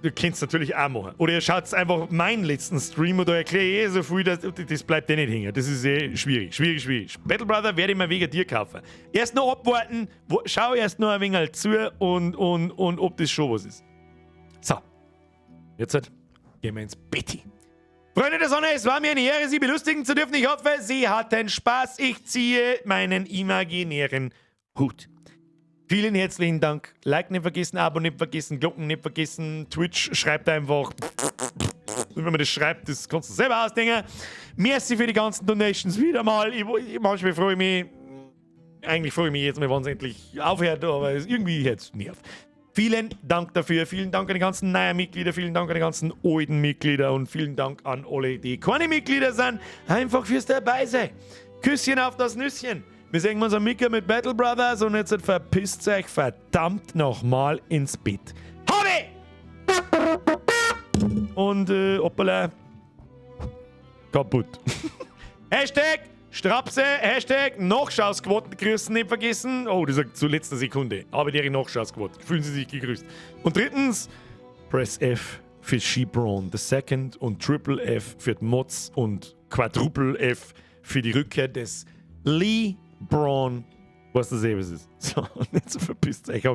Du könnt natürlich auch machen. Oder ihr schaut einfach meinen letzten Stream und da erkläre ich eh so viel, dass, das bleibt eh nicht hängen. Das ist eh schwierig, schwierig, schwierig. Battle Brother werde ich mir wegen dir kaufen. Erst noch abwarten, schau erst noch ein wenig zu und ob das schon was ist. So, jetzt halt, gehen wir ins Betti. Freunde der Sonne, es war mir eine Ehre, Sie belustigen zu dürfen. Ich hoffe, Sie hatten Spaß. Ich ziehe meinen imaginären Hut. Vielen herzlichen Dank. Like nicht vergessen, Abo nicht vergessen, Glocken nicht vergessen. Twitch schreibt einfach. Und wenn man das schreibt, das kannst du selber ausdenken. Merci für die ganzen Donations wieder mal. Ich, manchmal freue ich mich. Eigentlich freue ich mich jetzt mal, wann es endlich aufhört, aber es irgendwie jetzt nervt. Vielen Dank dafür. Vielen Dank an die ganzen neuen Mitglieder, vielen Dank an die ganzen alten Mitglieder und vielen Dank an alle, die keine Mitglieder sind. Einfach fürs Dabeisein. Küsschen auf das Nüsschen. Wir sehen uns am Mittag mit Battle Brothers und jetzt verpisst euch verdammt nochmal ins Bett. Habe! Und hoppala. Kaputt. #Strapse, #Nachschausquoten grüßen nicht vergessen. Oh, das ist zu letzter Sekunde. Aber ihre Nachschausquote. Fühlen Sie sich gegrüßt. Und drittens, Press F für Shebron the Second und Triple F für die Mods und Quadruple F für die Rückkehr des Lee Braun. Was das eh was ist. So, und jetzt verpisst euch.